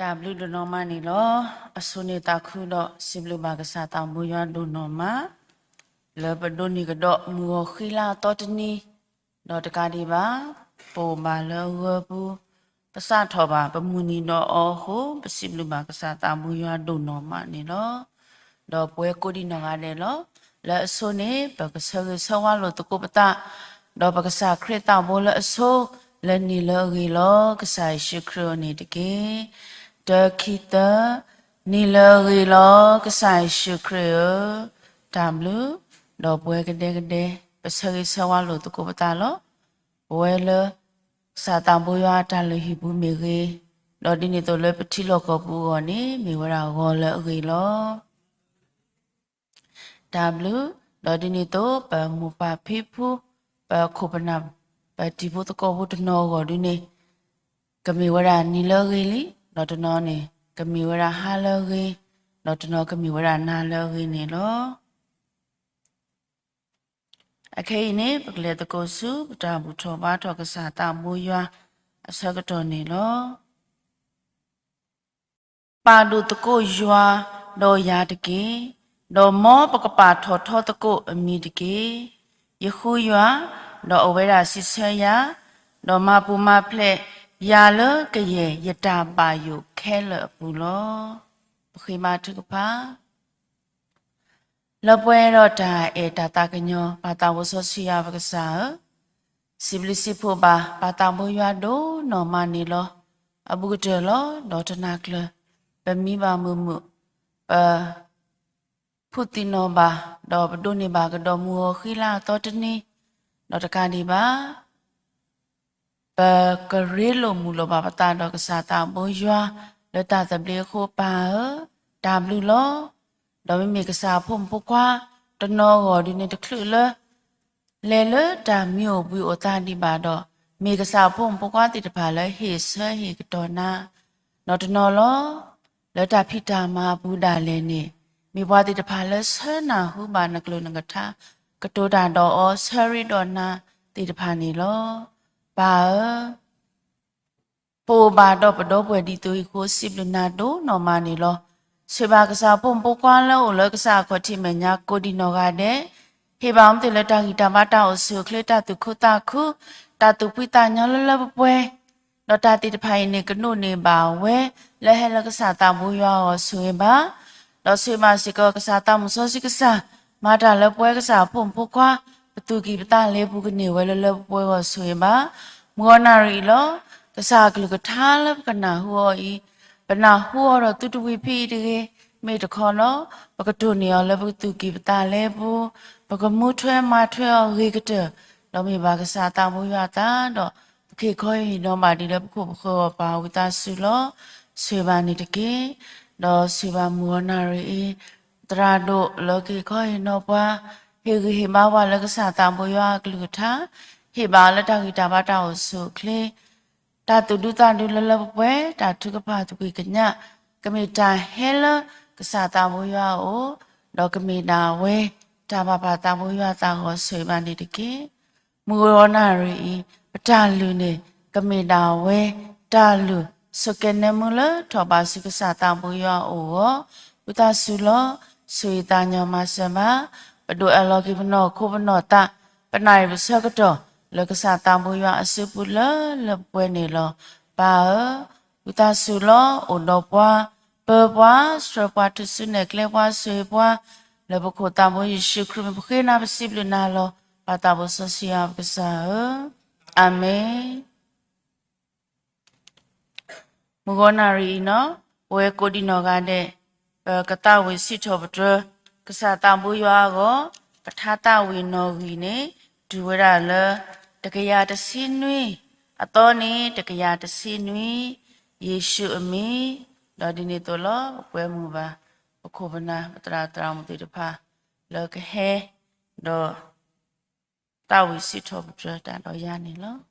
တၢ်ဘျုးဒိၣ်နီၢ်မးန့ၣ်လီၤ. အဆိန့ၣ်သးခုဒီးစံးဘျုးဘၣ်ကစၢ်သးဘိယွၤဒိၣ်နီၢ်မး လၢပဒိးန့ၢ်ကဒီးမုၢ်ဂီၤဃံလၤအသီတနံၤ, ဒီးတကးဒံးဘၣ် ပအိၣ်ဘၣ်လၢအဂၢၤပူၤ, ပစးထီၣ်ဘၣ် ပမုၢ်နံၤဒီးအီၤအဃိ ပစံးဘျုးဘၣ်ကစၢ်သးဘိယွၤဒိၣ်နီၢ်မးန့ၣ်လီၤ. ဒီးပဝဲကိးဒံနီၢ်ဂၤဒဲးလီၤ. လၢအဆိန့ၣ် ပကဆၢဂ့ၤဆၢဝါလိာ်သကိးပသး, ဒီးပကစၢ်ခရံာ်သးဘိလၢအဆိ လၢနံၤလၢအဂ့ၤလီၤ ကစၢ်ယ့ၣ်ၡူးခရံာ်အအိၣ်န့ၣ်တက့ၢ်. တၢ ခံ သၢ, နံၤလၢအဂ့ၤလီၤ ကစၢ်ယ့ၣ်ၡူးခရံာ်ဧၢ, တၢ်ဘျုး, ဒီးပဝဲကဒဲကဒဲ ပဆၢဂ့ၤဆၢဝါလိာ်သကိးပသးလီၤ. ပဝဲလၢ ကစၢ်သးဘိယွၤအတၢ်လုၢ်ဟံၣ်ပူၤမ့ၢ်ဂ့ၤ, ဒီးဒ်န့ၣ်အသိးလၢပထံလီၢ်ကီၢ်ပူၤအဂီၢ်န့ၣ် မ့ၢ်ဝဲဒၣ်ဂီၤလၢအဂ့ၤလီၤ. တၢ်ဘျုး, ဒီးဒ်န့ၣ်အသိး ပမိၢ်ပၢ်ဖံဖု, ပခိၣ်ပနၢ်, ပတံၤဖိသကိးဖိတနီၤအဂီၢ်ဒုန့ၣ် ကမ့ၢ်ဝဲဒၣ်နံၤလၢအဂ့ၤလံ, ဒီးတနီၤန့ၣ် ကမ့ၢ်ဝဲဒၣ်ဟါလၢအဂ့ၤ, ဒီးတနီၤကမ့ၢ်ဝဲဒၣ်နၤလၢအဂ့ၤန့ၣ်လီၤ. အခဲအံၤန့ၣ် ပကလဲၤသကိးဆူ ပတၢ်ဘူၣ်ထီၣ်ဘါထီၣ်ကစၢ်သးဘိယွၤအဆၢကတီၢ်န့ၣ်လီၤ. ပာ်ဒိၣ်သကိးယွၤဒီးယၤတက့ၢ်, ဒီးမ်ပကပာ်ထီၣ်ထီသကိးအမံၤတက့ၢ်. ယဃုယွၤ, ဒီးအဝဲဒၣ်စံးဆၢယၤ, ဒီးမၤပူၤမၤဖျဲးယၤလၢကယဲၢ်ယတၢ်ဘၣ်ယိၣ်ခဲလၢာ်အပူၤလီၤ. ပဃ့ဘါထုကဖၣ် လၢပှဲၤဒီးတၢ်အဲၣ်တၢ်သးကညီၤ ပၢ်သးဘိစီဆှံယွၤပကစၢ်ဧၢ, စံးဘျုးစံးဖှိၣ်ဘၣ် ပၢ်သးဘိယွၤဒိၣ်နီၢ်မးန့ၣ်လီၤ. အဘူးကတၢၢ်လီၤ ဒီးတနၤကျၢၤ ပမံဘၣ်မုာ်မုာ်, ပ ဖုးသံနီၢ်ဘၣ်, ဒီးပဒိးန့ၢ်ဘၣ်ကဒီးမုၢ်ဂီၤဃံလၤအသီတနံၤ, ဒီးတကးဒံးဘၣ် ပကရ့လိာ်မုာ်လိာ်ဘၣ်ပသးဒီးကစၢ်သးဘိယွၤ လၢတၢ်သဘျ့အဃိ ပၢ်ဧၢ, တၢ်ဘျုးလီၤ. ဒီးမ့မ့ၢ်ကစၢ်အဖိမုၣ်ဖိခွါ တနီၤအဂီၢ်ဒုန့ၣ်တချုးလၢ လဲၤလၢတၢ်မံအိၣ်ဘှံးအိၣ်သါဒံးဘၣ်ဒီး မ့ၢ်ကစၢ်အဖိမုၣ်ဖိခွါသ့ၣ်တဖၣ်လၢဟ့ၣ်ဆၢဟ့ၣ်ကတီၢ်နၤ, ဒီးတနီၤလီၤ လၢတၢ်ဖံးတၢ်မၤအပူၤဒၣ်လဲာ်န့ၣ် မ့ၢ်ပှၤသ့ၣ်တဖၣ်လၢဆှၢနၢ်ဟူဘၣ်နကျိာ်နကထါ, ကတိၤတၢ်ဒီးအီၤ ဆၢရ့ဒီးနၤသ့ၣ်တဖၣ်န့ၣ်လီၤ. ပၢ်ဧၢ, ပအိၣ်ဘၣ်ဒီးပဒီပုၢ်ဝဲၢ်ဒ်သိးအံၤအဃိ စံးဘျုးနၤဒိၣ်နီၢ်မးန့ၣ်လီၤ. ဆိၣ်ဂ့ၤဘၣ်ကစၢ်အဖိမုၣ်ဖိခွါလၢအအိၣ်လၢကစၢ်အခီၣ်ထံးမဲာ်ညါကိးဒံနီၢ်ဂၤဒဲး, ဟ့ၣ်ဘၣ်အီၤမ့ၢ်တ့ၢ်လၢတၢ်ဂံၢ်တၢ်ဘါတၢ်အိၣ်ဆူၣ်အိၣ်ချ့ တၢ်သူၣ်ခုသးခု, တၢ်သူၣ်ဖှံသးညီလၢလၢပှဲၤပှဲၤ, ဒီးတၢ်သ့ၣ်တဖၣ်အံၤန့ၣ် ကဒိးန့ၢ်ဘၣ်ဝဲ လၢဟဲလၢကစၢ်သးဘိယွၤအဂီၢ် ဆိၣ်ဂ့ၤဘၣ်, ဒီးဆိၣ်ဂ့ၤဘၣ်စ့ၢ်ကီးကစၢ်သးမုၢ်စီဆှံကစၢ်, မၤတၢ်လၢပဝဲကစၢ်အဖိမုၣ်ဖိခွါ, ပသူၣ်ကံၢ်ပသးလဲပူၤကန့ၢ်ဝဲလၢလၢပှဲၤပှဲၤအဂီၢ် ဆိၣ်ဂ့ၤဘၣ်. မုၢ်ဂီၤနၣ်ရံၣ်အံၤလီၤ. ကစၢ်အကလုၢ်ကထါလၢပကနၢ်ဟူအီၤအံၤ, ပနၢ်ဟူအီၤဒီးသုတဝံၤဖဲအံၤတဂ့ၤ, မ့ၢ်တခီလီၤ ပကတိၢ်န့ၢ်အီၤလၢပကသူၣ်ကံၢ်ပသးလဲပူၤ, ပကမူထွဲမၤထွဲအီၤဂ့ၤကတၢၢ်, ဒီးမ့ၢ်ဘၣ်ကစၢ်သးဘိယွၤအသးဒီး ပကဟ့ၣ်ခီဟ့ၣ်နီၤဘၣ်ဒ်လၢပခိၣ်ပဃၢၤအဂီၢ် ပၢ်ဧၢ ဝံသးစူၤလီၤ. ဆိၣ်ဂ့ၤဘၣ်န့ၣ်တက့ၢ်. ဒီးဆိၣ်ဂ့ၤဘၣ်မုၢ်ဂီၤနၣ်ရံၣ်အံၤ သရၣ်ဒိၣ်လၢကဟ့ၣ်ခီဟ့ၣ်နီၤပှၤ, ဟ့ၣ်ဂံၢ်ဟ့ၣ်ဘါပှၤလၢကစၢ်သးဘိယွၤအကလုၢ်ကထါ, ဟ့ၣ်ဘၣ်အီၤလၢတၢ်ဂံၢ်တၢ်ဘါတၢ်အိၣ်ဆူၣ်အိၣ်ချ့, တၢ်သူၣ်ဒူသးဒူလၢလၢပှဲၤပှဲၤ, တၢ်ထုကဖၣ်သကွံၢ်ကညး, ကမ့ၢ်တၢ်ဟဲလၢကစၢ်သးဘိယွၤအအိၣ်, ဒီးကမ့ၢ်ဒၣ်ဝဲ တၢ်ဘၣ်ပၢ်သးဘိယွၤအသးအဂီၢ် ဆိၣ်ဂ့ၤဘၣ်န့ၣ်တက့ၢ်. မုၢ်ဂီၤနၣ်ရံၣ်အံၤ ပတၢ်လုၢ်န့ၣ် ကမ့ၢ်ဒၣ်ဝဲ တၢ်လုၢ်ဆိးကဲၤနၢမူလၢထီၣ်ဘးဆူကစၢ်သးဘိယွၤအအိၣ်အဂီၢ်, ဝံသးစူၤလီၤ. ဆိၣ်ဂ့ၤသးညီမၤစၢၤဘၣ်, ပဒိးအၢၣ်လီၤက့ၤပနီၢ်ခိပနီၢ်သး, ပနၣ်ရံၣ်ပဆၢကတီၢ် လၢကစၢ်သးဘိယွၤအစုပူၤလၢလၢပှဲၤပှဲၤန့ၣ်လီၤ. ပၢ်ဧၢ, ဝံသးစူၤလီၤ. အိၣ်ဒီးပှၤ, ပၢပှၤ, ဆှၢပှၤ, ထုးစုနဲၣ်ကျဲပှၤ, ဆိၣ်ဂ့ၤပှၤ, လၢပခိၣ်သးဘိယ့ၣ်ၡူးခရံာ်မံၤ ပဃ့နၤပစံးဘျုးနၤလီၤ. ပၢ်သးဘိစီဆှံယွၤပကစၢ်ဧၢ, အၤမ့ၣ်. မုၢ်ဂီၤနၣ်ရံၣ်အံၤနီၤ, ပဝဲကိးဒံနီၢ်ဂၤဒဲး, ပကသးဝံၣ်စံးထီၣ်ပတြၢၤ ကစၢ်သးဘိယွၤအဂီၢ်, ပထါသးဝံၣ်နီၣ်ဂံၢ်န့ၣ် တုၤဝဲဒၣ်လၢ တကယၤတဆံနွံ, အသီန့ၣ် တကယၤတဆံနွံ, ယ့ၣ်ၡူးအမံၤ, ဒီးဒ်န့ၣ်အသိးလီၤ. ပကွဲမုာ်ဘၣ် ပခိၣ်ပနၢ် ပသရၣ်သရၣ်မုၣ်သ့ၣ်တဖၣ် လၢကဟဲ ဒီး သးဝံၣ်စံးထီၣ်ပတြၢၤတၢ်ဒီးယၤန့ၣ်လီၤ.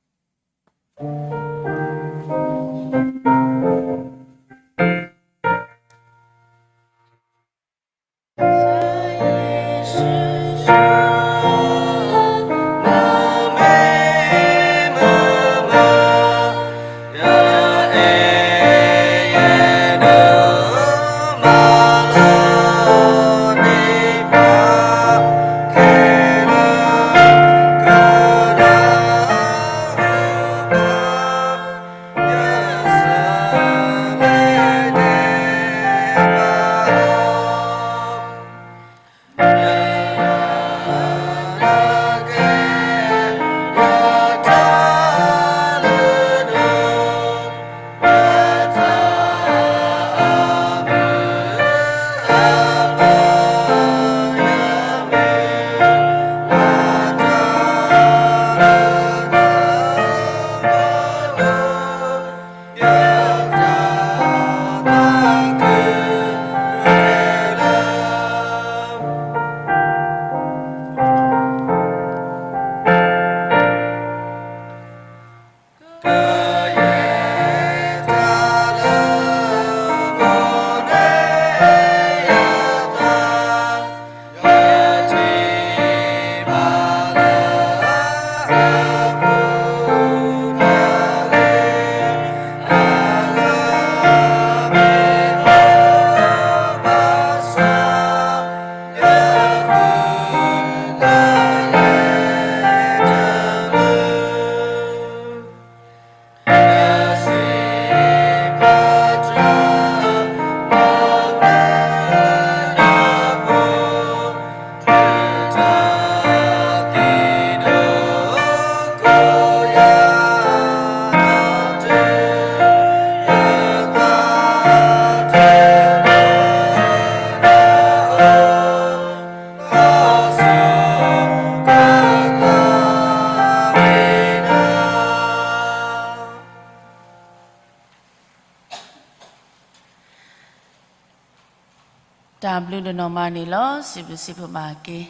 တၢ်ဘျုးဒိၣ်နီၢ်မးန့ၣ်လီၤ. စံးဘျုးစံးဖှိၣ်ဘၣ်က့ၤ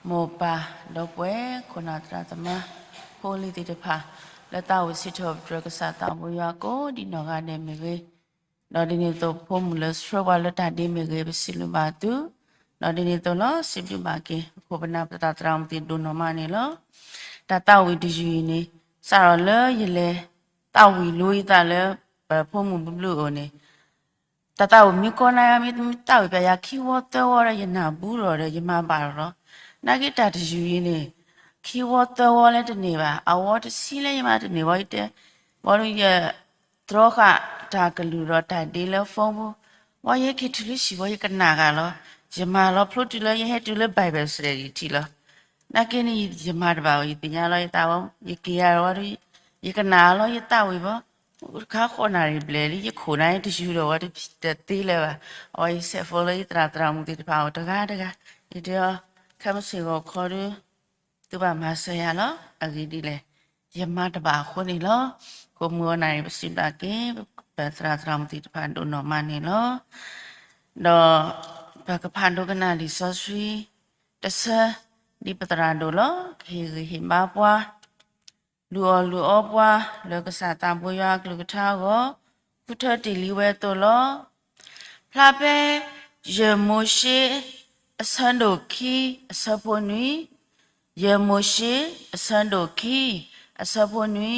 မိၢ်ပၢ်ဒီပုၢ်ဝဲၢ် ခိၣ်နၢ်သရၣ်သမါ ဖိလံၤသ့ၣ်တဖၣ် လၢသးဝံၣ်စံးထီၣ်ပတြၢၤကစၢ်သးဘိယွၤကိးဒံးနီၢ်ဂၤဒဲးမ့ၢ်ဂ့ၤ, ဒီးဒ်န့ၣ်အသိး ပဖိမုၣ်လၢဆှၢပှၤလၢတၢ်ဒ့မ့ၢ်ဂ့ၤ ပစံးဘျုးဘၣ်သု, ဒီးဒ်န့ၣ်အသိးလီၤ စံးဘျုးဘၣ်က့ၤ ပခိၣ်ပနၢ်ပသရၣ်သရၣ်မုၣ်သ့ၣ်ဒိၣ်နီၢ်မးန့ၣ်လီၤ. တၢ်သးဝံၣ်တယုၢ်အံၤန့ၣ် စးထီၣ်လၢယလဲၤသးဝံၣ်လိယသးလၢ ပဖိမုၣ်ဘျုးဘျုးအအိၣ်န့ၣ် တၢ်သးဝံၣ်မ့ၢ်ကီနၤ မ့ၢ်သးဝံၣ်ပျဲယၤခံဝီသၢဝီဒီး ယနၢ်ဘူးဒီး ယမၤဘၣ်လီၤလီၤ. နာ်က့တၢ်တယုၢ်အံၤန့ၣ် ခံဝီသၢဝီလၢတန့ၢ်ဘၣ်, အဝီတဆံလၢယမၤတန့ၢ်ဝံၤ ယတဲ ဘီဒုးယ တြီဃာ်တၢ်ကလုၢ်ဒီးတၢ်ဒ့လၢ phone ပူၤ, ဝံၤယဟဲက့ၤတုၤလၢဟံၣ်ဝံၤ ယကနၣ်ဂ့ၤလီၤ. ယမၤလီၤဖျိတုၤလၢယဟဲတုၤလၢ Bible study ထံးလီၤ. နာ်က့န့ၣ် ယမၤတဘၣ်ဝဲ ယသ့ၣ်ညါလီၤယသးဝဲ ယက့ၤယၤဝံၤဒီး ယကနၣ်လီၤယသးဝံၣ်ဘၣ်, တခါဃိးနၣ်ရံၣ်ဘျဲၣ်လံ ယခိၣ်နၢ်ယတယူၤဒီးဝဲတသ့လၢၤဘၣ်. အဝဲယဆဲး phone လၢယသရၣ်သရၣ်မုၣ်သ့ၣ်တဖၣ်အအိၣ်တဂၤတဂၤ, ယတဲအီၤ ခဲမုၢ်ဆ့ၣ်ဂီၤခီဒီး သုဘၣ်မၤစၢၤယၤလီၤ. အဂ့ၢ်ဒ်လဲၣ် ယမၤတဘၣ်အဃိန့ၣ်လီၤ. ဃိမုၢ်ဂီၤနၣ်ရံၣ် ပစံးဘျုးက့ၤ ပသရၣ်သရၣ်မုၣ်သ့ၣ်တဖၣ်ဒိၣ်နီၢ်မးန့ၣ်လီၤ. ဒီးပကဖးဒိကနၣ်လံာ်စီဆှံတဆၢ ဒ်ပသရၣ်ဒိၣ်လီၤ. ကဟ့ၣ်ဂံၢ်ဟ့ၣ်ဘါပှၤ လုၢ်အီၣ်လုၢ်အီပှၤ လၢကစၢ်သးဘိယွၤအကလုၢ်ကထါအဂီၢ် ဃုထၢတ့ၢ်လံဝဲအသိးလီၤ. ဖျါဖဲ ယဲၢ်မိၤၡ့ အဆၢဒိၣ်ခံ အဆၢဖိနွံ, ယဲၢ်မိၤၡ့ အဆၢဒိၣ်ခံ အဆၢဖိနွံ,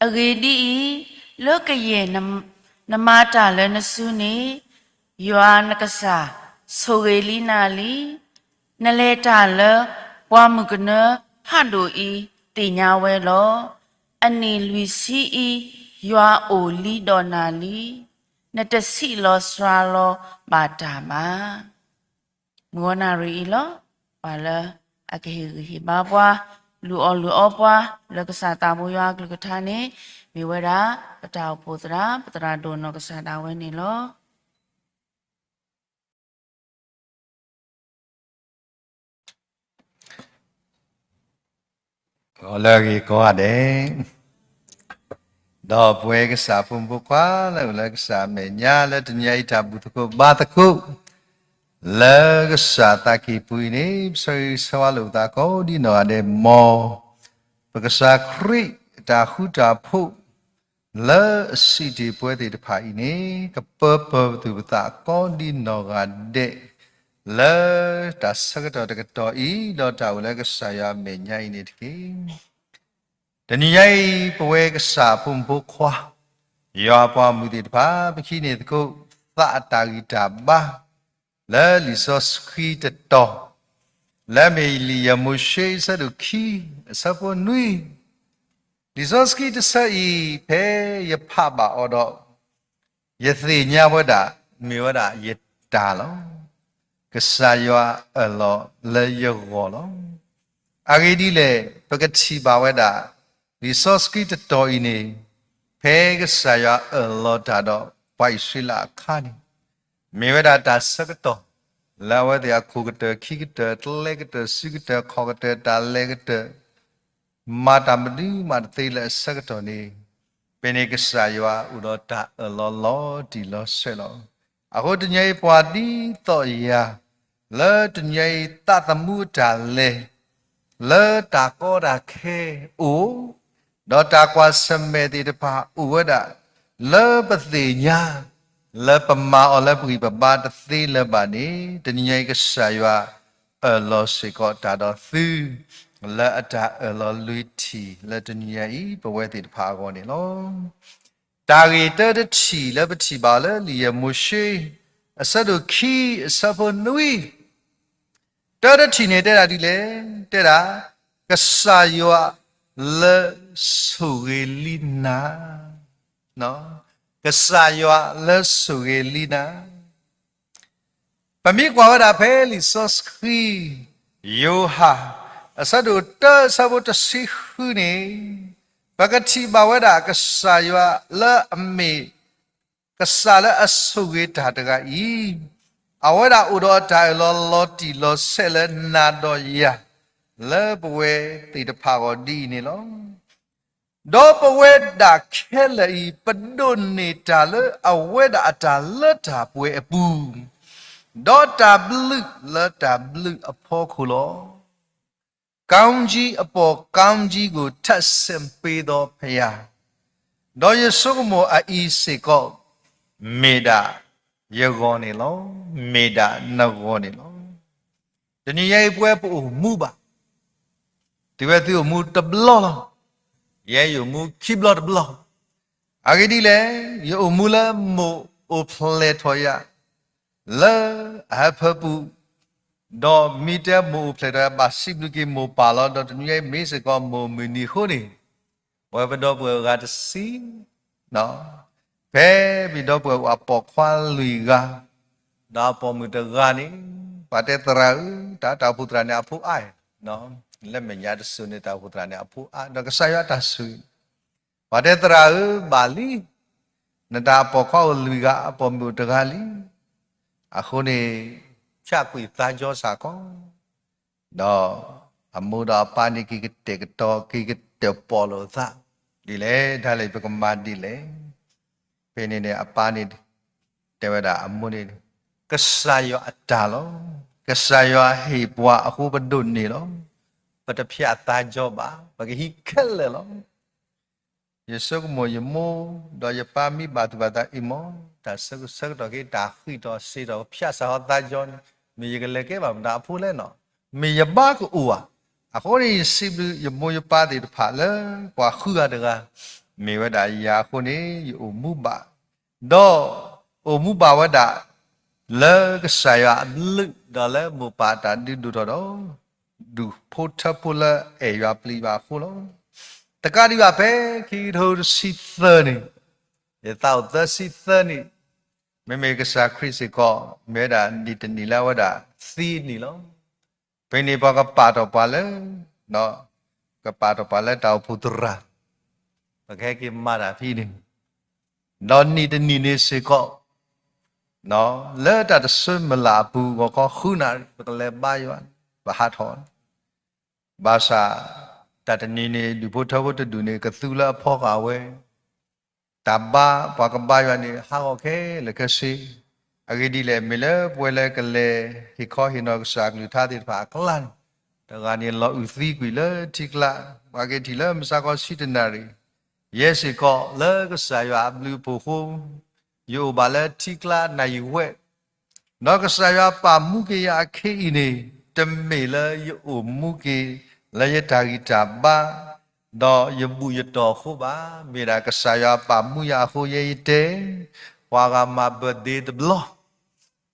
အဂ့ၢ်ဒ်အံၤ, လၢကယဲၢ်နမၤတၢ်လၢနစုန့ၣ် ယွၤနကစၢ်ဆိၣ်ဂ့ၤလံနၤလံ. နလဲၤတၢ်လၢပှၢ်မုၢ်ကနၢဖးဒိၣ်အံၤ သ့ၣ်ညါဝဲလီၤ. အနံၣ်လွံၢ်ဆံအံၤ ယွၤအိၣ်လံဒီးနၤလံ. နတဆံးလီၤစှၤလီၤဘၣ်တၢ်ဘၣ်. မုၢ်ဂီၤနၣ်ရံၣ်အံၤလီၤ. ပှၤလၢအကဟ့ၣ်ဂံၢ်ဟ့ၣ်ဘါပှၤ လုၢ်အီၣ်လုၢ်အီပှၤ လၢကစၢ်သးဘိယွၤအကလုၢ်ကထါန့ၣ် မ့ၢ်ဝဲဒၣ် ပတၢ်အိၣ်ဖှိၣ်သရၣ် ပသရၣ်ဒိၣ်နီၢ်ကစၢ်ဒၣ်ဝဲန့ၣ်လီၤ. ဂီၤလၢအဂ့ၤကိးဂၤဒဲး, ဒီးပဝဲကစၢ်ဖိမုၣ်ဖိခွါလၢအိၣ်လၢကစၢ်အမဲာ်ညါ လၢတနံၤအံၤတၢ်ဘူၣ်သကိးဘါသကိး လၢကစၢ်သးကံၢ်ပူၤအံၤန့ၣ် ပဆၢဂ့ၤဆၢဝါလိာ်ပသးကိးဒ်နီၢ်ဂၤဒဲး မ်ပကစၢ်ခရံာ်အတၢ်ဃူတၢ်ဖိး လၢအစံးတ့ၢ်ပဝဲသ့ၣ်တဖၣ်အံၤန့ၣ် ကပၢပၢၢ်ပသူၣ်ပသးကိးဒ်နီၢ်ဂၤဒဲး လၢတၢ်ဆၢကတီၢ်တကတီၢ်အံၤ ဒီးတၢ်အိၣ်လၢကစၢ်ယွၤအမဲာ်ညါအံၤန့ၣ်တက့ၢ်. တနံၤညါအံၤ ပဝဲကစၢ်အဖိမုၣ်ဖိခွါ ယွၤအပှၤဂီၢ်မုၢ်သ့ၣ်တဖၣ် ပကဟံးန့ၢ်သကိး သးအတၢ်ဂံၢ်တၢ်ဘါ လၢလံာ်စီဆှံတတီၤ လၢအမ့ၢ်လံာ်ယဲၢ်မိၤၡ့အဆၢဒိၣ်ခံ အဆၢဖိနွံ, လံာ်စီဆှံတဆၢအံၤ ဖဲယဖးဘၣ်အီၤဒီး ယသ့ၣ်ညါဝဲဒၣ် မ့ၢ်ဝဲဒၣ်ယတၢ်လီၤ. ကစၢ်ယွၤအၢၣ်လီၤလၢယဂီၢ်လီၤ. အဂ့ၢ်ဒ်လဲၣ် ပကထံၣ်ဘၣ်ဝဲဒၣ် လံာ်စီဆှံတတီၤအံၤန့ၣ် ဖဲကစၢ်ယွၤအၢၣ်လီၤတၢ်ဒီးပှၤအံၣ်စရ့လးအခါန့ၣ် မ့ၢ်ဝဲဒၣ်တၢ်ဆၢကတီၢ် လၢအဝဲသ့ၣ်အခိၣ်ကတၢၢ်ခံကတၢၢ် သၢကတၢၢ် စုကတၢၢ် ခီၣ်ကတၢၢ် တၢ်လဲၤကတၢၢ် မၤတၢ်မနုၤမးတသ့လၢအဆၢကတီၢ်န့ၣ် ဖဲန့ၣ်ကစၢ်ယွၤအိၣ်ဒီးတၢ်အၢၣ်လီၤလီၤတံၢ်လီၤဆဲးလီၤ. အဃိတနံၤအံၤပှၤဒ်သိးယၤ လၢတနံၤအံၤသးသမူအတၢ်လဲၤ လၢတၢ်ကီတၢ်ခဲအိၣ် ဒီးတၢ်ကွၢ်ဆၢၣ်မဲာ်သ့ၣ်တဖၣ်အိၣ်ဝဲဒၣ် လၢပသ့ၣ်ညါ လၢပမၤအီၤလၢပဂံၢ်ပဘါတသ့လၢၤဘၣ်န့ၣ် တနံၤညါအံၤကစၢ်ယွၤအၢၣ်လီၤစ့ၢ်ကီးတၢ်ဒီးသု လၢအတၢ်အၢၣ်လီၤလွံၢ်ထံၣ်လၢတနံၤညါအံၤ ပဝဲသ့ၣ်တဖၣ်အဂီၢ်န့ၣ်လီၤ. တၢ်ဂ့ၢ်တၢတထံၣ်လၢပထံၣ်ဘၣ်အီၤလၢလံာ်ယဲၢ်မိၤၡ့ အဆၢဒိၣ်ခံ အဆၢဖိနွံ တၢတထံၣ်န့ၣ်တဲဒၣ်ဒ်လဲၣ်, တဲဒၣ် ကစၢ်ယွၤလၢဆိၣ်ဂ့ၤလံနၤ, ကစၢ်ယွၤလၢဆိၣ်ဂ့ၤလံနၤ. ပမ့ၢ်ကွၢ်ဝဲဒၣ်ဖဲလံာ်စီဆှံ ယိၤဟၣ် အဆၢဒိၣ်တၢ အဆၢဖိတဆံဃုန့ၣ် ပကထံၣ်ဘၣ်ဝဲဒၣ်ကစၢ်ယွၤလၢအမ့ၢ် ကစၢ်လၢအဆိၣ်ဂ့ၤတၢ်တဂၤအံၤ, အဝဲဒၣ်အိၣ်ဒီးအတၢ်အၢၣ်လီၤလီၤတံၢ်လီၤဆဲးလၢနၤဒီးယၤ လၢပဝဲသ့ၣ်တဖၣ်အဂီၢ်ဒ်အံၤန့ၣ်လီၤ. ဒီးပဝဲဒၣ်ခဲလၢာ်အံၤ ပဒိးန့ၢ်တၢ်လၢအဝဲဒၣ်အတၢ်လၢတၢ်ပှဲၤအပူၤ, ဒီးတၢ်ဘျုးလၢတၢ်ဘျုးအဖီခိၣ်လီၤ. ကောင်းကြီးအပေါ်ကောင်းကြီးကို ထပ်ဆင့်ပေးသောဘုရား, ဒီးယဆိကမိၣ်အအံၤစ့ၢ်ကီး မ့ၢ်ဒၣ်ယဂီၢ်န့ၣ်လီၤ. မ့ၢ်ဒၣ်နဂီၢ်န့ၣ်လီၤ. တနံၤညါအံၤပဝဲပအိၣ်မူဘၣ်, တုၤဝဲသုအိၣ်မူတဘျီလီၤ. ယဲယအိၣ်မူခံဘျီတဘျီ, အဂ့ၢ်ဒ်လဲၣ်, ယအိၣ်မူလၢမိၢ်အိၣ်ဖျဲၣ်ထီၣ်ယၤ လၢအဟၢဖၢပူၤ, ဒီးမ့ၢ်တဲမိၢ်အိၣ်ဖျဲၣ်ထီၣ်ယၤ ဘၣ်စံးဘျုးက့ၤမိၢ်ပၢ်လီၤ. ဒီးတနံၤညါအံၤမ့ၢ်စ့ၢ်ကီးမိၢ်မုၢ်နံၤအဃိန့ၣ်, ပဝဲပဒီပုၢ်ဝဲၢ်အဂၤတဆံ, ဖဲပဒီပုၢ်ဝဲၢ်အပိာ်ခွါလွံၢ်ဂၤ, ဒီးအပိာ်မုၣ်တဂၤန့ၣ်, ပှၤတဲသရၣ်ဧၢ, တၢ် တၢ်အိၣ်ဖှိၣ်သရၣ်န့ၣ်အဖိအါ, လၢမဲာ်ညါတစိၤန့ၣ် တၢ်အိၣ်ဖှိၣ်သရၣ်န့ၣ်အဖိအါ, ဒီးကစၢ်ယွၤတၢ်ဆိၣ်ဂ့ၤ ပှၤတဲသရၣ်ဧၢ, ဘၣ်လံ, နတၢ်အပိာ်ခွါအိၣ်လွံၢ်ဂၤ အပိာ်မုၣ်အိၣ်တဂၤလံ. အဃိန့ၣ်, ဖၠးကွံာ်သးကၠီစ့ၢ်ကီး, ဒီးအမိၢ်ဒီးအပၢ်န့ၣ် က့ၤကတဲာ်ကတီၤ က့ၤကတဲာ်ပီၣ်လိာ်အသး, ဒ်လဲၣ်, ဒ်လဲၣ်ပကမၤဒ်လဲၣ်. ဖဲန့ၣ်န့ၣ် အပၢ်န့ၣ် တဲဝဲဒၣ်အမိၢ်န့ၣ်, ကစၢ်ယွၤအတၢ်လီၤ. ကစၢ်ယွၤဟ့ၣ်ပှၤအဃိပဒိးန့ၢ်လီၤ. ပတဖၠးသးကၠီဘၣ်, ပကဟံးခဲလၢာ်လီၤ. ယဆိကမိၣ်ယမိၢ်ဒီးယပၢ်မ့ၢ်ဘၣ်သူၣ်ဘၣ်သးအံၤမး, တၢ်ဆၢကဆၢကတီၢ်က့ၤ တၢ်ဃံးထီၣ်စ့ထီၣ် ဖၠးစးထီၣ်သးကၠီန့ၣ်, မ့ၢ်ယကလဲၤကဲဘၣ်မတၤအဖိလဲၣ်နီၤ, မ့ၢ်ယဘါကအိၣ်ဧါ. အဃိန့ၣ် ယစံးဘျုးယမိၢ်ယပၢ်သ့ၣ်တဖၣ်လၢ ပှၤဃုဂၤတဂၤ, မ့ၢ်ဝဲဒၣ်ယၤအဃိန့ၣ် ယအိၣ်မူဘၣ်, ဒီးအိၣ်မူဘၣ်ဝဲဒၣ် လၢကစၢ်ယွၤအဘျုး ဒီးလၢမိၢ်ပၢ်တၢ်ဒုးဒိၣ်ထီၣ်ဒီး ဒူၣ်ဖိထၢဖိလၢအဲၣ်ယွၤပျံၤယွၤအဃိလီၤ. တကးဒံးဘၣ်ဖဲခံကထိတဆံသၢန့ၣ်, ယသးအိၣ်သၢဆံသၢနံၣ်, မ့မ့ၢ်ကစၢ်ခရံာ်စ့ၢ်ကီး မ့ၢ်ဝဲဒၣ်နံၣ်တနံၣ်လၢအဝဲဒၣ်သံနံၣ်လီၤ. ဖဲန့ၣ်ပှၤကပာ်ထီၣ်ပှၤလၢ, ကပာ်ထီၣ်ပှၤလၢတၢ်အိၣ်ဖှိၣ်သရၣ်, ပကဟဲက့ၤမၤတၢ်ဖဲန့ၣ်, ဒီးနံၣ်တနံၣ်န့ၣ်စ့ၢ်ကီး လၢတၢ်တဆၢမုၢ်လၢ်အပူၤ ဂီၤခီဃုနၣ်ရံၣ် ပကလဲၤဘါယွၤန့ၣ် ပဟးထီၣ်, ဘၣ်ဆၣ် တၢ်တနံၤန့ၣ် ဒူၣ်ဖိထၢဖိတဒူၣ်န့ၣ် ကသူလၢအဖီဃာ်ဝဲ, တၢ်ဘါပှၤကဘါယွၤန့ၣ် ဟးဂီၤခဲလၢာ်ခဲဆ့, အဂ့ၢ်ဒ်လဲၣ် မ့ၢ်လၢပဝဲလၢကလဲၤဟ့ၣ်ခီဟ့ၣ်နီၤကစၢ်အကလုၢ်ကထါသ့ၣ်တဖၣ်အကျါန့ၣ်, တဂၤန့ၣ်လီၤအုၣ်သံကွံာ်လၢထံကျါ, ပှၤက့ၤထံၣ်လၢမုၢ်ဆါခီဆံတနၣ်ရံၣ်, ယဲစ့ၢ်ကီးလၢကစၢ်ယွၤအဘျုးအဖှိၣ်အဃိ ယအိၣ်ဘၣ်လၢထံကျါနၣ်ရံၣ်ဝဲ, ဒီးကစၢ်ယွၤပာ်မူက့ၤယၤအခ့အံၤန့ၣ်, တမ့ၢ်လၢယအိၣ်မူက့ၤလၢယတၢ်ဂံၢ်တၢ်ဘါ, ဒီးယဘူၣ်ယတီၢ်အဃိဘၣ်. မ့ၢ်ဒၣ်ကစၢ်ယွၤပာ်မူယၤအဃိ ယဲယတဲ, ပှၤဂၤမၤ birthday တဘျီ,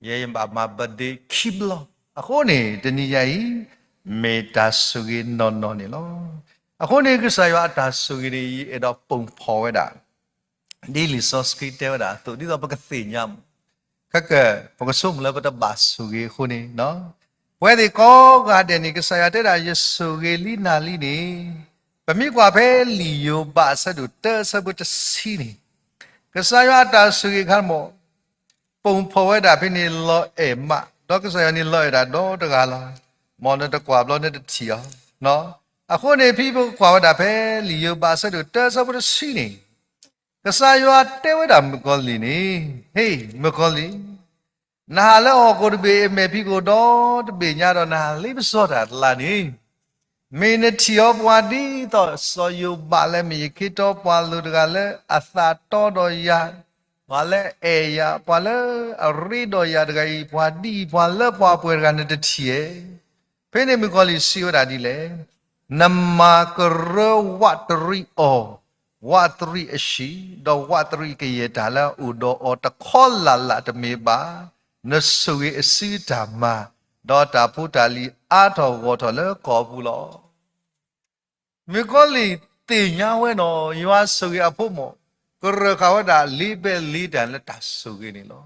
ယဲယဘၣ်မၤ birthday ခံဘျီ, အဃိန့ၣ် တနံၤညါအံၤ မ့ၢ်တၢ်ဆိၣ်ဂ့ၤနီၢ်နီၢ်န့ၣ်လီၤ. အဃိန့ၣ် ကစၢ်ယွၤအတၢ်ဆိၣ်ဂ့ၤန့ၣ် ယအဲၣ်ဒိးပိာ်ဖီၣ်ဝဲဒၣ် ဒ်လံာ်စီဆှံတဲဝဲဒၣ်အသိး ဒ်သိးပကသ့ၣ်ညါမး, ခဲက ပကဆိကမိၣ်လၢပတဘၣ်ဆိၣ်ဂ့ၤအဃိန့ၣ်, ပဝဲသ့ၣ်ကိးဂၤဒဲးန့ၣ် ကစၢ်ယွၤတဲဒၣ် ယဆိၣ်ဂ့ၤလံနၤလံန့ၣ်, ပမ့ၢ်ကွၢ်ဖဲလံာ်ယိၤဘးအဆၢဒိၣ်တၢ အဆၢဖိတဆံန့ၣ်, ကစၢ်ယွၤအတၢ်ဆိၣ်ဂ့ၤအခါမး ပိာ်ဖီၣ်ဝဲဒၣ်ဖဲန့ၣ်လီၤအဲၣ်မး, ဒီးကစၢ်ယွၤန့ၣ်လီၤအဲၣ်ဒၣ်ဒီတဂၤလီၤ. မ်နတကွၢ်ဘျီနတထံၣ်အီၤ, အဃိန့ၣ် ဖဲပကကွၢ်ဝဲဒၣ်ဖဲလံာ်ယိၤဘးအဆၢဒိၣ်တၢ အဆၢဖိတဆံန့ၣ်, ကစၢ်ယွၤတဲဝဲဒၣ်မုၣ်ကီၤလံၢ်န့ၣ်, ဟ့ၣ် မုၣ်ကီၤလံၢ်, နဟးလၢဟီၣ်ခိၣ်တဘ့ၣ်အမဲာ်ဖံးခိၣ်ဒီတဘ့ၣ်ညါဒီး နဟးလ့ပစီတၢ်တလးန့ၣ်, မ့ၢ်နထံၣ်အီၤပှၤဒ်သိးစီၤယိၤဘးလၢမ့ၢ်ယခ့တီပှၤလိၤတဂၤလၢအသးတီဒီးယၤ, ပှၤလၢအအဲၣ်ယၤ, ပှၤလၢအရ့ဒီးယၤတဂၤအံၤ, ပှၤဒ်အံၤ, ပှၤလၢပှၤပှဲၤတဂၤနတထံၣ်ဧါ. ဖဲန့ၣ်မုၣ်ကီၤလံၢ်စံးဝဲဒၣ်ဒ်လဲၣ်, နမၤကရၢဝးတရံးအီၤ, ဝးတရံးအဟံၣ်, ဒီးဝးတရံးကယဲၢ်တၢ်လၢအအိၣ်ဒီးအီၤတခီလၢ်လၢ်တမ့ၢ်ဘၣ်, နဆိၣ်ဂ့ၤအစုအတၢ်မၤ, ဒီးတၢ်ဖိတၢ်လံၤအါထီၣ်ဂီၢ်ထီၣ်လၢကီၢ်ပူၤလီၤ. မုၣ်ကီၤလံၢ်သ့ၣ်ညါဝဲဒီး ယွၤဆိၣ်ဂ့ၤအဖိမုၣ်, ကရၢၢ်ဃာ်ဝဲဒၣ်လ့ဘဲလ့တၢ်လၢတၢ်ဆိၣ်ဂ့ၤန့ၣ်လီၤ.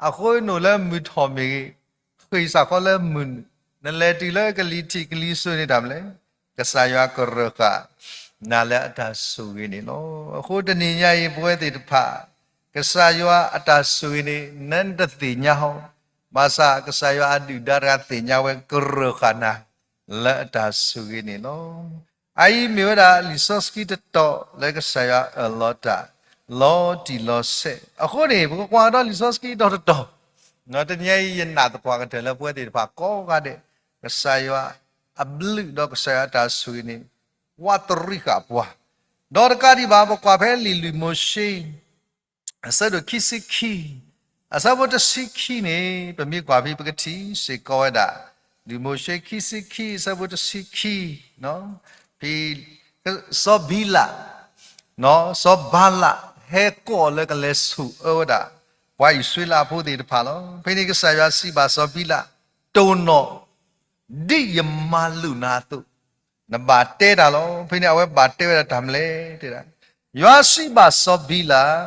အဃိနအိၣ်လၢမုၢ်ထီၣ်မ့ၢ်ဂ့ၤ, ဃ့ၢ်စးခီလၢမုၢ်နုာ်, နလဲၤတုၤလၢကလံၤထံးကလံၤစိးန့ၣ်တၢ်မနုၤလဲၣ်, ကစၢ်ယွၤကရၢၢ်ဃာ်နၤလၢအတၢ်ဆိၣ်ဂ့ၤန့ၣ်လီၤ. အဃိတနံၤညါအံၤပဝဲသ့ၣ်တဖၣ်, ကစၢ်ယွၤအတၢ်ဆိၣ်ဂ့ၤန့ၣ် နတသ့ၣ်ညါဟီ, ဘၣ်ဆၣ်ကစၢ်ယွၤအဒုၣ်ဒါတဂၤသ့ၣ်ညါဝဲ ကရၢၢ်ဃာ်နၤ လၢအတၢ်ဆိၣ်ဂ့ၤန့ၣ်လီၤ. အအံၤမ့ၢ်ဝဲဒၣ်လံာ်စီဆှံတတီၤလၢကစၢ်ယွၤအၢၣ်လီၤတၢ် လီၤတံၢ်လီၤဆဲး. အဃိန့ၣ် ပကကွၢ်ဒီးလံာ်စီဆှံဒီတတီၤ, တနံၤအံၤယနာ်သပှၢ်ကတၢၢ်လၢပဝဲသ့ၣ်တဖၣ်ကိးဂၤဒဲး, ကစၢ်ယွၤအဘျုးဒီးကစၢ်ယွၤအတၢ်ဆိၣ်ဂ့ၤန့ၣ် ဝးတရံးဃာ်ပှၤ, ဒီးတကးဒံးဘၣ် ပကွၢ်ဖဲလံာ်လွံၢ်မိၤၡ့ အဆၢဒိၣ်ခံဆံခံ, အဆၢဖိတဆံခံန့ၣ် ပမ့ၢ်ကွၢ်ဖဲပကထံၣ်စ့ၢ်ကီးဝဲဒၣ်, လွံၢ်မိၤၡ့ခံဆံခံ အဆၢဖိတဆံခံ, ဖဲ စီၤဘံလး, စီၤဘၤလး ဟဲကိးလၢကလဲၤဆိၣ်အၢဝဲဒၣ် ပှၤအံၣ်စရ့လးဖိသ့ၣ်တဖၣ်လီၤ. ဖဲန့ၣ်ကစၢ်ယွၤစံးဘၣ်စီၤဘံလး, တိၢ်နီၣ် ဒ်ယမၤလိာ်နၤအသိး, နဘၣ်တဲတၢ်လီၤ. ဖဲန့ၣ်အဝဲဘၣ်တဲဝဲဒၣ်တၢ်မနုၤလဲၣ်, ယွၤစံးဘၣ်စီၤဘံလး,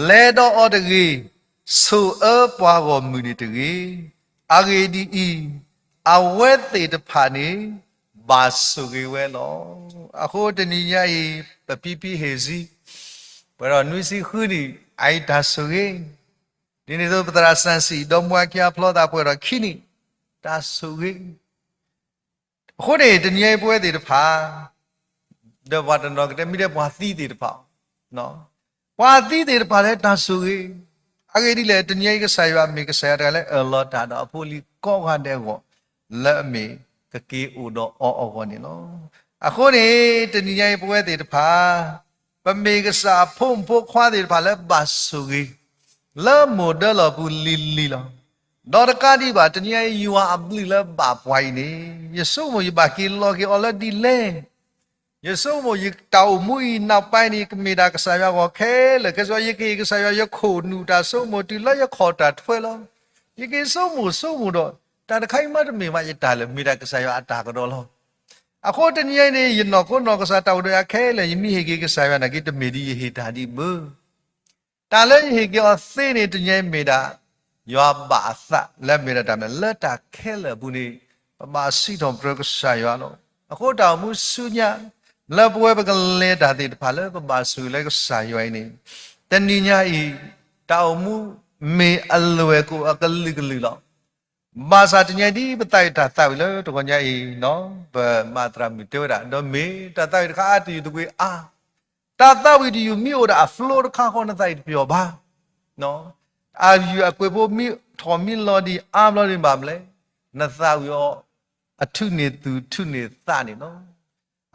လဲၤဒီးအီၤတဂ့ၤ, ဆိၣ်အၢပှၤဂီၢ်မုၢ်န့ၣ်တဂ့ၤ, အဂ့ၢ်ဒ်အံၤ, အဝဲသ့ၣ်တဖၣ်န့ၣ် ဘၣ်ဆိၣ်ဂ့ၤဝဲလီၤ. အဃိတနံၤညါအံၤ ပဖံဖံဟ့ၣ်ဆံ, ပှဲၤဒီးနွံဆံဃုနံၣ်, အအံၤတၢ်ဆိၣ်ဂ့ၤ, ဒ်န့ၣ်အသိးပသရၣ်စၣ်စံၣ် ဒီမါဝၤခံအဖျီသးပှဲၤဒီးခံနံၣ်, တၢ်ဆိၣ်ဂ့ၤ အဃိန့ၣ် တနံၤအံၤပဝဲသ့ၣ်တဖၣ်, ဒီးပှၤတနီၤကတဲမ့ၢ်ဒဲပှၤသံသ့ၣ်တဖၣ်, ပှၤသံသ့ၣ်တဖၣ်လၢတၢ်ဆိၣ်ဂ့ၤ, အဂ့ၢ်ဒ်လဲၣ် တနံၤအံၤကစၢ်ယွၤမ့ၢ်ကစၢ်ယွၤတဂၤလၢအၢၣ်လီၤတၢ်ဒီးအဖိအလံၤကိးဂၤဒဲးအဂီၢ်, လၢအမ့ၢ်ကက့ၤအိၣ်ဒီးအီၤအဂီၢ်န့ၣ်လီၤ. အဃိန့ၣ် တနံၤညါအံၤပဝဲသ့ၣ်တဖၣ် ပမ့ၢ်ကစၢ်အဖိမုၣ်ဖိခွါသ့ၣ်တဖၣ်လၢဘၣ်ဆိၣ်ဂ့ၤ လၢမိၢ်ဒၢလီၢ်ပူၤလံၤလံၤလီၤ. ဒီးတကးဒံးဘၣ် တနံၤအံၤယွၤအဘျုးလၢဘၣ်ပှၤအံၤန့ၣ် ယဆိကမိၣ်ယဘၣ်က့ၤလီၤက့ၤအီၤလၢဒ်လဲၣ်. ယဆိကမိၣ်ယတၢ်အိၣ်မူအံၤ နောက်ပိုင်းန့ၣ် ကမ့ၢ်ဒၣ်ကစၢ်ယွၤအဂီၢ်ခဲလၢာ်. ကဲသိးယကဟ့ၣ်ကစၢ်ယွၤယခိၣ်နူာ်တၢ်ဆိကမိၣ်တုၤလၢယခီၣ်တၢ်ထွဲလီၤ. ယက့ၤဆိကမိၣ်ဆိကမိၣ်ဒီး တၢ်တခါအံၤမ့တမ့ၢ်ဘၣ်ယတၢ်လၢာ် မ့ၢ်ဒၣ်ကစၢ်ယွၤအတၢ်ကဒီးလီၤ. အဃိတနံၤအံၤန့ၣ် ယနီၢ်ခိနီၢ်ကစၢ်တၢ်အိၣ်ဒီးယၤခဲလၢာ် ယမ့ၢ်ဟ့ၣ်က့ၤကစၢ်ယွၤနာ်က့ တမ့ၢ်ဒ်ယဟ့ၣ်တၢ်ဒံးဘၣ်. တၢ်လၢယဟ့ၣ်က့ၤအီၤသ့န့ၣ် တနံၤအံၤမ့ၢ်ဒၣ် ယွၤဘၣ်အသးလၢမ့ၢ်ဒၣ်တၢ်မနုၤ လၢတၢ်ခဲလၢာ်အပူၤန့ၣ် ပဘၣ်စံးထီၣ်ပတြၢၤကစၢ်ယွၤလီၤ. အဃိတၢ်အိၣ်မူဆူညါ လၢပဝဲပကလဲၤတၢ်သ့ၣ်တဖၣ်လၢပဘၣ်ဆိၣ်ဂ့ၤလၢကစၢ်ယွၤအံၤန့ၣ် တနံၤညါအံၤ တၢ်အိၣ်မူမ့ၢ်အလွဲၢ်ကိၣ်အကလုာ်ကလုာ်လီၤ. ဘၣ်ဆၣ်တနံၤအံၤဒ်ပသးအံၤတၢ်သးဝံၣ်လၢတဂီၤညါအံၤ ပမၤသရၣ်မုၣ်တဲဝဲဒၣ် ဒီးမ့ၢ်တၢ်သးဝံၣ်တခါအါတယုၢ်တကွ့ၢ်အါ, တၢ်သးဝံၣ်တယုၢ်မ့ၢ်အိၣ်ဒီးအ flow တခါဃီ နသးအံၤတပျီၤဘၣ်. အယုၢ်အကွ့ၢ်ဖိမ့ၢ်ထီၣ်မ့ၢ်လီၤဒံးအါဘျီဒံးဘၣ်မနုၤလဲၣ်, နသးဝံၣ်အီၤ အထုးန့ၢ်သူၣ်ထုးန့ၢ်သးန့ၣ်လီၤ.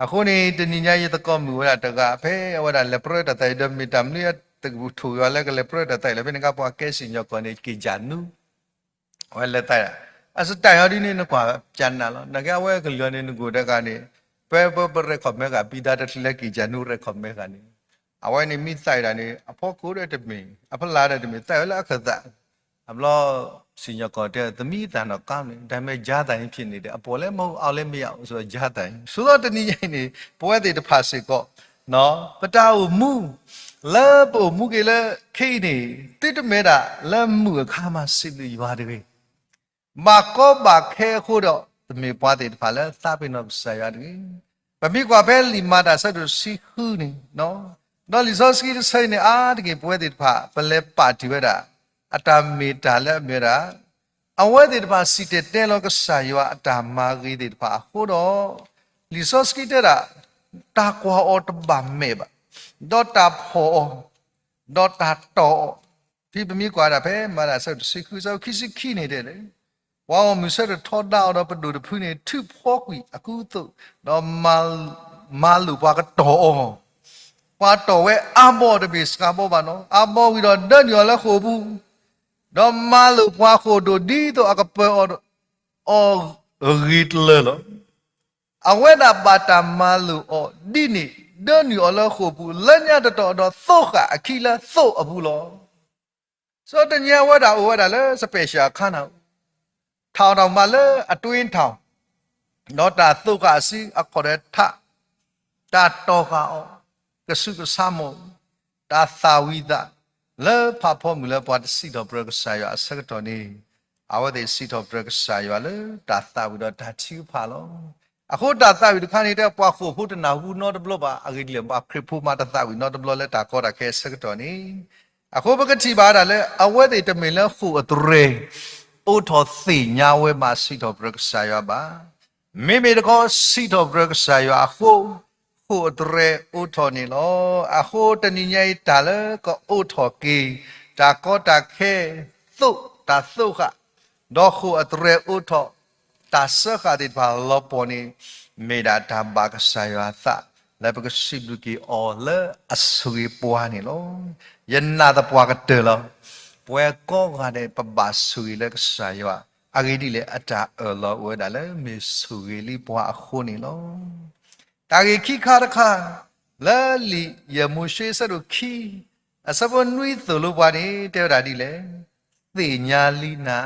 အဃိန့ၣ် တနံၤညါယသကိးမုၣ်ဝဲဒၣ်တဂၤ ဖဲအဝဲဒၣ်လဲၤပြၢတၢ်သးအံၤဒီးမ့ၢ်တၢ်မနုၤအတကပူၤထိၣ်ယွၤလၢကလဲၤပြၢတၢ်သးအံၤလၢ ဖဲန့ၣ်အခါပှၤကဲစံၣ်ညီၣ်ကွီၢ်န့ၣ် က့ၤကၢ်နူ အဝဲလဲၤသးဒၣ် အ style အီၤဒ်န့ၣ် နကွၢ်ပျၢ်နးလီၤ. နာ်က့အဝဲကလုာ်အီၤန့ၣ် နကိၣ်တဂၤန့ၣ် ပ ပ ပ record မဲဂၤ ပံသးတချုးလၢက့ၤကၢ်နူ record မဲဂၤန့ၣ် အဝဲန့ၣ်မ့ၢ်သးဒၣ်န့ၣ် အဖီခိၣ်ဒီးတမ့ၢ် အဖီလာ်ဒီးတမ့ၢ် သးဝဲလၢအခၢၣ်သး အဘျီ စံၣ်ညီၣ်ကွီၢ်တဲ သမီးအသံတော့ကောင်းတယ် ဒါပေမဲ့ ကြားသံဖြစ်နေတယ် အပေါ်လည်းမဟုတ် အောက်လည်းမရောက်ဆိုတော့ ကြားသံ ဆိုတော့တနံၤညါအံၤန့ၣ် ပဝဲသ့ၣ်တဖၣ်စ့ၢ်ကီး ပတၢ်အိၣ်မူ လၢပအိၣ်မူက့ၤလၢခဲအံၤန့ၣ် သုတမ့ၢ်ဒၣ်လၢမုၢ်အခါမး စံးဘျုးယွၤတဂ့ၤ. ဘၣ်ကီဘၣ်ခဲအဃိဒီး တမ့ၢ်ပှၤသ့ၣ်တဖၣ်လၢသးပ့ၤနီၣ်ကစၢ်ယွၤတဂ့ၤ. ပမ့ၢ်ကွၢ်ဖဲလံာ်မၤတၢ်ဆၢဒိၣ်တဆံဃုန့ၣ် ဒီးလံာ်စီဆှံတဆၢအံၤန့ၣ် အါတက့ၢ်ပဝဲသ့ၣ်တဖၣ် ပလဲၤပာ်တ့ၢ်ဝဲဒၣ် အတၢ်မ့ၢ်တၢ်လၢအမ့ၢ်ဝဲဒၣ် အဝဲသ့ၣ်တဖၣ်စံၣ်တဲၤတဲလီၤကစၢ်ယွၤအတၢ်မၤဂ့ၤသ့ၣ်တဖၣ်အဃိဒီး လံာ်စီဆှံတဲဒၣ် တၢ်ကွၢ်အီၤတဘၣ်မဲာ်ဘၣ်, ဒီးတၢ်ဖီၣ်အီၤ, ဒီးတၢ်တီၢ်အီၤ, ဖဲပမ့ၢ်ကွၢ်ဒၣ်ဖဲမၤတၢ်ဆၢဒိၣ်တဆံဃု ဆၢဖိခံဆံခံန့ၣ်တဲဒၣ် ပှၤဂီၢ်မုၢ်ဆၢထၢၣ်ထီဒါအီၤဒီးပဒိၣ်တဖုန့ၣ် ထုးဖီကွံာ်အကူအသိး, ဒီးမၤလိာ်ပှၤကတီၢ်အီၤ, ပှၤတီၢ်ဝဲအါဘီတဘ့ၣ်စှၤဘီဘၣ်နီၤ, အါဘီဝံၤဒီးဒၢနုာ်အီၤလၢဃိာ်ပူၤ, ဒီးမၤလိာ်ပှၤဃိာ်ဒိၣ်ဒ်သိးအကပၢၤအီၤအဂ့ၤတလၢာ်လီၤ. အဝဲဒၣ်ဘၣ်တၢ်မၤလိာ်အီၤဒ်န့ၣ်, ဒၢနုာ်အီၤလၢဃိာ်ပူၤ လၢညါတတီၤဒီးသိဃာ်အခံလၢသိးအပူၤလီၤ. စီၤတနံၤညါအဝဲဒၣ်အိၣ်ဝဲဒၣ်လၢ special အခါနၤ, ထးအီၣ်တၢ်မၤလၢအတွ့ထးအီၣ်, ဒီးတၢ်သိဃာ်အစုအခီၣ်ဒီးထး, တၢ်တီၢ်ဃာ်အီၤ, ကဆူးကဆါမီၢ်, တၢ်သၣ်ဝံၤသး, လၢဖးဖီမုၢ်လၢပှၤတစံးထီၣ်ပတြၢၤကစၢ်ယွၤအဆၢကတီၢ်န့ၣ်, အဝဲသ့ၣ်စံးထီၣ်ပတြၢၤကစၢ်ယွၤလၢတၢ်သၣ်ဝံၤဒီးတၢ်ထုကဖၣ်လီၤ. အဃိတၢ်သၣ်ဝံၤတခါန့ၣ် တဲပှၤဃိာ်ဖိတနၢ်ဟူနီတဘျီဘၣ်, အဂ့ၢ်ဒ်လဲၣ် ပှၤခရံာ်ဖိမးတသၣ်ဝံၤနီတဘျီလၢတၢ်ကီတၢ်ခဲအဆၢကတီၢ်န့ၣ်, အဃိပကထံၣ်ဘၣ်ဝဲဒၣ်လၢ အဝဲသ့ၣ်တမ့ၢ်လၢဃိာ်အတြဲၤ အိးထီၣ်သ့ၣ်ညါဝဲမးစံးထီၣ်ပတြၢၤကစၢ်ယွၤဘၣ်. မ့မ့ၢ်တခီစံးထီၣ်ပတြၢၤကစၢ်ယွၤအဃိ, ဃိာ်အတြဲၤအိးထီၣ်န့ၣ်လီၤ. အဃိတနံၤညါအံၤတၢ်လၢကအိးထီၣ်က့ၤ တၢ်ကီတၢ်ခဲ, သိးတၢ်သိဃာ်, ဒီးဃိာ်အတြဲၤအိးထီၣ် တၢ်စၢဃာ်သ့ၣ်တဖၣ်လီၤပှီၢ်န့ၣ်, မ့ၢ်ဒၣ်တၢ်ဘၣ်ကစၢ်ယွၤအသး လၢပကစံးဘျုးက့ၤအီၤလၢအဆိၣ်ဂ့ၤပှၤန့ၣ်လီၤ. ယနာ်သပှၢ်ကတၢၢ်လီၤ. ပဝဲကိးဂၤဒဲး ပဘၣ်ဆိၣ်ဂ့ၤလၢကစၢ်ယွၤ, အဂ့ၢ်ဒ်လဲၣ် အတၢ်အၢၣ်လီၤအိၣ်ဝဲဒၣ်လၢမ့ၢ်ဆိၣ်ဂ့ၤလံပှၤအဃိန့ၣ်လီၤ. တၢ်ဂ့ၢ်ခံခါတခါ, လၢလံာ်ယဲၢ်မိၤၡ့အဆၢဒိၣ်ခံ, အဆၢဖိနွံသိၣ်လိပှၤန့ၣ် တဲဝဲဒၣ်ဒ်လဲၣ်, သ့ၣ်ညါလံနၤ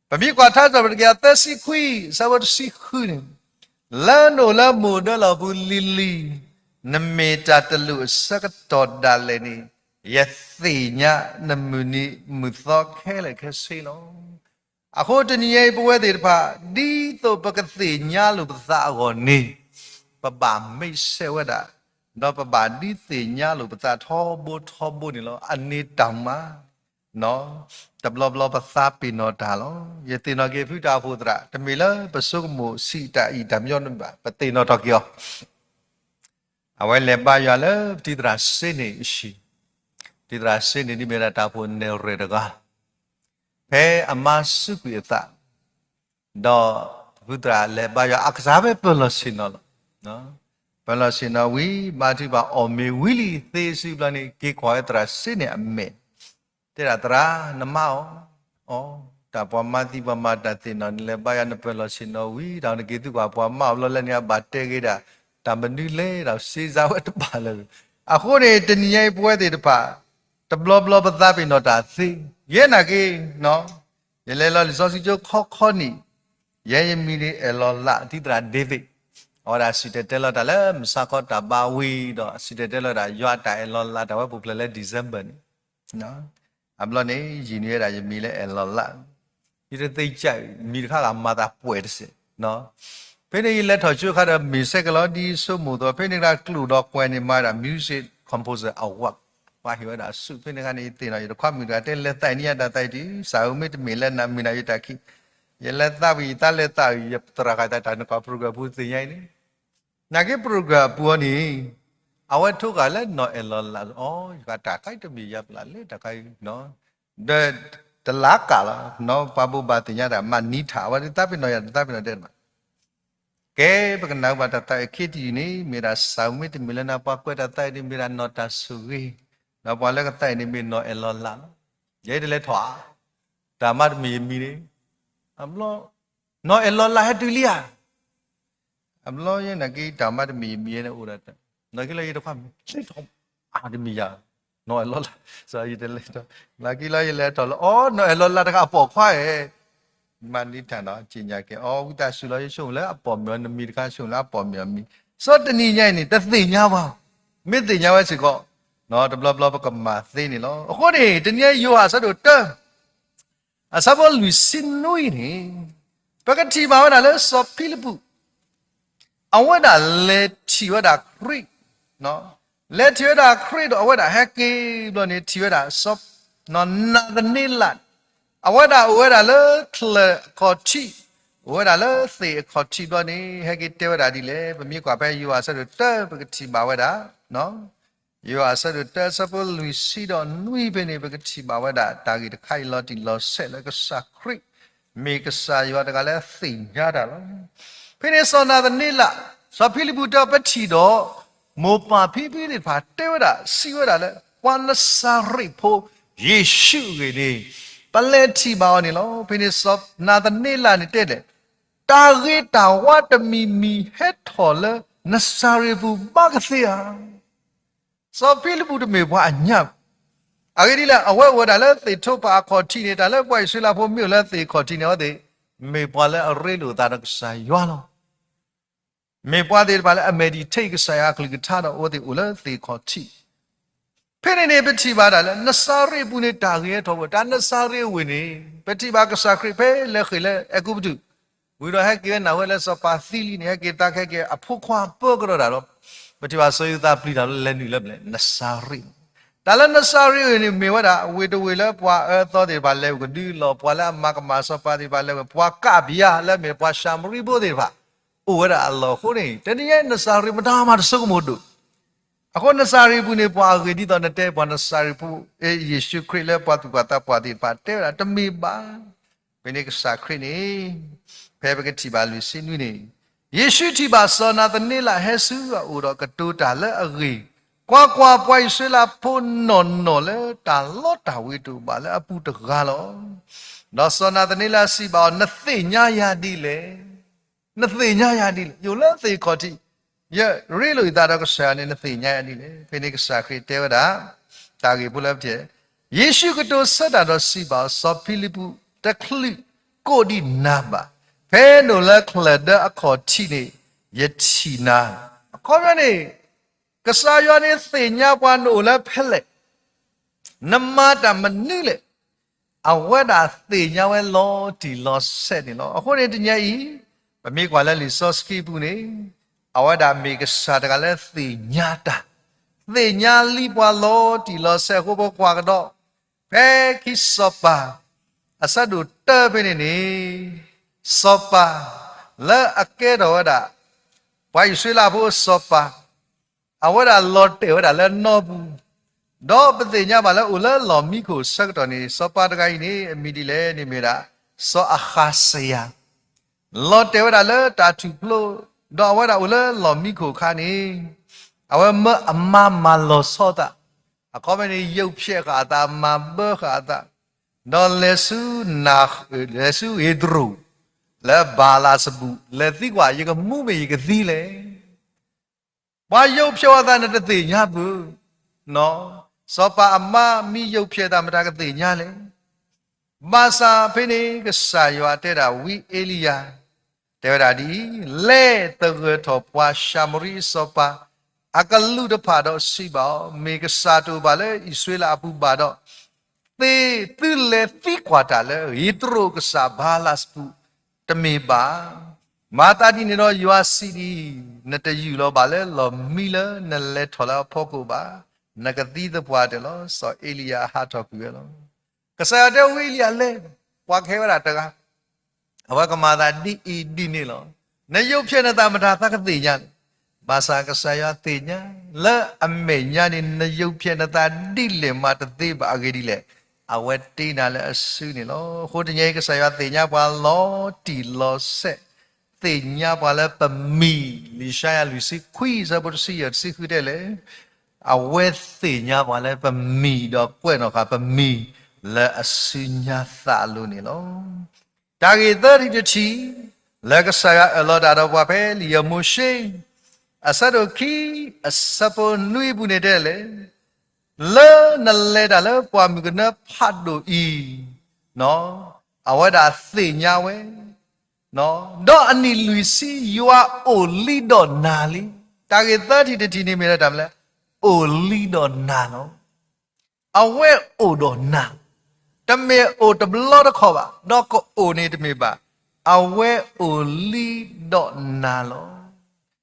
ပမ့ၢ်ကွၢ်ထါစံးထီၣ်ပတြၢၤကယၤသၢဆံခွံ, အဆၢဖိတဆံဃုန့ၣ်, လၢနအိၣ်လၢမုၢ်ဒၢလီၢ်ပူၤလံၤလံၤ, နမ့ၢ်တၢ်တလူၢ်အဆၢကတီၢ်ဒၣ်လဲာ်န့ၣ်, ယသ့ၣ်ညါနမုၢ်နံၤမုၢ်သီခဲလၢာ်ခဲဆ့လီၤ. အဃိတနံၤအံၤပဝဲသ့ၣ်တဖၣ်, ဒ်သိးပကသ့ၣ်ညါလိာ်ပသးအဂီၢ်န့ၣ်, ပဘၣ်မ့ၢ်ဆဲးဝဲဒၣ်, ဒီးပဘၣ်ဒုးသ့ၣ်ညါလိာ်ပသးထီဘိထီဘိန့ၣ်လီၤ. အန့ၣ်တၢ်မၤ တဘျီဘျီပသးပ့ၤနီၣ်တၢ်လီၤ. ယသ့ၣ်နီၣ်က့ၤဖုတၢ်အိၣ်ဖှိၣ်သရၣ်, တမ့ၢ်လၢပဆိကမိၣ်ဆံးတၢ်အံၤတၢ်မညီန့ၣ်ဘၣ်, ပသ့ၣ်နီၣ်ထီၣ်က့ၤအီၤ. အဝဲလဲၤဘါယွၤလၢပတံၤသရၣ်စ့န့ၣ်အဟံၣ်, ပတံၤသရၣ်စ့န့ၣ်ဒ်မ့ၢ်ဒၣ်တၢ်အိၣ်ဖှိၣ်နဲၣ်ရွဲၣ်တဂၤ, ဖဲအမါစူးကွံာ်အသး, ဒီးဖုသရၣ်လဲၤဘါယွၤအကစၢ်ဖဲပၢၢ်လီၢ်ဆ့ၣ်နီၤလီၤ. ပၢၢ်လီၢ်ဆ့ၣ်နီၤဝံၤ ဘါထုကဖၣ်အီၣ်မ့ၤဝံၤလံသ့စုဘျီန့ၣ် က့ၤကွၢ်ဝဲသရၣ်စ့န့ၣ်အမဲာ်, တဲဒၣ်သရၣ် နမါအီၤ, အီ, တၢ်ပှၤမါသံပှၤမၤတၢ်သ့ၣ်နီၣ်န့ၣ် လဲၤဘါယွၤနပၢၢ်လီၢ်ဆ့ၣ်နီၤဝံၤ တၢ်နက့ၤသံကွၢ်ပှၤမါအီၤဘျီလၢန့ၣ် အဘၣ်တဲဂ့ၤဒၣ်, တၢ်မနုၤလဲၣ်ဒီးစ့စါဝဲတဘၣ်လၢၤ. အဃိန့ၣ် တနံၤညါအံၤပဝဲသ့ၣ်တဖၣ်, တဘျီဘျီပသးပ့ၤနီၣ်တၢ်သ့, ယဲနာ်က့ၤ ယလဲၤလီၤလံာ်စီဆှံကၠိခီခီနံၣ်, ယဲယမံၤန့ၣ်အဲၣ်လီၤလး တံၤသရၣ် David, အဝဲဒၣ်စံၣ်တဲၤတဲလီၤတၢ်လၢမုၢ်ဆါခီတၢ်ဘါဝံၤဒီး စံၣ်တဲၤတဲလီၤတၢ်ယွၤအတၢ်အဲၣ်လီၤလးတၢ်ဝဲပူၤဖျဲးလၢ December န့ၣ်, အဘျီန့ၣ် ယံာ်န့ၢ်ဝဲဒၣ်ယမံၤလၢအဲၣ်လီၤလး, ယတသ့ၣ်ညါ မံၤတခါဂၤမၤသးပှဲၤတစဲး ဖဲန့ၣ်ယလဲၤထီၣ်ကၠိအခါဒီးမ့ၢ်ဆဲးကလီၤဒ်ဆိကမိၣ်အသိး ဖဲန့ၣ်တဂၤကျိာ်ဒီးကွဲးန့ၣ်မၤဒၣ် Music Composer Award, ပှၤဟ့ၣ်ဝဲဒၣ်ဆူၣ် ဖဲန့ၣ်အခါန့ၣ် ယသ့ၣ်နီၣ်ယတခွါမုၣ်တဂၤတဲလဲၤသးအံၤန့ၣ်ယတၢ်သးအံၤတုၤ စးဧိၤမ့တမ့ၢ်လၢနၤမ့ၢ်နၤယတၢ်ခံး, ယလဲၤသးဝံၤယသးလဲၤသးအံၤ ယသရၣ်ဃာ်သးတၢ်နကွၢ် program ပူၤသ့ၣ်ညါအံၤန့ၣ်, နာ်က့ program အပူၤအီၤန့ၣ်, အဝဲထိဂၤလၢနီၢ်အဲၣ်လီၤလးအီၤ ယဃာ်တၢ်ခါအံၤတမ့ၢ်ယၤပျၢ်လၢတၢ်ခါအံၤ ဒီးတလးကးလီၤ, ပှၤဘိးဘၣ်သ့ၣ်ညါတၢ် မၤနံၤထၣ် အဝဲသးပ့ၤနီၣ်ယၤ တသးပ့ၤနီၣ်တဲတမး, ကဲ ပကနၢ်ဟူဘၣ်တၢ်သးအုး ခ့တယုၢ်န့ၣ် မ့ၢ်ဒၣ်စးဧိၤမ့တမ့ၢ်လၢနၤ ပှၤကွဲးတၢ်သးအံၤန့ၣ် မ့ၢ်ဒၣ်နီၢ်တၢ်ဆိၣ်ဂ့ၤ, ဒီးပှၤလၢကသးအံၤန့ၣ်မ့ၢ်နီၢ်အဲၣ်လီၤလးလီၤ, ယဲတလဲၤထီၣ်ဧါ, တၢ်မၤတမံၤယမံၤန့ၣ်, အဘျီ, နီၢ်အဲၣ်လီၤလးဟဲတုၤလံဧါ အဘျီယဲနာ်က့ တၢ်မၤတမံၤယမံၤယဲန့ၣ်အိၣ်ဒီး, နာ်က့လၢယတခွါမ့ၢ်လဲၤထီၣ်, အါတမံၤယၤ, နီၢ်အဲၣ်လီၤလး, ယတလဲၤထီၣ်, နာ်က့လၢယလဲၤထီၣ်လၢ အီ နီၢ်အဲၣ်လီၤလးတဂၤအပိာ်ခွါဧဲ, မၤနံၤထၣ်နီၤ က့ညါက့ၤ အီ ဝံသးစူၤလီၤ ယဆိကမိၣ်လၢအပိာ်မ့ၢ်အီၤ နမံၤတခါ ဆိကမိၣ်လၢအပိာ်မ့ၢ်အီၤမံၤ, စီၤတနံၤညါအံၤန့ၣ် တသ့ၣ်ညါဘၣ်, မ့ၢ်သ့ၣ်ညါဝဲစ့ၢ်ကီး, တဘျီဘျီပကမၤသ့န့ၣ်လီၤ. အဃိန့ၣ် တနံၤညါယိၤဟၣ်အဆၢဒိၣ်တၢ အဆၢဖိလွံၢ်ဆံနွံန့ၣ်, ပကထံၣ်ဘၣ်ဝဲဒၣ်လၢစီၤဖံလံးပူး အဝဲဒၣ်လဲၤထံၣ်ဝဲဒၣ်ခရံာ်, လဲၤထံၣ်ဝဲဒၣ်ခရံာ်ဒီးအဝဲဒၣ်ဟဲက့ၤဘျီန့ၣ် ထံၣ်ဝဲဒၣ် နၤသန့လး, အဝဲဒၣ်အိၣ်ဝဲဒၣ်လၢချၢၣ်အခီၣ်ထံး, အိၣ်ဝဲဒၣ်လၢသ့ၣ်အခီၣ်ထံးဘျီန့ၣ် ဟဲက့ၤတဲဝဲဒၣ်ဒ်လဲၣ်. ပမ့ၢ်ကွၢ်ဖဲယိၤဟၣ်အဆၢဒိၣ်တၢ ပကထံၣ်ဘၣ်ဝဲဒၣ် ယိၤဟၣ်အဆၢဒိၣ်တၢ အဆၢဖိလွံၢ်ဆံဒီးနွံဖဲန့ၣ် ပကထံၣ်ဘၣ်ဝဲဒၣ် တၢ်ဂ့ၢ်တခါအံၤလီၤတံၢ်လီၤဆဲးလၢကစၢ်ခရံာ် မ့ၢ်ကစၢ်ယွၤတဂၤလၢသ့ၣ်ညါတၢ်လီၤ. ဖဲန့ၣ်စီၤနၤသန့လး, စီၤဖံလံးပူးတဲအီၤ ပထံၣ်ဒီး မိၢ်ပၢ်ဖံဖုသ့ၣ်တဖၣ်တဲဝဲဒၣ် စံးဝဲဒၣ်လၢ ပှၤနစၤရ့းဖိ ယ့ၣ်ၡူးအဂ့ၢ်န့ၣ် ပလဲၤထံၣ်ဘၣ်အီၤန့ၣ်လီၤ. ဖဲန့ၣ်စီၤနၤသန့လးန့ၣ်တဲလဲၣ်, တၢ်ဂ့ၤတၢ်ဝါတမံၤမံၤဟဲထီၣ်လၢနစၤရ့းပူၤဘၣ်ကသ့ဧါ. စီၤဖံလံးပူးတမ့ၢ်ပှၤအညၣ်ဘၣ်. အဂ့ၢ်ဒ်လဲၣ်, အဝဲအိၣ်ဝဲဒၣ်လၢသ့ၣ်ထိပၣ်အခီၣ်ထံးန့ၣ် တၢ်လၢပှၤအံၣ်စရ့လးဖိမ့ၢ်အိၣ်လၢသ့ၣ်ခီၣ်ထံးန့ၣ် အဝဲသ့ၣ် မ့ၢ်ပှၤလၢအရ့လိာ်သးဒီးကစၢ်ယွၤလီၤ. မ့ၢ်ပှၤသ့ၣ်တဖၣ်လၢအ meditate ကစၢ်ယွၤအကလုၢ်ကထါဒီး အဝဲသ့ၣ်အိၣ်လၢသ့ၣ်ခီၣ်ထံး ဖဲန့ၣ်န့ၣ် ပထံၣ်ဘၣ်ဒၣ်လၢ နစၤရ့းပူၤန့ၣ် တၢ်ဂ့ၤဟဲထီၣ်ဝဲ, တၢ်နစၤရ့းဝ့ၢ်န့ၣ် ပထံၣ်ဘၣ်ကစၢ်ခရံာ်ဖဲလဲၤဃ့ၢ်လၢအဲၤကူပတူး, ဝံၤဒီးဟဲက့ၤဝဲနၢ်ဝဲလၢစီၤပၤသံလံန့ၣ် ဟဲက့ၤသးခဲက့ၤ အဖိခွါပၢကဒီးတၢ်ဒီး ပထံၣ်ဘၣ်စီၤယိၤသးပျံၤတၢ်လၢလဲၤနုာ်လၢပလဲၣ် နစၤရ့း, တၢ်လၢနစၤရ့းဝ့ၢ်န့ၣ် မ့ၢ်ဝဲဒၣ် ဝ့ၢ်တဝ့ၢ်လၢပှၤအၢသီသ့ၣ်တဖၣ်လဲၤကဒုလီၤ, ပှၤလၢအမၤကမၣ်စီၤပၤသ့ၣ်တဖၣ်လဲၤဝဲ, ပှၤကးပယၤလၢမ့ၢ်ပှၤၡၤမရံဖိသ့ၣ်တဖၣ် အိၣ်ဝဲဒၣ်အလီၢ်အဃိန့ၣ် တနံၤညါနစၤရ့းမတၤမၤတဆိကမိၣ်ဒိၣ် အဃိနစၤရ့းပူၤန့ၣ် ပှၤအဂ့ၢ်ဒ်သိးနတဲ ပှၤနစၤရ့းဖိ ယ့ၣ်ၡူးခရံာ်လၢပှၤသူၣ်ပှၢ်သးပှၢ်သ့ၣ်တဖၣ်တဲဝဲဒၣ် တမ့ၢ်ဘၣ်. ဖဲန့ၣ်ကစၢ်ခရံာ်န့ၣ် ဖဲပကထံၣ်ဘၣ်လွံၢ်ဆံနွံန့ၣ် ယ့ၣ်ၡူးထံၣ်ဘၣ်စီၤနၤသန့လးဟဲဆူအအိၣ်ဒီးကတိၤတၢ်လၢအဂ့ၢ်, ကွၢ်ကွၢ်, ပှၤအံၣ်စရ့လးဖိနီၢ်နီၢ်လၢတၢ်လီတၢ်ဝ့ၤတအိၣ်ဘၣ်လၢအပူၤတဂၤလီၤ. ဒီးစီၤနၤသန့လးစံးဘၣ်အီၤ, နသ့ၣ်ညါယၤဒ်လဲၣ် နသ့ၣ်ညါယၤဒ်လဲၣ်. ယအိၣ်လၢသ့ၣ်ခီၣ်ထံး, ယရ့လိာ်ယသးဒီးကစၢ်ယွၤန့ၣ် နသ့ၣ်ညါယၤဒ်လဲၣ်. ဖဲန့ၣ်ကစၢ်ခရံာ်တဲဝဲဒၣ် တၢ်ဂ့ၢ်ဖိလၢပထံၣ်, ယ့ၣ်ၡူးကတိၤဆၢတၢ်ဒီးစံးဘၣ်အီၤ, စီၤဖံလံးပူး, တချုးကိးဒံးနၤဘၣ်, ဖဲနအိၣ်လၢချၢၣ်ဒၢအခီၣ်ထံးန့ၣ် ယထံၣ်နၤ. အခီပညီန့ၣ် ကစၢ်ယွၤန့ၣ်သ့ၣ်ညါပှၤနအိၣ်လၢဖဲလဲၣ် နမၤတၢ်မနုၤလဲၣ်, အဝဲဒၣ်သ့ၣ်ညါဝဲလီၤတံၢ်လီၤဆဲးန့ၣ်လီၤ. အဃိန့ၣ်တနံၤအံၤ ပမ့ၢ်ကွၢ်လၢလံာ်စီဆှံပူၤန့ၣ် အဝဲဒၣ်မ့ၢ်ကစၢ်တဂၤလၢသ့ၣ်ညါတၢ်, သ့ၣ်ညါလံပှၤလီၤတံၢ်လီၤဆဲးအဃိ ပကွၢ်ကဒီး ဖဲခံစီၤပၤ အဆၢဒိၣ်တၢဖဲန့ၣ်န့ၣ် စီၤပၤ လၢအကဲထီၣ်ဝဲဒၣ် ပှၤအံၣ်စရ့လးဖိအစီၤပၤ အဝဲဒၣ်လီၤတဲာ်ဝဲဒၣ်လၢနီပူၤ, ဒီးပသ့ၣ်ညါဘၣ်လၢအိၣ်လၢလီၢ်မံခိၣ်ဆၢကတီၢ်န့ၣ် စီၤပၤတဂၤအံၤန့ၣ် အမံၤဒ်လဲၣ်န့ၣ်မ့ၢ်ဒၣ် စီၤအဃးစယၤ, လီၤတဲာ်ဝဲဒၣ်လၢတၢ်ထူၣ်ဖျိ, ဒီးအဝဲဒၣ်အိၣ်လၢလီၢ်မံခိၣ်အခါန့ၣ် အဝဲမၢအမါမၤလီၤဆီသး, အခီပညီန့ၣ် ယုၢ်ဖျဲးဃာ်အသး မၤဘၢဃာ်အသး, ဒီးလဲၤဆူ လဲၤဆူယ့းတရူး လၢဘၤလးစဘူး လဲၤသံကွၢ် ယကမူမ့ၢ်ယကသံလဲၣ် ပှၤယုၢ်ဖျဲးဝဲသးန့ၣ်တသ့ၣ်ညါဘၣ်, စီၤပၤအမါမ့ၢ်ယုၢ်ဖျဲးသးမတၤကသ့ၣ်ညါလဲၣ်. ဘၣ်ဆၣ်ဖဲန့ၣ် ကစၢ်ယွၤတဲဒၣ်ဝံအ့လံယၤ, တဲဝဲဒၣ်ဒ်အံၤ, လဲၤသဂၢၢ်ထီၣ်ပှၤၡၤမရံအစီၤပၤ အကလူးတဖၣ်ဒီးစံးဘၣ်အီၤ, မ့ၢ်ကစၢ်တအိၣ်ဘၣ်လၢအံၣ်စရ့လးအပူၤဘၣ်ဒီး သုလဲၤသံကွၢ်တၢ်လၢ ယ့းတရူးကစၢ်ဘၤလးစဘူး တမ့ၢ်ဘၣ်. မၤသးဒ်န့ၣ်ဒီးယွၤစံးဒ်အံၤ, နတယူာ်လီၤဘၣ်လၢလီၢ်မံလၢနလဲၤထီၣ်လၢအဖီခိၣ်ဘၣ်, နကသံသပှၢ်တၢၢ်လီၤ. စီၤအ့လံယၤအဟးထီၣ်ကွံာ်ဝဲလီၤ. ကစၢ်ယွၤတဲဝံအ့လံယၤလဲၤ, ပှၤကဟဲဝဲဒၣ်တဂၤ အဝဲကမၤသးဒ်အံၤဒ်န့ၣ်လီၤ. နယုၢ်ဖျဲးနသးမတၤသးကသ့ၣ်ညါလဲၣ်. ဘၣ်ဆၣ်ကစၢ်ယွၤသ့ၣ်ညါ လၢအမဲာ်ညါန့ၣ် နယုၢ်ဖျဲးနသးဒ်လဲၣ်မးတသ့ဘၣ်အဂ့ၢ်ဒ်လဲၣ်. အဝဲတ့နၤလၢအစုန့ၣ်လီၤ. အဃိတနံၤအံၤ ကစၢ်ယွၤသ့ၣ်ညါပှၤလီၤတံၢ်လီၤဆဲး, သ့ၣ်ညါပှၤလၢပမံၤ, လံာ်ၡါယၤလွံၢ်ဆံခွံ အဆၢဖိတဆံယဲၢ် တဆံဃုတဲလဲၣ် အဝဲသ့ၣ်ညါပှၤလၢပမံၤ ဒီးကွဲးနီၣ်ဃာ်ပမံၤ လၢအစုညါသးအလိၤန့ၣ်လီၤ. တၢ်ဂ့ၢ်သၢထံၣ်တထံၣ် လၢကစၢ်ယွၤအၢၣ်လီၤတၢ်ဒီးပှၤဖဲလံာ်ယၤမိၤၡ့ အဆၢဒိၣ်ခံ အဆၢဖိနွံအပူၤန့ၣ်တဲလဲၣ်, လၢနလဲၤတၢ်လၢပှၢ်မုၢ်ကနၢဖးဒိၣ်အံၤ, အဝဲဒၣ်သ့ၣ်ညါဝဲ ဒီးအနံၣ်လွံၢ်ဆံ ယွၤအိၣ်လံဒီးနၤလံ. တၢ်ဂ့ၢ်သၢထံၣ်တထံၣ်န့ၣ်မ့ၢ်ဒၣ်တၢ်မနုၤလဲၣ်, အိၣ်လံဒီးနၤလီၤ. အဝဲအိၣ်ဒီးနၤ, တမ့ၢ်အိၣ်တဘျီတခီၣ်ဘၣ်, ဒီးကအိၣ်န့ၣ်တမ့ၢ်ဘၣ်, အဝဲအိၣ်လံဒီးနၤလီၤ.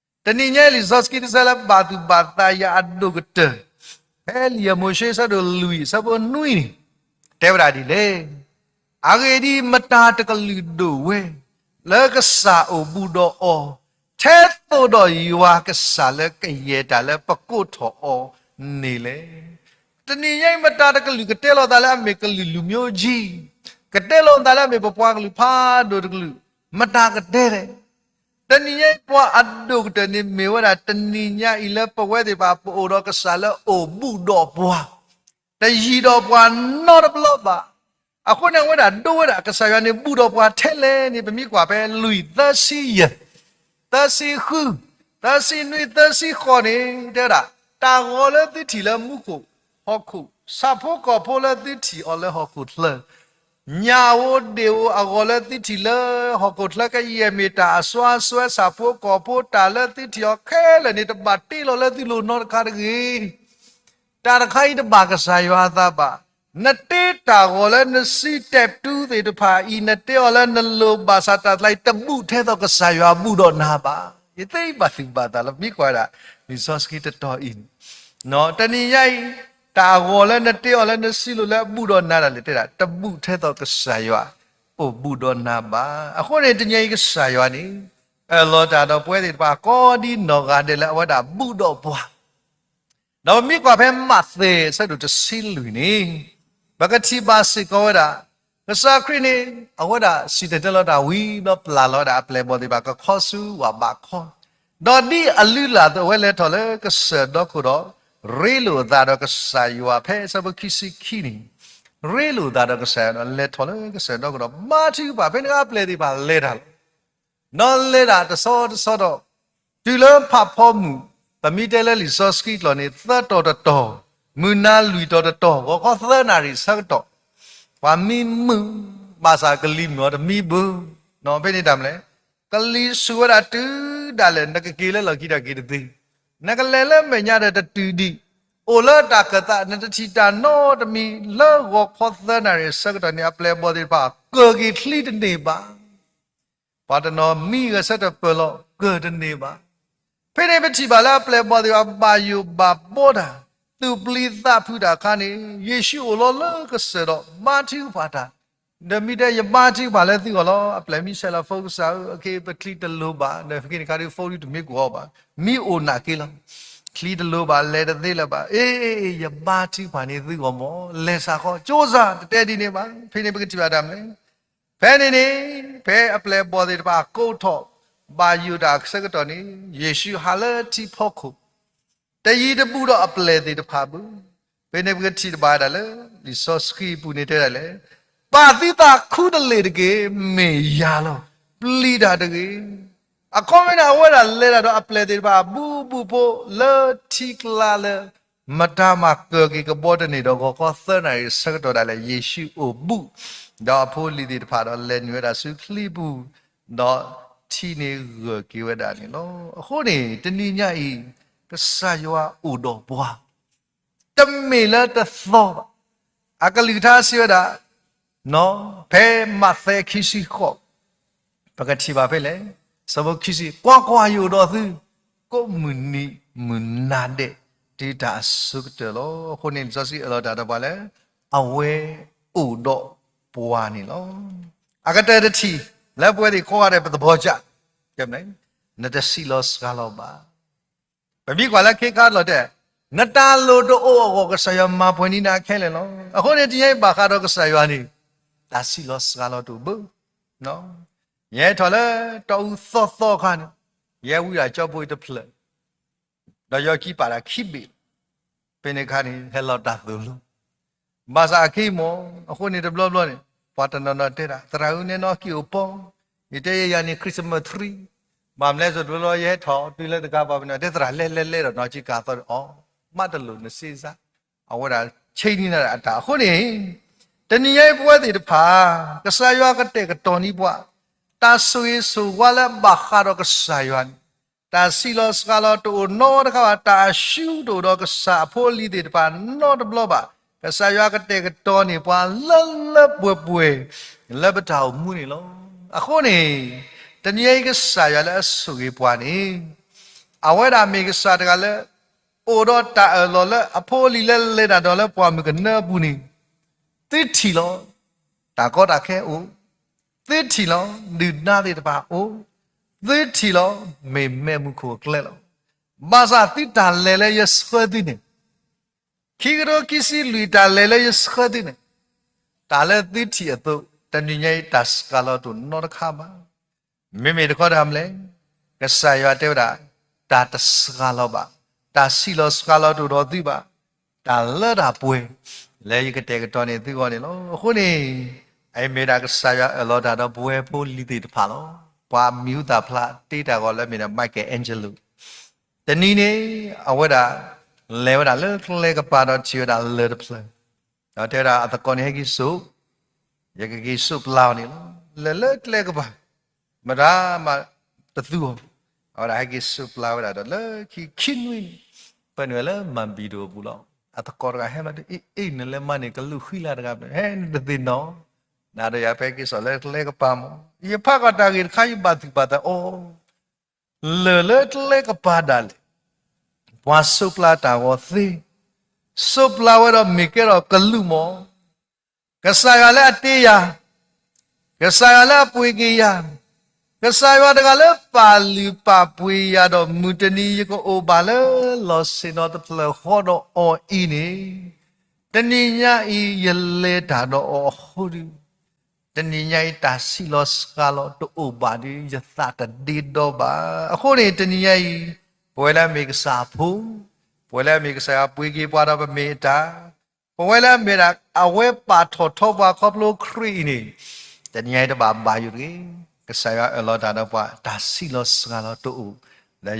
တနံၤညါလံာ်စီဆှံတဆၢလၢဘၣ်သူၣ်ဘၣ်သးယၤအဒိၣ်ကတၢၢ်, ဖဲလံာ်ယၤမိၤၡ့အဆၢဒိၣ်လွံၢ်အဆၢဖိနွံန့ၣ်, တဲဝဲဒၣ်ဒ်လဲၣ်. အဂ့ၢ်ဒ်အံၤ, မတၤတကလုာ်ဒိၣ်ဝဲ, လၢကစၢ်အိၣ်ဘူးဒီးအီၤ, ထဲသိးဒီးယွၤကစၢ်လၢကယဲၢ်တၢ်လၢပကိးထီၣ်အီၤန့ၣ်လဲၣ်. တနံၤညါအံၤ မတၤတကလုာ်ကတဲလီၤသးလၢအမ့ၢ်ကလုာ်လူၤမျိုးကြီး, ကတဲလိာ်သးလၢအမ့ၢ်ပပှၤကလုာ်ဖးဒိၣ်တကလုာ်, မတၤကတဲလဲၣ်. တနံၤညါအံၤပှၤအဒိၣ်ကတၢၢ်န့ၣ်မ့ၢ်ဝဲဒၣ် တနံၤညါအံၤလၢပဝဲသ့ၣ်တဖၣ် ပအိၣ်ဒီးကစၢ်လၢအိၣ်ဘူၣ်ဒီးပှၤ, တယံၤဒီးပှၤနီတဘျီဘၣ်. အဃိန့ၣ် အဝဲဒၣ်ဒိဝဲဒၣ်ကစၢ်ယွၤန့ၣ် ဘူၣ်ဒီးပှၤထဲလဲၣ်န့ၣ် ပမ့ၢ်ကွၢ်ဖဲလွံၢ်သၢဆံယဲၢ်, သၢဆံဃု, သၢဆံနွံ, သၢဆံဃိးန့ၣ် တဲဝဲဒၣ်, တၢ်ဂီၤလၢသုထံၣ်လၢမူခိၣ်ဟီၣ်ခိၣ်, ဆၣ်ဖိကီၢ်ဖိလၢသုထံၣ်အီၤလၢဟီၣ်ခိၣ်ချၢ, ညၣ်ဧိၤဒ့ၣ်ဧိၤအဂီၤလၢသုထံၣ်လၢဟီၣ်ခိၣ်ချၢ ကယဲၢ်မ့ၢ်တၢ်အစွါစွဲ ဆၣ်ဖိကီၢ်ဖိတၢ်လၢသုထံၣ်အီၤခဲလၢာ်န့ၣ် တဘၣ်တ့လီၤလၢသုလိၤနီတခါတဂ့ၤ. တၢ်တခါအံၤတဘၣ်ကစၢ်ယွၤအသးဘၣ်. နတ့တၢ်ဂီၤလၢနစုတဲာ်တူသ့ၣ်တဖၣ်အံၤ နတ့အီၤလၢနလိၤဘၣ်ဆၣ် တၢ်တခါအံၤ တဘူၣ်ထဲသိးကစၢ်ယွၤအဘူၣ်ဒီးနၤဘၣ်. ယသ့ဘၣ်သုဘၣ်သးလၢ မ့ၢ်ကွၢ်ဝဲဒၣ် လံာ်စီဆှံတတီၤအံၤန့ၣ်, တနံၤညါအံၤ တၢ်အဂီၤလၢနတ့အီၤလၢနစုလိၤလၢအဘူၣ်ဒီးနၤဒၣ်လဲာ် တဲဒၣ် တဘူၣ်ထဲသိးကစၢ်ယွၤအိၣ်ဘူၣ်ဒီးနၤဘၣ်. အဃိန့ၣ် တနံၤညါအံၤကစၢ်ယွၤန့ၣ် အၢၣ်လီၤတၢ်ဒီးပဝဲသ့ၣ်တဖၣ် ကိးဒ်နီၢ်ဂၤဒဲးလၢအဝဲဒၣ်ဘူၣ်ဒီးပှၤ ဒီးပမ့ၢ်ကွၢ်ဖဲမးသဲအဆၢဒိၣ်တဆံလွံၢ်န့ၣ်, ပကထံၣ်ဘၣ်စ့ၢ်ကီးဝဲဒၣ် ကစၢ်ခရံာ်န့ၣ် အဝဲဒၣ်စံၣ်တဲၤတဲလီၤတၢ်ဝံၤ ဒီးပျၢ်လီၤဝဲဒၣ်အပျဲၢ်အဘီၣ်သ့ၣ်တဖၣ် ကခီဆူဝၣ်ဘးခီ, ဒီးဒ်အလုၢ်အလၢ်အသိး အဝဲလဲၤထီၣ်လၢကစၢၢ်ဒီခိၣ်ဒီး ရ့လိာ်အသးဒီးကစၢ်ယွၤ ဖဲအဆၢဖိခံဆံခံန့ၣ်, ရ့လိာ်အသးဒီးကစၢ်ယွၤဒီးလဲၤထီၣ်လၢကစၢၢ်ဒီခိၣ်ဒီး ဘါထုကဖၣ် ဖဲန့ၣ်အခါအပျဲၢ်သ့ၣ်တဖၣ်လဲၤတၢ်လီၤ. ဒီးလဲၤတၢ်တဆီတဆီဒီး တုၤလၢဖးဖီမုၢ်, ပမ့ၢ်တဲလၢလံာ်စီဆှံကျိာ်န့ၣ် သၢတီၤတတီၤ, မုၢ်နၤလွံၢ်တီၤတတီၤ, ဂီၤခီသၢနၣ်ရံၣ်ဆၢကတီၢ်, ပှၤမံမုာ်, ဘၣ်ဆၣ်ကလံၤမုၢ်အီၤတမံဘၣ်. ဖဲန့ၣ်တၢ်မနုၤလဲၣ်, ကလံၤဆူၣ်ဝဲဒၣ်တုၤဒၣ်လဲာ် နကက့ၤလၢလီၢ်ခံတၢ်က့ၤတသ့, နကလဲၤလၢမဲာ်ညါဒီးတတုၤဒံး, အိၣ်လၢတၢ်ခၢၣ်သး နတထံၣ်တၢ်နီတမံၤ, လၢဂီၤခီသၢနၣ်ရံၣ်ဆၢကတီၢ်န့ၣ် အပျဲၢ်အဘီၣ်သ့ၣ်တဖၣ် ကၢၢ်က့ၤချံတန့ၢ်ဘၣ်. ပှၤတနီၤမံဂဲၤဆၢထၢၣ်ပၢၢ်လီၤ ကၢၢ်တန့ၢ်ဘၣ်. ဖဲန့ၣ်ပထံၣ်ဘၣ်လၢအပျဲၢ်အဘီၣ်သ့ၣ်တဖၣ် ဘၣ်ယိၣ်ဘၣ်ဘှီတၢ်, သူၣ်ပျံၤသးဖုးတၢ်အခါန့ၣ် ယ့ၣ်ၡူးအိၣ်လီၤလၢကစၢၢ်ဒီးဘါထုကဖၣ်တၢ်, ဒီးမ့ၢ်တဲယဘါထုကဖၣ်လၢသုဂီၢ်လီၤ, အပျဲၢ်မံဆဲးလီၤဖိကစၢ်ဧၢ, အခ့ပချံတလိၤဘၣ်, ဒီးဖဲန့ၣ်အခါဒုးဖိဒုးတမ့ၢ်ကွၢ်အီၤဘၣ်, မံအိၣ်နာ်က့လီၤ. ချံတလိၤဘၣ်, လဲၤတသ့လၢၤဘၣ်, အ့ ယဘါထုကဖၣ်န့ၢ်သုဂီၢ်မး, လဲၤစးဃီ, ကၠိစၢ် တတဲဒ်န့ၣ်ဘၣ်. ဖဲန့ၣ်ပကထံၣ်ဘၣ်တၢ်မနုၤလဲၣ်, ဖဲန့ၣ်န့ၣ် ဖဲအပျဲၢ်အဘီၣ်သ့ၣ်တဖၣ်ကိးထီၣ် ဘၣ်ယိၣ်တၢ်အဆၢကတီၢ်န့ၣ် ယ့ၣ်ၡူးဟးလၢထံဖီခိၣ်, တယံၤတဘူၣ်ဒီးအပျဲၢ်သ့ၣ်တဖၣ်ဘၣ်. ဖဲန့ၣ်ပကထံၣ်တဘၣ်ဝဲဒၣ်လၢ လံာ်စီဆှံအပူၤန့ၣ်တဲဒၣ်လဲၣ်, ပာ်သုသးခူတလ့ၢ်တက့ၢ်, မ့ၢ်ယၤလီၤ, ပျံၤတၢ်တဂ့ၤ. အခီပညီန့ၣ် အဝဲဒၣ်လဲၤတၢ်ဒီးအပျဲၢ်သ့ၣ်တဖၣ် အဘူၣ်ဘူၣ်ဖိလၢထံကျါလၢ မတၤမးကၢၢ်က့ၤကဘီတန့ၢ်ဒီး ဂီၤခီသၢနၣ်ရံၣ်ဆၢကတီၢ်ဒၣ်လဲာ် ယ့ၣ်ၡူးအိၣ်ဘူၣ်, ဒီးအဖိအလံၤသ့ၣ်တဖၣ်ဒီးလဲၤနုာ်ဝဲဒၣ်ဆူချံပူၤ, ဒီးထံန့ၣ်ဂၢၢ်က့ၤဝဲဒၣ်န့ၣ်လီၤ. အဃိန့ၣ် တနံၤညါအံၤ ကစၢ်ယွၤအိၣ်ဒီးပှၤ တမ့ၢ်လၢတသီဘၣ်. အကလုၢ်ကထါစံးဝဲဒၣ်, ဖဲမးသဲခံဆံဃိး, ပကထံၣ်ဘၣ်ဖဲလဲၣ်, ဆၢဖိခံဆံ, ကွၢ်ကွၢ်, ယအိၣ်ဒီးသု ကိးမုၢ်နံၤမုၢ်နၤဒဲး တုၤတၢ်အဆိကတၢၢ်လီၤ. အဃိန့ၣ် လံာ်စီဆှံအၢၣ်လီၤတၢ်ဒီးပှၤလၢ အဝဲအိၣ်ဒီးပှၤန့ၣ်လီၤ. အကတၢၢ်တထံၣ် လၢပဝဲသ့ၣ်ကိးဂၤဒဲး ပသဘီကၢ်, နတစံးလီၤစှၤလီၤဘၣ်. ပမ့ၢ်ကွၢ်လၢခ့ခါလီၤတဲာ်, နတၢ်လိၣ်တအိၣ်အဂီၢ် ကစၢ်ယွၤမၤပှဲၤန့ၢ်နၤခဲလၢာ်လီၤ. အဃိန့ၣ် တနံၤညါအံၤဘၣ်ဃးဒီးကစၢ်ယွၤန့ၣ် တၢ်စံးလီၤစှၤလီၤတအိၣ်ဘၣ်. ယဟဲထီၣ်လၢတီအူသီသီအခါန့ၣ်, ယဟဲဝံဒၣ်ကၠီဖိအံၤတဖျၢၣ်, ဒီးယီၤကံပာ်တၢ်ခံဘ့ၣ်, ဖဲန့ၣ်အခါန့ၣ် ဟဲလီၤတၢ်သိၣ်လိ ဘၣ်ဆၣ်အခဲအံၤမ့ၢ်, အဃိန့ၣ်တဘျီဘျီန့ၣ် ပှၤတနီၤနီၤတဲဒၣ် သရၣ်ဧၢ နဲနီၣ်က့ၤအိၣ်ပီ, ယတဲယၤန့ၣ် Christmas tree, ဘၣ်မနုၤလဲၣ် တဘျီဘျီယဟဲထီၣ်တုၤလၢတဂၤ ဘၣ်မနုၤ တဲသရၣ်လဲၤလဲၤလဲၤဒီးနီၣ်က့ၤကၤသီဒီးအီၤ, မးတလိၣ်နစ့စါ, အဝဲဒၣ်ဆ့နံနၤဒၣ်အတၢ်အဃိန့ၣ်, တနံၤညါအံၤပဝဲသ့ၣ်တဖၣ် ကစၢ်ယွၤကတဲာ်ကတီၤန့ၢ်ပှၤ တၢ်ဆိၣ်ဂ့ၤဆိၣ်ဝါလၢဘၣ်ဃးဒီးကစၢ်ယွၤန့ၣ် တၢ်စံးလီၤစှၤလီၤတအိၣ်နီတခါဘၣ်, တၢ်အရှုံးတအိၣ်ဒီးကစၢ်အဖိအလံၤသ့ၣ်တဖၣ်နီတဘျီဘၣ်. ကစၢ်ယွၤကတဲာ်ကတီၤန့ၢ်ပှၤလၢလၢပှဲၤပှဲၤ လၢပတၢ်အိၣ်မူန့ၣ်လီၤ. အဃိန့ၣ်, တနံၤညါအံၤကစၢ်ယွၤလၢအဆိၣ်ဂ့ၤပှၤန့ၣ်, အဝဲဒၣ်မ့ၢ်ကစၢ်တဂၤလၢ အိၣ်ဒီးတၢ်အၢၣ်လီၤလၢအဖိအလံၤလၢလဲၤတၢ်ဒီးလၢပှၢ်မုၢ်ကနၢအပူၤန့ၣ်, သုထံၣ်လီၤ, တၢ်ကီတၢ်ခဲအိၣ်, သုထံၣ်လီၤ, ဒုၣ်ဒါသ့ၣ်တဖၣ်အိၣ်, သုထံၣ်လီၤ, မ့ၢ်မဲးမုၢ်ခိၣ်အကျဲလီၤ. ဘၣ်ဆၣ်သုတၢ်လဲၤလၢယဆှၢသုန့ၣ်, ခံကထိခံဆံလွံၢ်တၢ်လဲၤလၢယဆှၢသုန့ၣ်, တၢ်လၢသုထံၣ်အသိး တနံၤညါအံၤတၢ်စှၤလီၤတအိၣ်နီတခါဘၣ်. မ့မ့ၢ်တခီတၢ်မနုၤလဲၣ်, ကစၢ်ယွၤတဲဝဲဒၣ်, တၢ်တစှၤလီၤဘၣ်, တၢ်ဆံးလီၤစှၤလီၤတအိၣ်ဒီးသုဘၣ်, တၢ်လၢတၢ်ပှဲၤ လၢယကတဲာ်ကတီၤန့ၢ်သုအဂီၢ်န့ၣ်လီၤ. အဃိန့ၣ် အအံၤမ့ၢ်ဒၣ်ကစၢ်ယွၤအၢၣ်လီၤတၢ်ဒီးပဝဲဖိလံၤသ့ၣ်တဖၣ်လီၤ. ပှၤမံၤဟူသၣ်ဖျါတ့တၢ်အဂီၢ်လၢမ့ၢ်ဒၣ် Michelangelo တနံၤန့ၣ် အဝဲဒၣ် လဲၤဝဲဒၣ်လၢကျဲကပၤဒီးထံၣ်ဝဲဒၣ်လၢၢ်တဖျၢၣ်, ဒီးတဲဝဲဒၣ်အသကိးန့ၣ် ဟဲက့ၤစိာ်, ယကက့ၤစိာ်ပျၢ်အီၤန့ၣ်လီၤ. လဲၤလၢကျဲကပၤ, မတၤမးတသူအီၤ, အဝဲဒၣ်ဟဲက့ၤစိာ်ပျၢ်ဝဲဒၣ်ဒီးလၢခံခံနွံန့ၣ်, ပၢနုာ်ဝဲလၢမၤဘံၣ်တအိၣ်ပူၤလီၤ. အသကိးတဂၤဟဲလီၤဒီး အ့ အ့ နလဲၤမၤန့ၢ်ကလူးဃံလၤတဂၤ, ဟဲနတသ့ၣ်နီၣ်, နၤဒီးယၤဖဲက့ၤစိာ်လၢကျဲကပၤမး, ယဖးကီၢ်တၢ်ဂ့ၢ်တခါ ယဘၣ်သူၣ်ဘၣ်သးအီၤ လၢၢ်လၢကျဲကပၤဒၣ်လဲာ်, ပှၤစိာ်ပျၢ်တၢ်ဂီၤသ့, စိာ်ပျၢ်ဝဲဒီးမ့ၢ်ကဲထီၣ်ကလူးမး, ကစၢ်ယွၤလၢအတ့ယၤ, ကစၢ်ယွၤလၢအပှ့ၤက့ၤယၤ, ကစၢ်ယွၤတဂၤလၢပာ်လုၢ်ပာ်ပှ့ၤယၤဒီးမုၢ်တနံၤယကအိၣ်ဘၣ်လၢလီၢ်ဆ့ၣ်နီၤတဖျၢၣ်ဃီဒီးအီၤအံၤန့ၣ်, တနံၤညါအံၤယလဲၤတၢ်ဒီးအီၤအဃိဒီး တနံၤညါအံၤတၢ်ဆံးလီၤစှၤလီၤတအိၣ်ဘၣ်ဒီး ယသးတဒ့ဒီဘၣ်. အဃိန့ၣ် တနံၤညါအံၤ ပဝဲလၢအမ့ၢ်ကစၢ်အဖိ, ပဝဲလၢအမ့ၢ်ကစၢ်ယွၤပှ့ၤက့ၤပှၤဒီးပမ့ၢ်အတၢ်, ပဝဲလၢအမ့ၢ်ဒၣ်အဝဲပာ်ထီၣ်ထီပှၤခီဖျိခရံာ်အံၤန့ၣ်, တနံၤညါအံၤတဘၣ်ဘၣ်ယိၣ်တဂ့ၤ. ကစၢ်ယွၤအၢၣ်လီၤတၢ်ဒီးပှၤ တၢ်ဆံးလီၤစှၤလီၤတအိၣ်လၢယတၢ်ဆှၢသု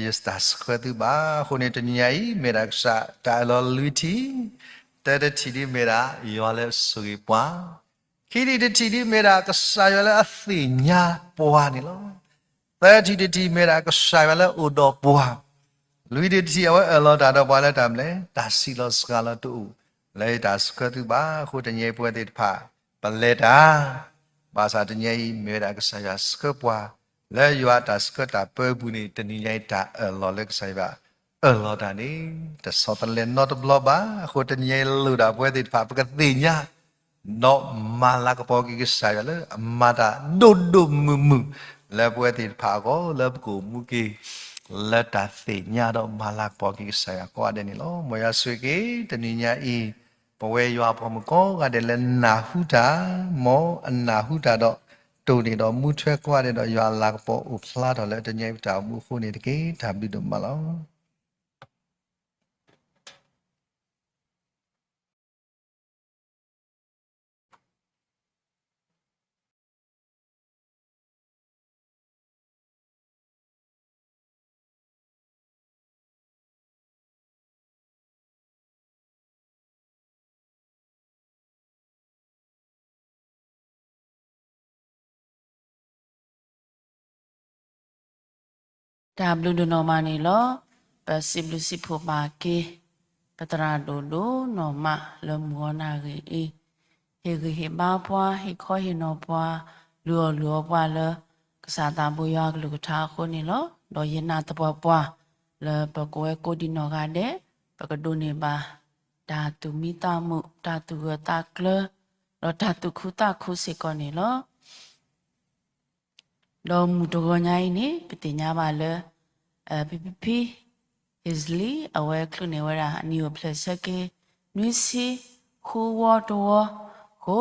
ဘၣ်. အဃိန့ၣ် တနံၤညါအံၤ မ့ၢ်ဒၣ်ကစၢ်တၢ်အၢၣ်လီၤလွံၢ်ထံၣ်, တၢတထံၣ်ဒ်မ့ၢ်ဒၣ် ယွၤလၢအဆိၣ်ဂ့ၤပှၤ, ခံထံၣ်တထံၣ်ဒ်မ့ၢ်ဒၣ် ကစၢ်ယွၤလၢအသ့ၣ်ညါပှၤန့ၣ်လီၤ. သၢထံၣ်တထံၣ်မ့ၢ်ဒၣ် ကစၢ်ယွၤလၢအအိၣ်ဒီးပှၤ, လွံၢ်ထံၣ်တထံၣ် အဝဲအၢၣ်လီၤတၢ်ဒီးပှၤလၢတၢ်မနုၤလဲၣ်, တၢ်ဆံးလီၤစှၤလီၤတအိၣ်လၢယတၢ်ဆှၢသုဘၣ်. အဃိတနံၤအံၤပဝဲသ့ၣ်တဖၣ် ပလဲၤတၢ်, ဘၣ်ဆၣ်တနံၤအံၤ မ့ၢ်ဝဲဒၣ်ကစၢ်ယွၤဆှၢပှၤ လၢယွၤအတၢ်ဆှၢတၢ်ပၢပူၤန့ၣ် တနံၤညါအံၤတၢ်အၢၣ်လီၤလၢကစၢ်ယွၤအၢၣ်လီၤတၢ်န့ၣ် တဆီတလဲနီတဘျီဘၣ်. အဃိတနံၤအံၤလိၣ်ဒၣ်ပဝဲသ့ၣ်တဖၣ် ပကသ့ၣ်ညါ ဒီးမၤလၤကပီၤက့ၤကစၢ်ယွၤလၢအမၤတၢ်ဒိၣ်ဒိၣ်မုၢ်မုၢ် လၢပဝဲသ့ၣ်တဖၣ်အဂီၢ် လၢပကအိၣ်မူက့ၤ လၢတၢ်သ့ၣ်ညါဒီးမၤလၤကပီၤက့ၤကစၢ်ယွၤကိးဂၤဒဲးန့ၣ်လီၤ. မ်ယွၤဆိၣ်ဂ့ၤက့ၤ တနံၤညါအံၤ ပဝဲယွၤအပှၤမုၣ်ကိးဂၤဒဲးလၢနၢ်ဟူတၢ်, မ်အနၢ်ဟူတၢ်ဒီး တိၢ်န့ၢ်ဒီးမူထွဲကိးဂၤဒဲးဒီး ယွၤအလၤကပီၤအိၣ်ဖျါထီၣ်လၢတနံၤအံၤပတၢ်အိၣ်မူအဃိန့ၣ်တက့ၢ်. တၢ်ဘျုးဒိၣ်မးလီၤ. တၢ်ဘျုးဒိၣ်နီၢ်မးန့ၣ်လီၤ. ပစံးဘျုးစံးဖှိၣ်ဘၣ်က့ၤ ပသရၣ်ဒိၣ်ဒိၣ်နီၢ်မးလၢမုၢ်ဂီၤနၣ်ရံၣ်အံၤ, ဟ့ၣ်ဂံၢ်ဟ့ၣ်ဘါပှၤ, ဟ့ၣ်ခီဟ့ၣ်နီၤပှၤ, လုၢ်အီၣ်လုၢ်အီပှၤလၢ ကစၢ်သးဘိယွၤအကလုၢ်ကထါအဃိန့ၣ်လီၤ. ဒီးယနာ်သပှၢ်ပှၢ် လၢပကဝဲကိးဒံးနီၢ်ဂၤဒဲး ပကဒိးန့ၢ်ဘၣ် တၢ်သူၣ်မံသးမုာ်, တၢ်သူၣ်ဂၢၢ်သးကျၢၤ, ဒီးတၢ်သူၣ်ခုသးခုစ့ၢ်ကီးန့ၣ်လီၤ. ဒီးမုၢ်တဂီၤညါအံၤန့ၣ် ပသ့ၣ်ညါဘၣ်လၢ ဖံဖံဖံ Easily အဝဲချုးန့ၢ်ဝဲဒၣ်အနံၣ်အိၣ်ဖျဲၣ်ဆၢက့ၤ နွံဆံဃုဝီတဝီအဃိ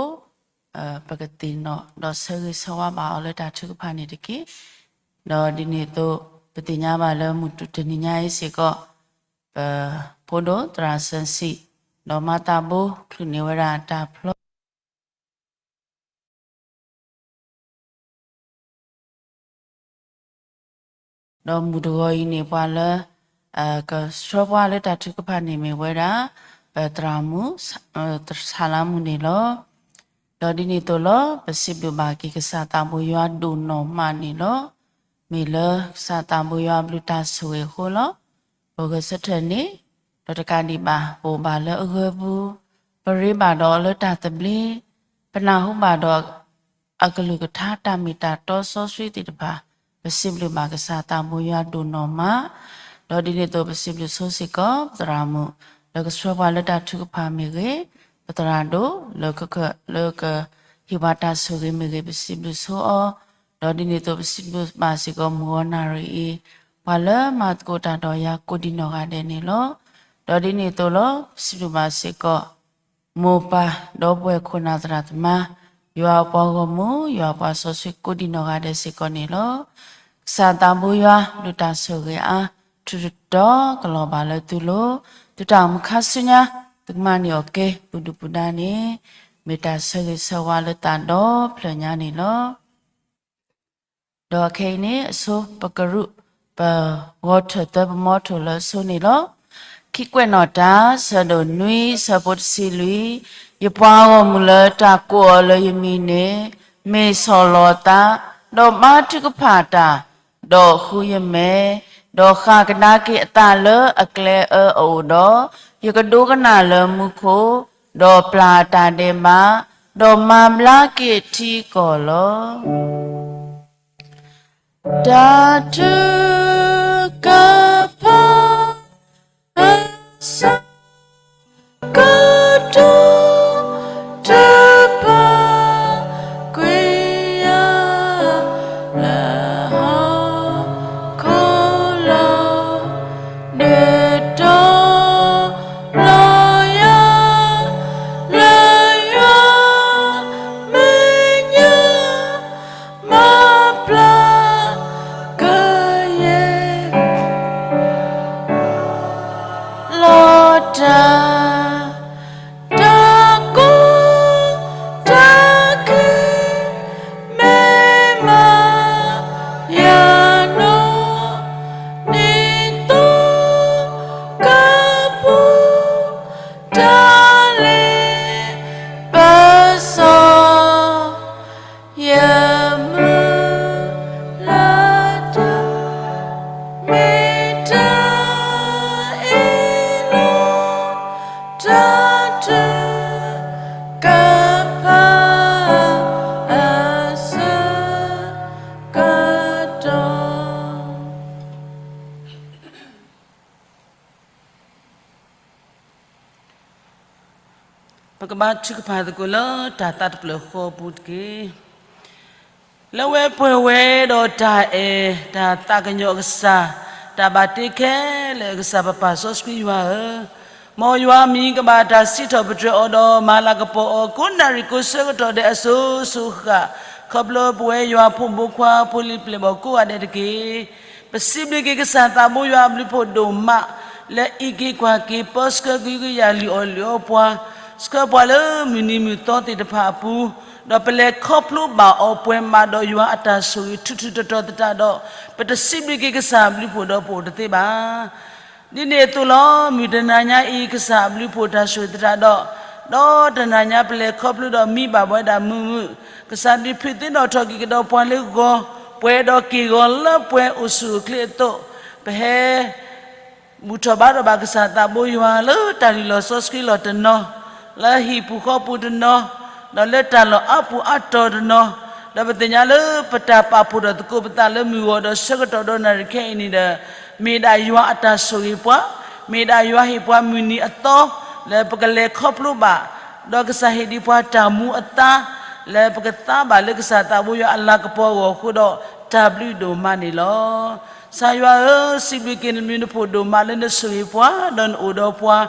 ပကသ့ၣ်နီၣ်ဒီးဆၢဂ့ၤဆၢဝါဘၣ်အီၤလၢတၢ်ထုကဖၣ်န့ၣ်တက့ၢ်. ဒီးဒ်န့ၣ်အသိး ပသ့ၣ်ညါဘၣ်လၢမုၢ်တနံၤညါအံၤစ့ၢ်ကီး ပဖိဒိၣ်သရၣ်စၢၤစံး ဒီးမၤသးဘိချုးန့ၢ်ဝဲဒၣ်တၢ်ဖျီ ဒီးမုၢ်တဂီၤအံၤန့ၣ် ပှၤလၢ ကဆှၢပှၤလၢတၢ်ထုကဖၣ်န့ၣ်မ့ၢ်ဝဲဒၣ် ပသရၣ်မုၣ် ဆၣ်လါမုၣ်န့ၣ်လီၤ. ဒီးဒ်န့ၣ်အသိးလီၤ ပစံးဘျုးဘၣ်က့ၤကစၢ်သးဘိယွၤဒိၣ်နီၢ်မးန့ၣ်လီၤ. မ့ၢ်လၢကစၢ်သးဘိယွၤအဘျုးတၢ်ဆိၣ်ဂ့ၤအဃိလီၤ. ပဂဲၤဆၢထၢၣ်န့ၣ် ဒီးတကးဒံးဘၣ် ပအိၣ်ဘၣ်လၢအဂၢၤပူၤ, ပရ့ဘၣ်ဒီးအီၤလၢတၢ်သဘျ့, ပနၢ်ဟူဘၣ်ဒီး အကလုၢ်ကထါတၢ်မ့ၢ်တၢ်တီစီဆှံသ့ၣ်တဖၣ်, ပစံးဘျုးဘၣ်ကစၢ်သးဘိယွၤဒိၣ်နီၢ်မး, ဒီးဒ်န့ၣ်အသိးပစံးဘျုးဆိစ့ၢ်ကီး ပသရၣ်မုၣ် လၢကဆှၢပှၤလၢတၢ်ထုကဖၣ်မ့ၢ်ဂ့ၤ, ပသရၣ်ဒိၣ် လၢက လၢကဟ့ၣ်ပှၤတၢ်ဆိၣ်ဂ့ၤမ့ၢ်ဂ့ၤ ပစံးဘျုးဆိအီၤ, ဒီးဒ်န့ၣ်အသိးပစံးဘျုးဘၣ်စ့ၢ်ကီးမုၢ်ဂီၤနၣ်ရံၣ်အံၤ ပှၤလၢမၤသကိးတၢ်ဒီးယၤကိးဒံးနီၢ်ဂၤဒဲးန့ၣ်လီၤ. ဒီးဒ်န့ၣ်အသိးလီၤ ပစံးဘျုးဘၣ်စ့ၢ်ကီး မိၢ်ပၢ် ဒီပုၢ်ဝဲၢ်ခိၣ်နၢ်သရၣ်သမါ ယွၤအပှၤဂီၢ်မုၢ်, ယွၤအပှၤစီဆှံကိးဒံးနီၢ်ဂၤဒဲးစ့ၢ်ကီးန့ၣ်လီၤ. ကစၢ်သးဘိယွၤ ဒုၣ်တၢ်ဆိၣ်ဂ့ၤအါ ထူးတတီၤကလီၤဘၣ်လၢသုလိၤ, သုတၢ်အိၣ်မူခါဆူညါ သုကမၤန့ၢ်အီၣ်က့ၤ ပူၤဒုၣ်ပူၤဒါန့ၣ် မ့ၢ်တၢ်ဆၢဂ့ၤဆၢဝါလၢသးဒီဖျၢၣ်ညါန့ၣ်လီၤ. ဒီးခဲအံၤန့ၣ် အဆိပကရူၢ် ပဂီၤထၢၣ်သၢပမီထိၣ်လၢအဆိန့ၣ်လီၤ. ခံကွဲးနီၣ်တၢ် ဆၢဒိၣ်နွံ ဆၢဖိတဆံလွံၢ်, ယပှၤဂီၢ်မုၢ်လၢတၢ်ကိးအီၤလၢယမံၤန့ၣ် မ့ၢ်ဆီၣ်လီၤအသး, ဒီးမၤထုကဖၣ်တၢ်, ဒီးဃုယမဲာ်, ဒီးဃၣ်ကဒါက့ၤအသးလၢအကျဲအၢအအိၣ်ဒီး, ယကဒိကနၣ်လၢမူခိၣ်, ဒီးပျၢ်အတၢ်ဒဲးဘး, ဒီးမၤဘျါက့ၤထံကီၢ်လီၤ. တၢ်ထုကဖၣ်အဆၢကတီၢ် တပာ်ကွံာ်ယၤလၢဟီၣ်ခိၣ်လီၤ. ဒုးတီၤလီၤယၤလၢယွၤမဲာ်ညါ မၤပျၢ်ကယဲၢ် လီၤတၢ် တၢ်ကိၢ်တၢ်ဂီၤ မ့ၢ်မၤယၤနီၢ် နံၤသီကပူၤ တၢ်လ့ပစီ ယမုၢ်လၢ်တၢ် မ့ၢ်တၢ်အ့ၣ်လိာ် တၢ်ထုကဖၣ်အဆၢကတီၢ် ပကဘါထုကဖၣ်သကိးလၢတၢ်သးတဖျၢၣ်ဃီအပူၤတက့ၢ်. လၢအဝဲပှဲၤဝဲဒီးတၢ်အဲၣ် တၢ်သးကညီၤအကစၢ်, တၢ်ဘၣ်တ့ခဲလၢာ်အကစၢ် ပပၢ်စီဆှံယွၤဧၢ, မ်ယွၤအမံၤကဘၣ်တၢ်စံးထီၣ်ပတြၢၤအီၤဒီး မၤလၤကပီၤအီၤ ကိးနၣ်ရံၣ်ကိးဆၢကတီၢ်ဒဲးအစိၤစိၤဃၣ်, ခီဖျိပဝဲယွၤဖိမုၣ်ဖိခွါဖိလံၤပျဲၢ်ဘီၣ်ကိးဂၤဒဲးတက့ၢ်. ပစံးဘျုးက့ၤကစၢ်သးဘိယွၤအဘျုးဖှိၣ်ဒိၣ်မး လၢအံးက့ၤကွၢ်က့ၤ ပၢဆှၢကဟုကယာ်လုၢ်အီၣ်လုၢ်အီပှၤ, ဆှၢပှၤလၢမုၢ်နံၤမုၢ်သီသ့ၣ်တဖၣ်အပူၤ, ဒီးပလဲၤခီဖျိဘၣ်အီၤပှဲၤမးဒီးယွၤအတၢ်ဆိၣ်ဂ့ၤထူးထူးတီၤတီၤသတးဒီး, ပတစံးဘျုးက့ၤကစၢ်အဘျုးဖှိၣ်ဒီးပအိၣ်တသ့ဘၣ်. ဒ်န့ၣ်အသိးလီၤ, မုၢ်တနၤညါအံၤ ကစၢ်အဘျုးဖှိၣ်တၢ်ဆိၣ်ဂ့ၤသတးဒီး, ဒီးတနၤညါပလဲၤခီဖျိဒီးမံဘၣ်ဝဲဒၣ်မုာ်မုာ်, ကစၢ်ဒုးဖုးသ့ၣ်နီၣ်ထီၣ်က့ၤကဒီးပှၤလၢဂီၤ, ပှဲၤဒီးက့ၢ်ဂီၤလၢပှဲၤအိၣ်ဆူၣ်အိၣ်ချ့အသိး, ပဟဲ ဘူၣ်ထီၣ်ဘါထီၣ်ဘၣ်ကစၢ်သးဘိယွၤလၢတၢ်လုၢ်လီၢ်စီဆှံလီၢ်တနီၤ, လၢဟံၣ်ပူၤဃီပူၤတနီၤ, ဒီးလၢတၢ်လီၢ်အါပူၤအါတီၤတနီၤ, ဒီးပသ့ၣ်ညါလၢပတၢ်ပာ်ဖှိၣ်ထီၣ်သကိးပသးလၢမုၢ်ဂီၤဒီးဆၢကတီၢ်ဒီးနၣ်ရံၣ်ခဲအံၤန့ၣ်ဒီး, မ့ၢ်ဒၣ်ယွၤအတၢ်ဆိၣ်ဂ့ၤပှၤ, မ့ၢ်ဒၣ်ယွၤဟ့ၣ်ပှၤမုၢ်နံၤအသီ, လၢပကလဲၤခီဖျိဘၣ်, ဒီးကစၢ်ဟ့ၣ်ဒံးပှၤတၢ်မူအသါ, လၢပကသါဘၣ်လၢကစၢ်သးဘိယွၤအလၤကပီၤအဂီၢ်အဃိဒီး, တၢ်ဘျုးဒိၣ်မးန့ၣ်လီၤ. ကစၢ်ယွၤဧၢ, စံးဘျုးက့ၤနဘျုးနဖှိၣ်ဒိၣ်မးလၢနဆိၣ်ဂ့ၤပှၤ, ဒီးနအိၣ်ဒီးပှၤ,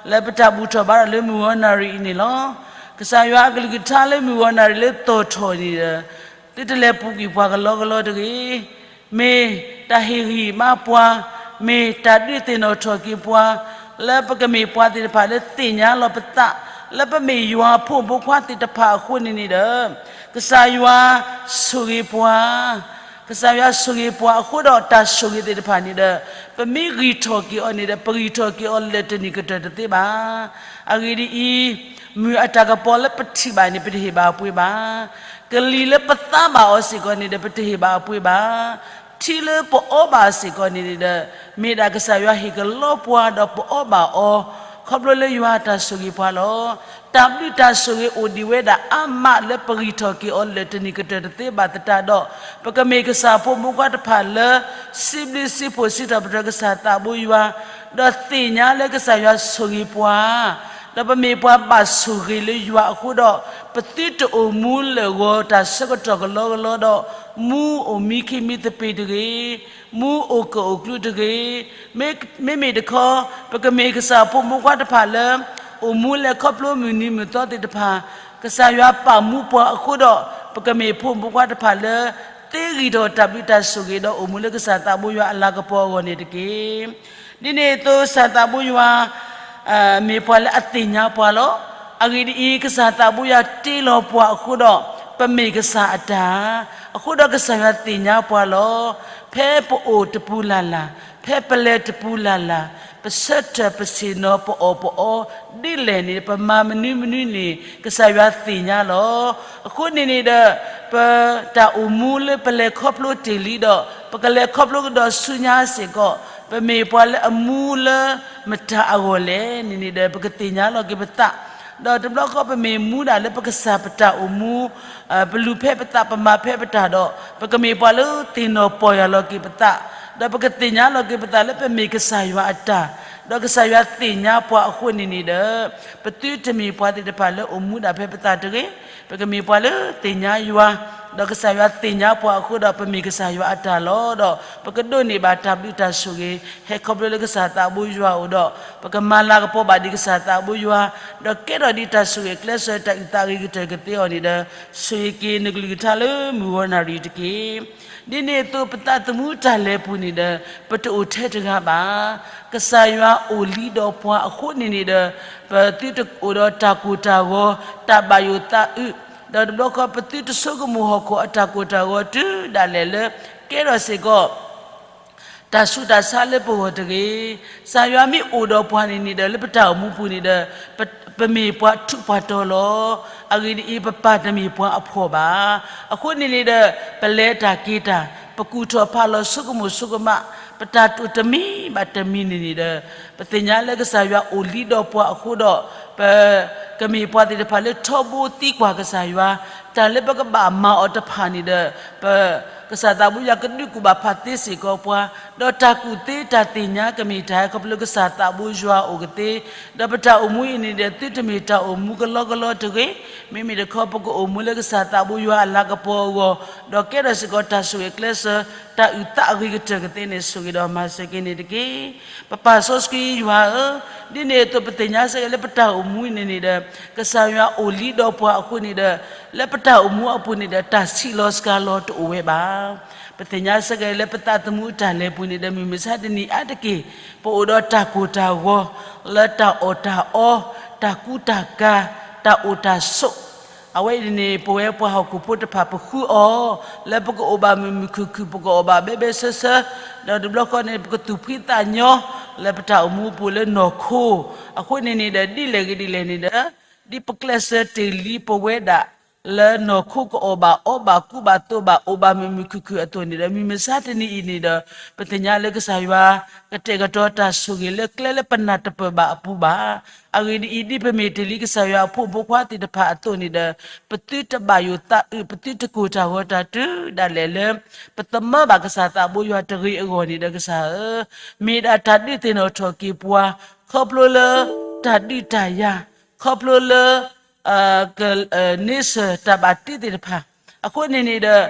လၢပတၢ်ဘူၣ်ထီၣ်ဘါထီၣ်လၢမုၢ်ဂီၤနၣ်ရံၣ်အံၤန့ၣ်လီၤ. ကစၢ်ယွၤအကလုၢ်ကထါလၢမုၢ်ဂီၤနၣ်ရံၣ်လၢသီၣ်ထီၣ်န့ၣ်ဒီး, သုတလဲၤပူၤကွံာ်ပှၤကလီကလီတဂ့ၤ. မ့ၢ်တၢ်ဟ့ၣ်ဂံၢ်မးပှၤ, မ့ၢ်တၢ်ဒုးသ့ၣ်နီၣ်ထီၣ်က့ၤပှၤ, လၢပကမ့ၢ်ပှၤသ့ၣ်တဖၣ်လၢသ့ၣ်ညါလီၤပသး, လၢပမ့ၢ်ယွၤဖိမုၣ်ဖိခွါသ့ၣ်တဖၣ်အဃိန့ၣ်န့ၣ်ဒီး, ကစၢ်ယွၤဆိၣ်ဂ့ၤပှၤ ကစၢ်ယွၤဆိၣ်ဂ့ၤပှၤအဃိဒီးတၢ်ဆိၣ်ဂ့ၤသ့ၣ်တဖၣ်န့ၣ်ဒီး, ပမ့ၢ်ဂံၢ်ထီၣ်က့ၤအီၤန့ၣ်ဒီး ပဂံၢ်ထီၣ်က့ၤအီၤလၢာ်တနံၤကတၢၢ်တသ့ဘၣ်. အဂ့ၢ်ဒ်အံၤ, မုၢ်အတၢ်ကပီၤလၢပထံၣ်ဘၣ်န့ၣ် ပတဟ့ၣ်ဘၣ်အပှ့ၤဘၣ်. ကလံၤလၢပသါဘၣ်အီၤစ့ၢ်ကီးန့ၣ်ဒီး ပတဟ့ၣ်ဘၣ်အပှ့ၤဘၣ်. ထံလၢပအီဘၣ်စ့ၢ်ကီးန့ၣ်န့ၣ်ဒီး, မ့ၢ်ဒၣ်ကစၢ်ယွၤဟ့ၣ်ကလီပှၤဒီးပအီဘၣ်အီၤ, ခီဖျိလၢယွၤအတၢ်ဆိၣ်ဂ့ၤပှၤလီၤ. တၢ်ဘျုးတၢ်ဆိၣ်ဂ့ၤအိၣ်ဒံးဝဲဒၣ်အါမးလၢပဂံၢ်ထီၣ်က့ၤအီၤလၢာ်တနံၤကတၢၢ်တသ့ဘၣ်သတးဒီး, ပကမ့ၢ်ကစၢ်ဖိမုၣ်ဖိခွါတဖၣ်လၢ စံးဘျုးစံးဖှိၣ်စံးထီၣ်ပတြၢၤကစၢ်သးဘိယွၤ, ဒီးသ့ၣ်ညါလၢကစၢ်ယွၤဆိၣ်ဂ့ၤပှၤ, ဒီးပမ့ၢ်ပှၤဘၣ်ဆိၣ်ဂ့ၤလၢယွၤအဃိဒီး, ပသုတအိၣ်မူလၢာ်ဂီၤတၢ်ဆၢကတီၢ်ကလီကလီဒီး, မူအိၣ်မံခံမံသပ့ၤတဂ့ၤ, မူအိၣ်ကၢၣ်အိၣ်ကျူတဂ့ၤ. မ့မ့ၢ်တခီ, ပကမ့ၢ်ကစၢ်ဖိမုၣ်ဖိခွါတဖၣ်လၢ အိၣ်မူလဲၤခီဖျိမုၢ်နံၤမုၢ်သီသ့ၣ်တဖၣ်, က ကစၢ်ယွၤပာ်မူပှၤအဃိဒီး ပကမ့ၢ်ဖိမုၣ်ဖိခွါတဖၣ်လၢ သ့ဂံၢ်ထီၣ်တၢ်ဘျုးတၢ်ဆိၣ်ဂ့ၤ ဒီးအိၣ်မူလၢကစၢ်သးဘိယွၤအလၤကပီၤအဂီၢ်န့ၣ်တက့ၢ်. ဒ်န့ၣ်အသိး ကစၢ်သးဘိယွၤ မ့ၢ်ပှၤလၢအသ့ၣ်ညါပှၤလီၤ. အဂ့ၢ်ဒ်အံၤ, ကစၢ်သးဘိယွၤတ့လီၤပှၤအဃိဒီး ပမ့ၢ်ကစၢ်အတၢ်, အဃိဒီးကစၢ်ယွၤသ့ၣ်ညါပှၤလီၤ. ဖဲပအိၣ်တပူၤလၢ်လၢ်, ဖဲပလဲၤတပူၤလၢ်လၢ်, ပဆၢထၢၣ်ပဆ့ၣ်နီၤ ပအီၣ်ပအီ ဒ်လဲၣ်န့ၣ် ပမၤမနုၤမနုၤန့ၣ် ကစၢ်ယွၤသ့ၣ်ညါလီၤ. အဃိန့ၣ်န့ၣ်ဒီး ပတၢ်အိၣ်မူလၢပလဲၤခီဖျိတ့ၢ်လံဒီး ပကလဲၤခီဖျိကဒီးဆူညါစ့ၢ်ကီး ပမ့ၢ်ပှၤလၢအမူလၢမတၤအဂီၢ်လဲၣ်န့ၣ်န့ၣ်ဒီး ပကသ့ၣ်ညါလီၤက့ၤပသး, ဒီးတဘျီဃီပမ့ၢ်မူဒၣ်လၢပကစၢ်ပတၢ်အိၣ်မူ ပလူၤဖဲပသး ပမၤဖဲပတၢ်ဒီး ပကမ့ၢ်ပှၤလၢသ့ၣ်နီၣ်ပီၢ်ယၢ်လီၤက့ၤပသး, ဒီးပကသ့ၣ်ညါလီၤက့ၤပသးလၢပမ့ၢ်ကစၢ်ယွၤအတၢ်, ဒီးကစၢ်ယွၤသ့ၣ်ညါပှၤအဃိန့ၣ်န့ၣ်ဒီး ပသုတမ့ၢ်ပှၤသ့ၣ်တဖၣ်လၢအိၣ်မူဒၣ်ဖဲပသးတဂ့ၤ, ပကမ့ၢ်ပှၤလၢသ့ၣ်ညါယွၤ, ဒီးကစၢ်ယွၤသ့ၣ်ညါပှၤအဃိဒီး ပမ့ၢ်ကစၢ်ယွၤအတၢ်လီၤ. ဒီးပကဒိးန့ၢ်ဘၣ်တၢ်ဘျုးတၢ်ဆိၣ်ဂ့ၤ ဟဲခီဖျိလၢကစၢ်သးဘိယွၤအအိၣ်ဒီး ပကမၤလၤကပီၤဘၣ်ဒံးကစၢ်သးဘိယွၤ, ဒီးကဲထီၣ်ဒံးတၢ်ဆိၣ်ဂ့ၤကျဲးစၢး တၢ်အုၣ်သးအဂ့ၤကတၢၢ်ကသ့အီၤန့ၣ်ဒီး ဆိၣ်ဂ့ၤက့ၤနကလုၢ်ကထါလၢမုၢ်ဂီၤနၣ်ရံၣ်တက့ၢ်. ဒ်န့ၣ်အသိး ပသးသမူတၢ်လဲၤပူၤန့ၣ်ဒီး ပတအိၣ်ထဲတဂၤဘၣ်. ကစၢ်ယွၤအိၣ်လံဒီးပှၤအဃိန့ၣ်န့ၣ်ဒီး ပသုတအိၣ်ဒီးတၢ်ကိၢ်တၢ်ဂီၤ, တၢ်ဘၣ်ယိၣ်သးအုး, ဒီးတဘျီဃီပသုတဆိကမိၣ်ဟီၣ်ခိၣ်အတၢ်ကိၢ်တၢ်ဂီၤတုၤဒၣ်လဲာ်လၢ ကဲထီၣ်စ့ၢ်ကီး တၢ်ဆူးတၢ်ဆါလၢပဂီၢ်တဂ့ၤ. ကစၢ်ယွၤမ့ၢ်အိၣ်ဒီးပှၤန့ၣ်န့ၣ်ဒီး လၢပတၢ်အိၣ်မူပူၤန့ၣ်ဒီး ပမ့ၢ်ပှၤထူးပှၤတီၤလီၤ. အဂ့ၢ်ဒ်အံၤ, ပပၢ်တမ့ၢ်ပှၤအဖှီၣ်ဘၣ်. အဃိန့ၣ်န့ၣ်ဒီး ပလဲၤတၢ်က့ၤတၢ်, ပကူၣ်ထီၣ်ဖးလီၤ ဆိကမိၣ်ဆိကမး, ပတၢ်တိာ်တမံၤဘၣ်တမံၤန့ၣ်န့ၣ်ဒီး ပသ့ၣ်ညါလၢကစၢ်ယွၤအိၣ်လံဒီးပှၤအဃိဒီး ပကမ့ၢ်ပှၤသ့ၣ်တဖၣ်လၢထီဘိသံကွၢ်ကစၢ်ယွၤ, တၢ်လၢပကဘၣ်မၤအီၤတဖၣ်န့ၣ်ဒီး ပ ကစၢ်သးဘိယွၤကဒုးကူၣ်ဘၣ်ဖးသ့စ့ၢ်ကီးပှၤ, ဒီးတၢ်ကူၣ်သ့တၢ်သ့ၣ်ညါကမ့ၢ်တၢ်ဟဲခီဖျိလၢကစၢ်သးဘိယွၤအအိၣ်ကသ့, ဒီးပတၢ်အိၣ်မူအံၤန့ၣ်ဒီး သုတမ့ၢ်တၢ်အိၣ်မူကလီကလီတဂ့ၤ, မ့မ့ၢ်တခီ ပကအိၣ်မူလၢကစၢ်သးဘိယွၤအလၤကပီၤအဂီၢ်, ဒီးကဲထီၣ်စ့ၢ်ကီးတၢ်ဆိၣ်ဂ့ၤကျဲးစၢး တၢ်အုၣ်သးအဂ့ၤကတၢၢ်ကသ့န့ၣ် ဆိၣ်ဂ့ၤဒီးမၤစၢၤက့ၤန့ၣ်တက့ၢ်. ပပၢ်စီဆှံယွၤဧၢ, ဒ်န့ၣ်အသိးပသ့ၣ်ညါစ့ၢ်ကီးလၢပတၢ်အိၣ်မူအံၤန့ၣ်န့ၣ်ဒီး ကစၢ်ယွၤအိၣ်လံဒီးပှၤအဃိန့ၣ်ဒီး လၢပတၢ်အိၣ်မူအပူၤန့ၣ်ဒီး တၢ်ဆံးလီၤစှၤလီၤတအိၣ်ဝဲဘၣ်. ပသ့ၣ်ညါစ့ၢ်ကီးလၢပသးသမူအတၢ်လဲၤပူၤန့ၣ်ဒီး မုၢ်မဆါတနံၤအါတက့ၢ် ပအိၣ်ဒီးတၢ်ကိၢ်တၢ်ဂီၤ လၢတၢ်အီၣ်တၢ်အီ, တၢ်ကူတၢ်ကၤ, တၢ်အိၣ်တၢ်ဆိး, အဝဲအံၤန့ၣ် ပဝဲပှၤဟီၣ်ခိၣ်ဖိတဖၣ်ပဃုအီၤ, လၢပကအိၣ်ဘၣ်မုာ်မုာ်ခုၣ်ခုၣ် ပကအိၣ်ဘၣ်ဘဲဘဲဆၢဆၢ, ဒီးတဘျီဃီန့ၣ် ပကသူၣ်ဖှံသးညီ လၢပတၢ်အိၣ်မူအပူၤလၢနီၢ်ခိ, အဃိန့ၣ်န့ၣ်ဒီး ဒ်လဲၣ်ဂ့ၤဒ်လဲၣ်န့ၣ်ဒီး ဒ်ပကျဲးစၢးတ့ၢ်လံပဝဲဒၣ် လၢနီၢ်ခိကအီၣ်ဘၣ်အီဘၣ်ကူဘၣ်သိးဘၣ် အိၣ်ဘၣ်မုာ်မုာ်ခုၣ်ခုၣ်အသိးန့ၣ်ဒီး မုၢ်မဆါတနံၤအံၤန့ၣ်ဒီး ပသ့ၣ်ညါလၢကစၢ်ယွၤ ကတဲာ်ကတီၤတၢ်ဆိၣ်ဂ့ၤလၢကျဲလၢပနၢ်တပၢၢ်ဘၣ်အပူၤဘၣ်. အဂ့ၢ်ဒ်အံၤ, ဒ်ပမ့ၢ်တ့ၢ်လံကစၢ်ယွၤအဖိမုၣ်ဖိခွါသ့ၣ်တဖၣ်အသိးန့ၣ်ဒီး ပသုတဘၣ်ယိၣ်သးအုး ပသုတကိၢ်တၢ်ဂီၤတၢ်တုၤဒၣ်လဲာ်လၢ ပသမၢဘၣ်ကစၢ်သးဘိယွၤတဂ့ၤအဂီၢ်န့ၣ်ဒီး ကစၢ်ဧၢ, မ့ၢ်ဒၣ်တၢ်ဒုးသ့ၣ်နီၣ်ထီၣ်က့ၤပှၤ ခီဖျိလၢတၢ်ဒုးတၢ်ယၤ, ခီဖျိလၢ ကန့ဆၢၣ်တၢ်ဘၣ်တ့သ့ၣ်တဖၣ်, အဃိန့ၣ်န့ၣ်ဒီး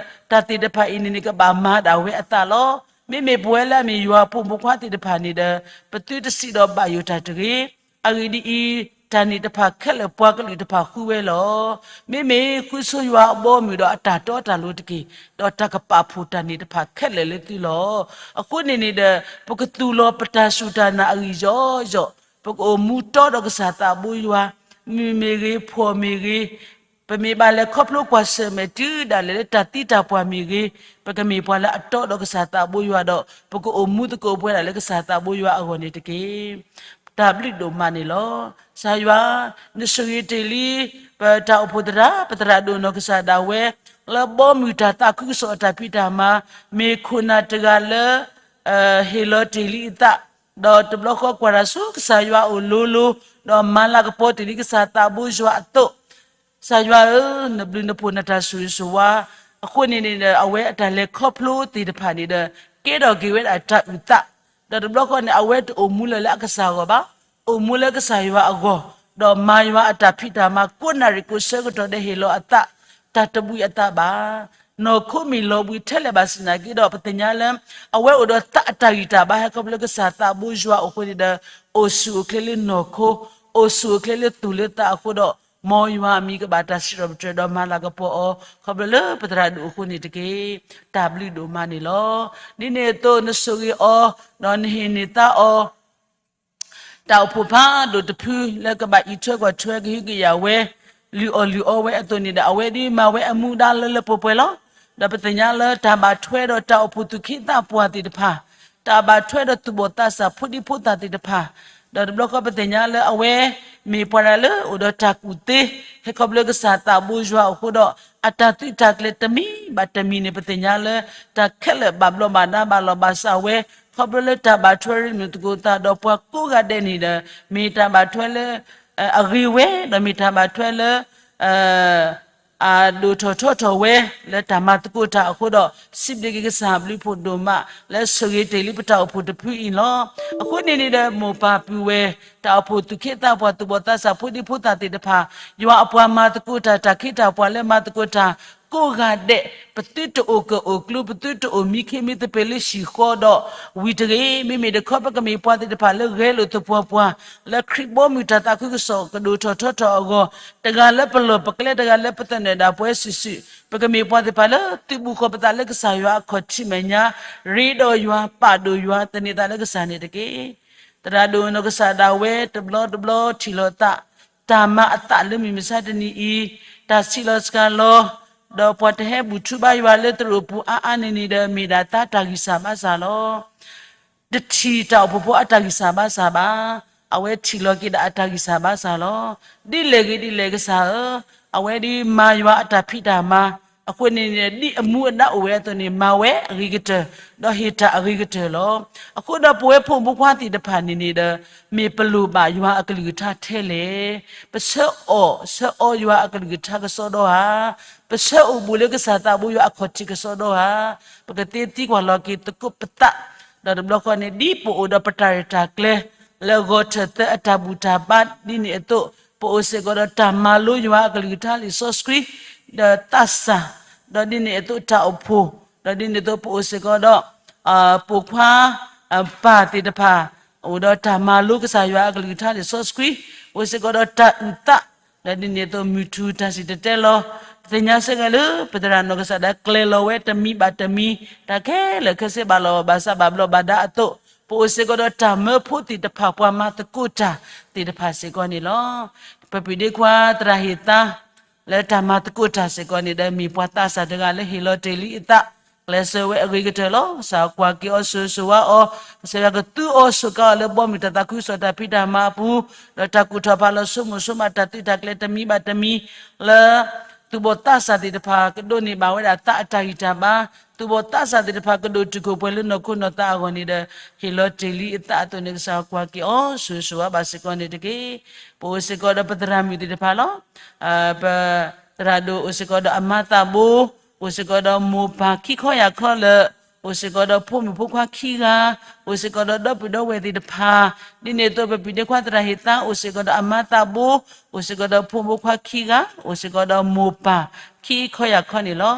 တၢ်သ့ၣ်တဖၣ်အံၤန့ၣ်န့ၣ် ကဘၣ်မၤဒၣ်ဝဲအသးလီၤ. မ့မ့ၢ်ပဝဲလၢအမ့ၢ်ယွၤအဖိမုၣ်ဖိခွါသ့ၣ်တဖၣ်န့ၣ်ဒီး ပသုတစံးဒီးဘၣ်ယိၣ်တၢ်တဂ့ၤ. အဂ့ၢ်ဒ်အံၤ, တၢ်န့ၣ်တဖၣ်ခဲလၢာ်ပှၤကလုာ်တဖၣ်ဃုဝဲလီၤ. မ့မ့ၢ်ဃုဆိယွၤအဘီအမုၢ်ဒီးအတၢ်တီတၢ်လိၤတက့ၢ်, ဒီးတၢ်ကပာ်ဖှိၣ်တၢ်န့ၣ်တဖၣ်ခဲလၢာ်လၢသုလီၤ. အဃိန့ၣ်န့ၣ်ဒီး ပကသူၣ်လီၤပတၢ်စူၢ်တၢ်နာ်အဂံၢ်ယီယီၣ်, ပကအိၣ်မူတီဒီးကစၢ်သးဘိယွၤ, မုၢ်မ့ၢ်ဂ့ၤ, ဖှီၣ်မ့ၢ်ဂ့ၤ, ပမ့ၢ်ဘၣ်လဲၤခီဖျိကွၢ်ဆၢၣ်မဲာ်တုၤဒၣ်လဲာ်လၢတၢ်သံတၢ်ပှၢ်မ့ၢ်ဂ့ၤ, ပကမ့ၢ်ပှၤလၢအတီဒီးကစၢ်သးဘိယွၤဒီး ပကအိၣ်မူသကိးပဝဲဒၣ်လၢကစၢ်သးဘိယွၤအဂီၢ်န့ၣ်တက့ၢ်. တၢ်ဘျုးဒိၣ်မးန့ၣ်လီၤ. ကစၢ်ယွၤ, နဆိၣ်ဂ့ၤတ့ၢ်လံ ပတၢ်အိၣ်ဖှိၣ်သရၣ်, ပသရၣ်ဒိၣ်နီၢ်ကစၢ်ဒၣ်ဝဲ, လၢဘီမုၢ်တၢ်သးခုကစီၣ်အတၢ်ဖံးတၢ်မၤ, မ့ၢ်ခိၣ်နၢ်တဂၤလၢ ဟ့ၣ်လီၤတ့ၢ်လံအသး, ဒီးတဘျီဃီကွၢ်တၢ်ဆူကစၢ်ယွၤအအိၣ်လိၤလိၤ, ဒီးမၤလၤကပီၤတ့ၢ်လံကစၢ်သးဘိယွၤအသိး, ကစၢ်ယွၤဧၢ, နဘျုးနဖှိၣ်နတၢ်ဆိၣ်ဂ့ၤဆိၣ်ဝါ, အဃိန့ၣ်န့ၣ်ဒီး အဝဲအတၢ်လဲၤခီဖျိသ့ၣ်တဖၣ်န့ၣ်ဒီး ကဲထီၣ်က့ၤဝဲဒၣ်တၢ်အုၣ်သး, ဒီးတဘျီဃီန့ၣ် အဝဲတအိၣ်မူလၢၤလၢအကစၢ်အဂီၢ်ဘၣ်, အိၣ်မူလၢကစၢ်ယွၤအဂီၢ်, ဒီးမၤယွၤအတၢ်ဖံးတၢ်မၤ ကိးနၣ်ရံၣ်ကိးဆၢကတီၢ်ဒီးဟ့ၣ်လီၤအသး, တၢ်တဘှံးအသးဘၣ်. နီၢ်ခိမ့ၢ်လီၤဘှံးထဲလဲၣ်ဘၣ်ဆ့ၣ်နာ်က့ဒီး ပသ့ၣ်ညါလၢ အဝဲအိၣ်ဒီးသးအတၢ်ဂံၢ်တၢ်ဘါဟဲခီဖျိလၢကစၢ်သးဘိယွၤအအိၣ်အဃိန့ၣ်ဒီး အိၣ်ဆူၣ်အိၣ်ချ့လၢနီၢ်ခိ, အိၣ်ဆူၣ်အိၣ်ချ့လၢသူၣ်လၢသးအဃိဒီး မ်ယွၤအမံၤကဘၣ်တၢ်စံးထီၣ်ပတြၢၤဒီးမၤလၤကပီၤအီၤ ခီဖျိလၢပသရၣ်ဒိၣ်အဃိန့ၣ်တက့ၢ်. တၢ်ဘျုးဒိၣ်မးန့ၣ်လီၤ. ဒ်န့ၣ်အသိးနဆိၣ်ဂ့ၤအီၤ, ဒီးနဟ့ၣ်န့ၢ်သါအီၤ တၢ်အိၣ်ဖှိၣ်ဖးဒိၣ်တဖုလၢကဘၣ်အံးထွဲကွၢ်ထွဲကဟုကယာ်ဝဲ, လုၢ်အီၣ်လုၢ်အီဝဲအသိးန့ၣ်ဒီး အဝဲဒ်မၤဝဲအမူဒါလၢလၢပှဲၤပှဲၤလီၤ. ဒီးပသ့ၣ်ညါလၢတၢ်ဘၣ်ထွဲဒီးတၢ်အိၣ်ဖှိၣ်သူၣ်က့သးပှၢ်သ့ၣ်တဖၣ်, တၢ်ဘၣ်ထွဲဒီးသူၣ်ဘီၣ်သးစၢ်ဖိဒံဖိသၣ်သ့ၣ်တဖၣ်, ဒီးတဘျီဃီပသ့ၣ်ညါလၢအဝဲ မ့ၢ်ပှၤတဂၤလၢအိၣ်ဒီးတၢ်ကူၣ်သ့, ဟဲခီဖျိကစၢ်သးဘိယွၤအဃိဒီး အတၢ်သုးတၢ်ကျဲၤတမံၤဘၣ်တမံၤန့ၣ် ပသ့ၣ်ညါလၢ တၢ်ခဲလၢာ်ဘၣ်ဘျီးဘၣ်ဒါဘၣ်လီၤဘၣ်စးဝဲ, ခီဖျိလၢတၢ်ဘၣ်ထွဲရ့လိာ်သကိးသးဒီးပှၤကိးဂၤဒဲးန့ၣ်ဒီး မ့ၢ်တၢ်ဘၣ်ထွဲလၢ အဂ့ၤဝဲ, ဒီးမ့ၢ်တၢ်ဘၣ်ထွဲလၢ အဒိၣ်ထီၣ်ထီထီၣ်ဝဲ လၢတၢ်မၤသကိးတၢ်အဃိဒီး စံးဘျုးက့ၤကစၢ်ဘျုးဖှိၣ်ဒိၣ်မး လၢဆိၣ်ဂ့ၤတ့ၢ်လံပတၢ်အိၣ်ဖှိၣ်တဖုအံၤလီၤ. အဃိန့ၣ်န့ၣ်ဒီး မိၢ်ပၢ်ပုၢ်ဝဲၢ် တၢ်အိၣ်ဖှိၣ်သူၣ်က့သးပှၢ် သူၣ်ဘီၣ်သးစၢ်ဖိဒံဖိသၣ်သ့ၣ်တဖၣ်, ယွၤအပှၤမၤသကိးတၢ် တၢ်ခ့တၢ်ပှၤလၢမၤသကိးတၢ် ကိးဂၤဒဲး ပသုတအိၣ်ကၢၣ်အိၣ်ကျူ ပသုတအိၣ်မံခ့မံသပ့ၤလၢဟံၣ်ဃီဒီးဝံၤတဂ့ၤ. မ့မ့ၢ်တခီပကမ့ၢ်ပှၤသ့ၣ်တဖၣ်လၢဂဲၤလိာ်သပှၢ်ပှၢ် လၢခရံာ်ဘီမုၢ်တၢ်သးခုကစီၣ်ကဒိၣ်ထီၣ်ထီထီၣ်အဂီၢ်, တဂၤလၢပလီၢ်ပကျဲ တဂၤလၢပသနၢၣ်ဒၣ်ပှၤစုာ်စုာ်, ပကမ့ၢ်ပှၤသ့ၣ်တဖၣ်လၢသုးဘူးဃီၤပသးလၢကစၢ်ယွၤအခီၣ်ထံးမဲာ်ညါ, ရ့ဒီးယွၤ ပာ်ဒိၣ်ယွၤ သန့ၤသးလၢကစၢ်န့ၣ်တက့ၢ်. သရၣ်ဒိၣ်နီၢ်ကစၢ်ဒၣ်ဝဲ တဘျီတဘျီထံၣ်လိာ်သး တၢ်မၤအသးလၢမုၢ်မဆါတနံၤအံၤ, တၢ်ဆံးလီၤစှၤလီၤ, ဒီးပှၤတဟဲဘူၣ်ထီၣ်ဘါယွၤလၢသရိာ်ပူၤအါအါန့ၣ်န့ၣ်ဒီး မ့ၢ်ဒၣ်သးတၢ်ဂံၢ်စၢ်ဘါစၢ်လီၤ. တထံၣ်တၢ်အိၣ်ဖှိၣ်ဖိအတၢ်ဂံၢ်စၢ်ဘါစၢ်ဘၣ်. အဝဲထံၣ်လီၤက့ၤဒၣ်အတၢ်ဂံၢ်စၢ်ဘါစၢ်လီၤ. ဒ်လဲၣ်ဂ့ၤဒ်လဲၣ်ကစၢ်ဧၢ, အဝဲဒ်မၤယွၤအတၢ်ဖံးတၢ်မၤ, အဃိန့ၣ်န့ၣ် ဒ်အမူအဒါအိၣ်ဝဲအသိးန့ၣ် မၤဝဲအဂ့ၤကတၢၢ်, ဒီးဟ့ၣ်တၢ်အဂ့ၤကတၢၢ်လီၤ. အဃိဒီးပဝဲဖိမုၣ်ဖိခွါသ့ၣ်တဖၣ်န့ၣ်န့ၣ်ဒီး မ့ၢ်ပလိၣ်ဘၣ်ယွၤအကလုၢ်ကထါထဲလဲၣ်. ပဆၢအီၣ်ဆၢအီယွၤအကလုၢ်ကထါကစီဒီဧါ, ပဆၢအိၣ်ဘူးလၢကစၢ်သးဘိယွၤအခီၣ်ထံးကစီဒီဧါ, ပကသ့သံကွၢ်လီၤက့ၤသကိးပသး, ဒီးတဘျီဃီန့ၣ် ဒ်ပအိၣ်ဒီးပတၢ်ရဲၣ်တၢ်ကျဲၤ လၢဂီၤထၢၣ်သၢအတၢ်ဘူၣ်တၢ်ဘါဒ်န့ၣ်အသိး, ပအိၣ်စ့ၢ်ကီးဒီးတၢ်မၤလိယွၤအကလုၢ်ကထါလံာ်စီဆှံ ဒီးသးစၢ်, ဒီးဒ်န့ၣ်အသိးတၢ်အိၣ်ဖှိၣ်, ဒီးဒ်န့ၣ်အသိးပအိၣ်စ့ၢ်ကီးဒီး ပိာ်ခွါ ပၢ်သ့ၣ်တဖၣ် အိၣ်ဒီးတၢ်မၤလိကစၢ်ယွၤအကလုၢ်ကထါလံာ်စီဆှံ, အိၣ်စ့ၢ်ကီးဒီးတၢ်အုၣ်သး, ဒီးဒ်န့ၣ်အသိးမုၢ်ထူၣ်တၢ်စံၣ်တဲၤတဲလီၤ, ပသ့ၣ်ညါစ့ၢ်ကီးလၢ ပသရၣ်နီၢ်ကစၢ်ဒၣ်ကျဲၤလီၤဝဲတမံၤဘၣ်တမံၤ, တၢ်ခဲလၢာ်ခဲဆ့ဘၣ်လီၤဘၣ်စးဘၣ်ဘျီးဘၣ်ဒါအသိး, ပအိၣ်စ့ၢ်ကီးဒီးတၢ်မၢဖိသ့ၣ်တဖၣ် ပှၤမၤသကိးတၢ်သ့ၣ်တဖၣ်စ့ၢ်ကီးန့ၣ်လီၤ. ပပုၢ်ဒ့ခွါသရၣ်ဟ့ၣ်သါ လၢတၢ်မၤသကိးတၢ်စ့ၢ်ကီးန့ၣ်ဒီး မ့ၢ်ပှၤသးစၢ်တဂၤလၢဟ့ၣ်လီၤတ့ၢ်လံအသး, ကျဲးစၢးဝဲအဂ့ၤကတၢၢ်လီၤ. ကစၢ်ကွၢ်က့ၤအီၤဆိၣ်ဂ့ၤဆိၣ်ဝါအီၤ, ကစၢ်ယွၤကသူအီၤစူးကါအီၤလၢဘီမုၢ်တၢ်သးခုကစီၣ်တၢ်ဖံးတၢ်မၤအပူၤ, ဒီးတၢ်ကူၣ်ထီၣ်ဖးလီၤဆိကမိၣ်ဆိကမးတၢ်သုးတၢ်ကျဲၤတမံၤဘၣ်တမံၤ, လၢ သူၣ်ဘီၣ်သးစၢ်သ့ၣ်တဖၣ် ကဒိးန့ၢ်ဘၣ်ဝဲဒၣ်သးအတၢ်ဂံၢ်တၢ်ဘါ, သူၣ်ဘီၣ်သးစၢ်သ့ၣ်တဖၣ်ကဒိၣ်တုာ်ခိၣ်ပှဲၤလၢနီၢ်ခိနီၢ်သးအဂီၢ်န့ၣ်ဒီး ဟ့ၣ်လီၤတ့ၢ်လံအသးအသိးန့ၣ် ကစၢ်ကွၢ်က့ၤအီၤဆိၣ်ဂ့ၤဆိၣ်ဝါဘၣ်စ့ၢ်ကီးန့ၣ်တက့ၢ်. ပအိၣ်စ့ၢ်ကီးဒီးပသရၣ်မုၣ်သ့ၣ်တဖၣ်လီၤ. ပသရၣ်ဒိၣ်အိၣ်စ့ၢ်ကီးဒီးအမါသးဘိ, အိၣ်စ့ၢ်ကီးဒီးမိၢ်ပၢ်ခံခီယၢ်ခီလၢာ်, အိၣ်စ့ၢ်ကီးဒီးဖိမုၣ်ဖိခွါခံဂၤ, အိၣ်စ့ၢ်ကီးဒီးဒီပုၢ်ဒီဝဲၢ်သ့ၣ်တဖၣ်, ဒ်န့ၣ်အသိးပပုၢ်ဒ့ခွါသရၣ်ဟ့ၣ်သါ အိၣ်စ့ၢ်ကီးဒီးအမါသးဘိ, အိၣ်စ့ၢ်ကီးဒီးဖိမုၣ်ဖိခွါခံဂၤ, အိၣ်စ့ၢ်ကီးဒီးမိၢ်ပၢ်ခံခီယၢ်ခီန့ၣ်လီၤ.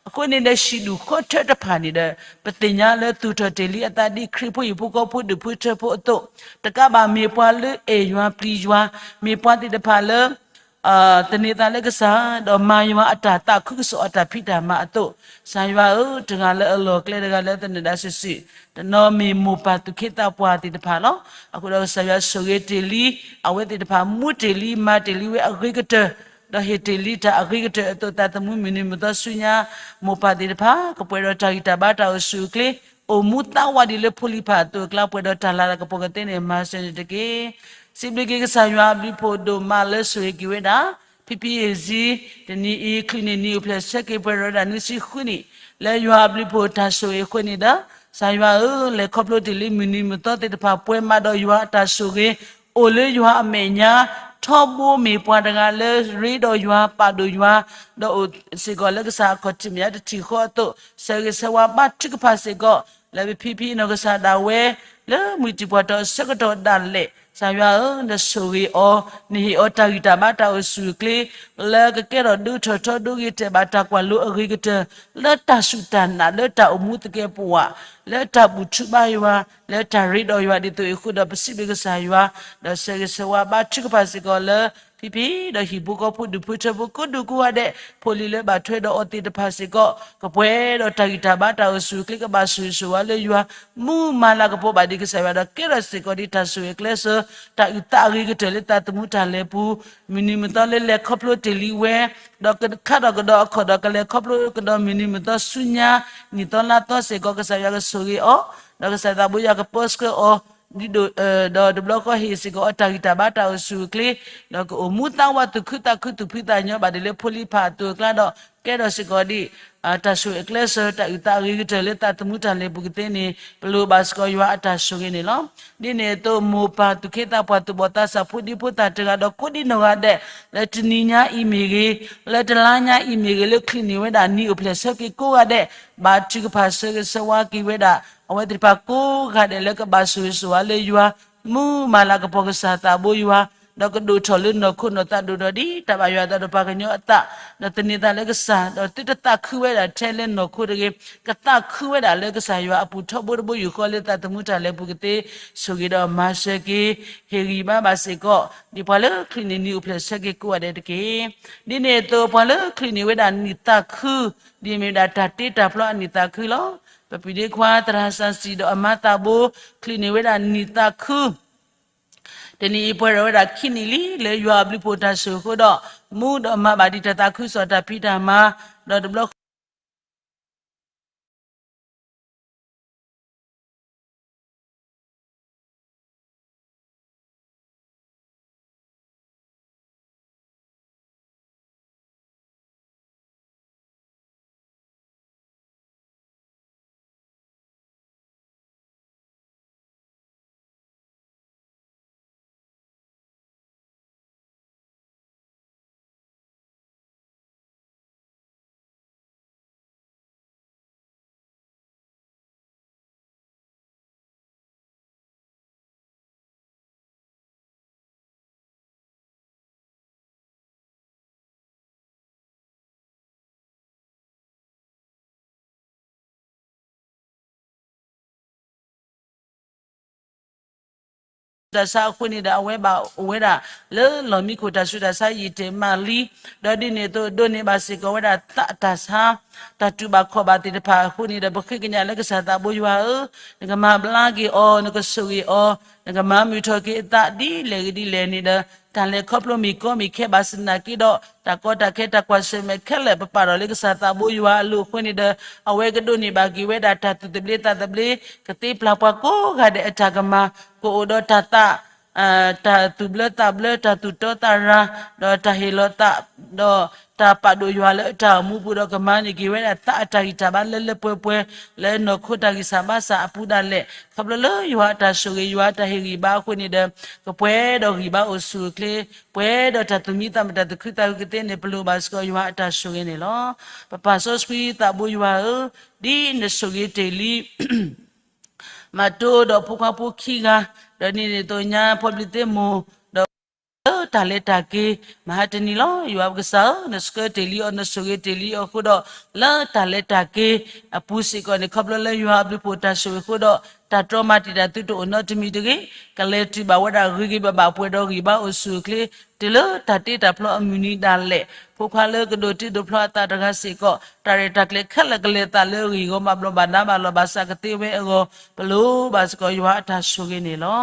အဃိန့ၣ်ဒီး ဟံၣ်ဒူၣ်ဃီထၢတဖၣ်န့ၣ်ဒီး ပသ့ၣ်ညါလၢသူၣ်ထီၣ်တ့ၢ်လံအသးဒ်ခရံာ်ဖိဟံၣ်ဖိဃီဖိဒူၣ်ဖိထၢဖိအသိး, တကးဘၣ်မ့ၢ်ပှၤလၢအဲၣ်ယွၤပျံၤယွၤ, မ့ၢ်ပှၤသ့ၣ်တဖၣ်လၢ သန့ၤသးလၢကစၢ်, ဒီးမၤယွၤအတၢ်သးခုကစီၣ်အတၢ်ဖံးတၢ်မၤအသိး, ကစၢ်ယွၤဧၢ, တဂၤလၢအလီၢ်ကျဲ တဂၤလၢသနၢၣ်ဒၣ်စုာ်စုာ်, တနီၤမ့ၢ်မိၢ်ပၢ်သူၣ်က့သးပှၢ်သ့ၣ်တဖၣ်လီၤ. အဃိဒီးကစၢ်ယွၤဆိၣ်ဂ့ၤတ့ၢ်လံ, အဝဲသ့ၣ်တဖၣ်မူတ့ၢ်လံ မၤတ့ၢ်လံဝဲအဂ့ၤကတၢၢ်, ဒီးဟ့ၣ်တ့ၢ်လံတၢ်အဂ့ၤကတၢၢ်အသိး သးသမူမုၢ်နံၤမုၢ်သီဆူညါ, မိၢ်ပၢ်သ့ၣ်တဖၣ် ကပှဲၤဒီးတၢ်ဂံၢ်တၢ်ဘါတၢ်အိၣ်ဆူၣ်အိၣ်ချ့, အိၣ်မူသးဝးဒ်လၢဖိလံၤဖးအသိးအကျါ ပှဲၤဒီးတၢ်လၤတၢ်ကပီၤကသ့န့ၣ် မၤစၢၤန့ၣ်တက့ၢ်. စံးဘျုးက့ၤကစၢ်ယွၤအဘျုးဖှိၣ်ဒိၣ်မးလၢဆိၣ်ဂ့ၤက့ၤဝဲဒၣ် ဖံဖံအ့ၣ်စံ, တနံၤအံၤ ချုးန့ၢ်နံၣ်အိၣ်ဖျဲၣ်ဆၢက့ၤပှဲၤဒီးဝဲဒၣ်နွံဆံဃုနံၣ်, လၢယွၤအဘျုးဖှိၣ်တၢ်ဆိၣ်ဂ့ၤအဃိန့ၣ်ဒီး, ကစၢ်ယွၤဧၢ, လဲၤခီဖျိတ့ၢ်လံမုၢ်နံၤမုၢ်သီသ့ၣ်တဖၣ် ပှဲၤမးဒီးယွၤအတၢ်ဆိၣ်ဂ့ၤ, အိၣ်လၢယွၤအမဲာ်ညါ, ထီဘိမ့ၢ်ပှၤတဂၤလၢရ့ဒီးယွၤ ပာ်ဒိၣ်ယွၤ, ဒီးအိၣ်စ့ၢ်ကီးလၢကစၢ်အခီၣ်ထံးမဲာ်ညါတထံၣ်ဃီအသိး, ဆၢဂ့ၤဆၢဝါဘါထုကဖၣ်စ့ၢ်ကီး လၢပဖံဖံနီၢ်ကစၢ်ဒၣ်ဝဲ လၢမုၢ်တံၢ်ပှၢ်တီၤဆၢကတီၢ်ဒၣ်လဲာ်, ကစၢ်ယွၤဧၢ, နဆိၣ်ဂ့ၤအီၤ, နဟ့ၣ်အီၤတၢ်ဂံၢ်တၢ်ဘါတၢ်အိၣ်ဆူၣ်အိၣ်ချ့, လၢကကဲထီၣ်ဒိထီၣ်ထီဒိဂ့ၤတဲာ်ဘၣ်တၢ်ကွၢ်လိအဂ့ၤကတၢၢ်, လၢတၢ်စူၢ်တၢ်နာ် လၢတၢ်အိၣ်မူသကဲးပဝး, လၢတၢ်ဘူၣ်ထီၣ်ဘါယွၤ, လၢတၢ်ရ့ဒီးယွၤဒ်သိးအဃိဒီး ပစံးဘျုးကစၢ်ယွၤ, ဒီးဆၢဂ့ၤဆၢဝါဘါထုကဖၣ်စ့ၢ်ကီးလၢ ဖံဖံဒီးဟံၣ်ဖိဃီဖိ ဒူၣ်ဖိထၢဖိကိးဒူၣ်ကိးဂၤဒဲး, ဖိလံၤလၢဘၣ်ထွဲဒီးအီၤသ့ၣ်တဖၣ်စ့ၢ်ကီး, ကပှဲၤဒီးတၢ်ဂံၢ်တၢ်ဘါတၢ်အိၣ်ဆူၣ်အိၣ်ချ့ ကဘၣ်ဆိၣ်ဂ့ၤဆိၣ်ဝါလၢယွၤ, မူမၤလၤကပီၤဘၣ်ဒံးကစၢ်ယွၤဒီး ကဲထီၣ်စ့ၢ်ကီးဒ်တၢ်ဆိၣ်ဂ့ၤကျဲစၢၤ တၢ်အုၣ်သးအဂ့ၤကတၢၢ်လၢသးသမူတၢ်လဲၤပူၤ, မုၢ်နံၤမုၢ်သီလၢလဲၤခီဖျိတ့ၢ်လံဝဲ, ဒီးကခါထီၣ်ကဒီးအခီၣ်ဒီး ကလဲၤခီဖျိကဒီးမုၢ်နံၤမုၢ်သီဆူညါ, နံၣ်သီလါသီစ့ၢ်ကီး ကစၢ်ယွၤကဆိၣ်ဂ့ၤအီၤ, ဒီးကစၢ်သးဘိယွၤကပၢဆှၢအီၤ, ဒ်ဒီး, ဒီးတဘျီဃီဟ့ၣ်စ့ၢ်ကီးအီၤတၢ်ဂံၢ်တၢ်ဘါတၢ်အိၣ်ဆူၣ်အိၣ်ချ့, ဒီးကအိၣ်မူသးဝးသူၣ်ခုသးခု သူၣ်ဖှံသးညီ ဘၣ်ဒ်လၢဖိလံၤဖးအသိးအကျါဒီး ကဲထီၣ်စ့ၢ်ကီးဒ် တၢ်ဆိၣ်ဂ့ၤကျဲစၢၤ တၢ်အုၣ်သးအဂ့ၤကတၢၢ်လၢသးသမူတၢ်လဲၤပူၤကသ့န့ၣ် ပလိၣ်ဘၣ်စ့ၢ်ကီးယွၤအတၢ်ဆိၣ်ဂ့ၤန့ၣ်လီၤ. ဒ်န့ၣ်အသိး မိၢ်ပၢ်သူၣ်က့သးပှၢ် သူၣ်ဘီၣ်သးစၢ် ဖိဒံဖိသၣ်တဂၤဒီးကိးဒံနီၢ်ဂၤဒဲး, လၢတနံၤညါအံၤမ့ၢ်ဂ့ၤ, လၢတလါညါအံၤမ့ၢ်ဂ့ၤ, လၢချံးန့ၢ်ဝဲဒၣ်နံၤအိၣ်ဖျဲၣ်ဆၢက့ၤကိးဂၤဒဲး, ဘၣ်ထုကဖၣ်ဆၢဂ့ၤဆၢဝါက့ၤဝဲဒၣ် အဝဲသ့ၣ်တဖၣ်ကိးဂၤဒဲးလၢကဘၣ်ဆိၣ်ဂ့ၤဆိၣ်ဝါလၢယွၤ, မူမၤလၤကပီၤကစၢ်သးဘိယွၤ, ဒီးကဒိၣ်ထီၣ်လၢနီၢ်ခိနီၢ်သးဒိၣ်ဒီး ဒ်တၢ်ဘၣ်ယွၤအသးဒီးပှၤကညီအသး, ဒီးသန့ၤသးလၢကစၢ်, ဒီးသုတသးခုဝဲဒၣ်ထဲလၢနီၢ်ခိတဂ့ၤ, ကသးခုဝဲဒၣ်လၢကစၢ်ယွၤအပူၤထီဘိတဘိယူၢ်ဃီလၢသးသမူတၢ်လဲၤပူၤကသ့, ဆိၣ်ဂ့ၤဒီးမၤစၢၤက့ၤ, ဟ့ၣ်ဂံၢ်ဘါဘၣ်စ့ၢ်ကီး ဒ်ပှၤလၢချံးန့ၢ်နံၤအိၣ်ဖျဲၣ်ဆၢက့ၤကိးဂၤဒဲးတက့ၢ်. ဒ်န့ၣ်အသိး ပှၤလၢချံးန့ၢ်ဝဲဒၣ်နံၣ်သးခု, ဒ်အမ့ၢ်ဝဲဒၣ်တၢ်တ့တၢ်ဖျီအနံၣ်သးခုလီၤ. ပပုၢ်ဒ့ခွါသရၣ်စၢ်စံၣ်ဒီးအမါသးဘိ ချံးန့ၢ်ဝဲဒၣ်နံၣ်သးခု တနံၤအံၤပှဲၤဒီးဝဲဒၣ်ခံနံၣ်လံ လၢယွၤအဘျုးဖှိၣ်တၢ်ဆိၣ်အဃိဒီး, မူဒီးမၤဘၣ်ဒံးတၢ်သးခုကစီၣ်တၢ်ဖံးတၢ်မၤ, ဒီးတဘျီဃီ တၢ်ဆါအဃိန့ၣ်ဒီး အဝဲဘၣ်အိၣ်ဝဲဒၣ် လၢလီၢ်မံခိၣ်တၢ်ဆူးတၢ်ဆါယံာ်တ့ၢ်မးလံ, ဒီးဒ်န့ၣ်အသိးဒိးန့ၢ်ဘၣ်စ့ၢ်ကီးဝဲဒၣ်သးတၢ်ဆါ, တၢ်တူၢ်ဘၣ်ခီၣ်ဘၣ်သ့ၣ်တဖၣ်အဃိန့ၣ်ဒီး ပဃ့ကညးလၢကစၢ်သးဘိယွၤဧၢ, နကမၤဘျါက့ၤအီၤ, နကဆိၣ်ဂ့ၤအီၤ, နကမၤမုာ်ထီၣ်က့ၤအသးဒ်လဲၣ်ဂ့ၤဒ်လဲၣ်န့ၣ်ဒီး တၢ်လဲၤခီဖျိမ့ၢ်ကီမ့ၢ်ခဲဘၣ်ဆၣ်သနာ်က့ဒီး တၢ်ကီတၢ်ခဲတၢ်ကွၢ်ဆၢၣ်မဲာ်ခဲလၢာ် ပပာ်ထီၣ်လၢကစၢ်သးဘိယွၤအလိၤအဃိန့ၣ်ဒီး အဝဲကဒိးန့ၢ်ဘၣ်က့ၤဝဲဒၣ်တၢ်သူၣ်သဘျ့သးသဘျ့, ကသ့ပျၢ်ပှၤကိးဂၤဒဲးအတၢ်ကမၣ်, ကအိၣ်ဒီးတၢ်သး တၢ်သူၣ်ဘျၢသးဘျၢ, တၢ်သူၣ်တီသးရၤ, ဒီးတၢ်ဟ့ၣ်လီၤသး, ဒီးတၢ်ပာ်ဒိၣ်ယွၤလၢအတၢ်အိၣ်မူပူၤဒီး ကမၤန့ၢ်က့ၤဝဲဒၣ်သးအတၢ်ဂံၢ်တၢ်ဘါလၢလၢပှဲၤပှဲၤ လၢနီၢ်ခိတၢ်ဂံၢ်စၢ်ဘါစၢ်အပူၤဒၣ်လဲာ်, ခီဖျိလၢယွၤအတၢ်ဆိၣ်ဂ့ၤ ယွၤအတၢ်ဟ့ၣ်ဂံၢ်ဘါအဃိန့ၣ်ဒီး ကပှဲၤဒီးဂံၢ်ဘါအိၣ်ဆူၣ်အိၣ်ချ့, ပှဲၤဒီးတၢ်သူၣ်မံသးမုာ်တၢ်သူၣ်ခုသးခုကသ့န့ၣ် ပလိၣ်ဘၣ်စ့ၢ်ကီးယွၤအတၢ်ဆိၣ်ဂ့ၤန့ၣ်လီၤ. ပပၢ်စီဆှံသးဘိယွၤဧၢ, ဒ်နဆိၣ်ဂ့ၤတ့ၢ်လံ မၤတိဒီးဖိခွါဖိခံဂၤ, ဒီးဒ်န့ၣ်အသိးညါ ဖီဘျ့းသ့မိၢ်, ဒီးလၢတၢ်လဲၤတၢ်က့ၤ မဟါတနံၤလီၤ. ယွၤပကစၢ်ဧၢ, နဆှၢတ့ၢ်လံအီၤ နဆိၣ်ဂ့ၤတ့ၢ်လံအီၤအဃိဒီး လၢတၢ်လဲၤတၢ်က့ၤအပူၤစ့ၢ်ကီးန့ၣ် ခီဖျိလၢယွၤအဘျုးဖှိၣ်တၢ်ဆိၣ်ဂ့ၤအဃိဒီး တၢ်တြီမၤတံာ်တာ်သုတအိၣ်နီတမံၤတဂ့ၤ, ကလဲၤတုၤဘၣ်ဝဲဒၣ်ဂ့ၤဂ့ၤဘၣ်ဘၣ် ပှဲၤဒီးဂံၢ်ဘါအိၣ်ဆူၣ်အိၣ်ချ့, တုၤလၢတၢ်တ့တၢ်ဖျီအမုၢ်နံၤဒၣ်လဲာ်, ဖိခွါလၢကဒိးတ့ဒိးဖျီအသးတဂၤစ့ၢ်ကီး တၢ်ရဲၣ်တၢ်ကျဲၤခဲလၢာ်ကလဲၤသးလၢအဂ့ၢ်အဂီၢ် ဘၣ်ဘျီးဘၣ်ဒါဘၣ်လီၤဘၣ်စးကသ့ဝဲအဂီၢ် ပလိၣ်ဘၣ်စ့ၢ်ကီးယွၤအတၢ်ဆိၣ်ဂ့ၤန့ၣ်လီၤ.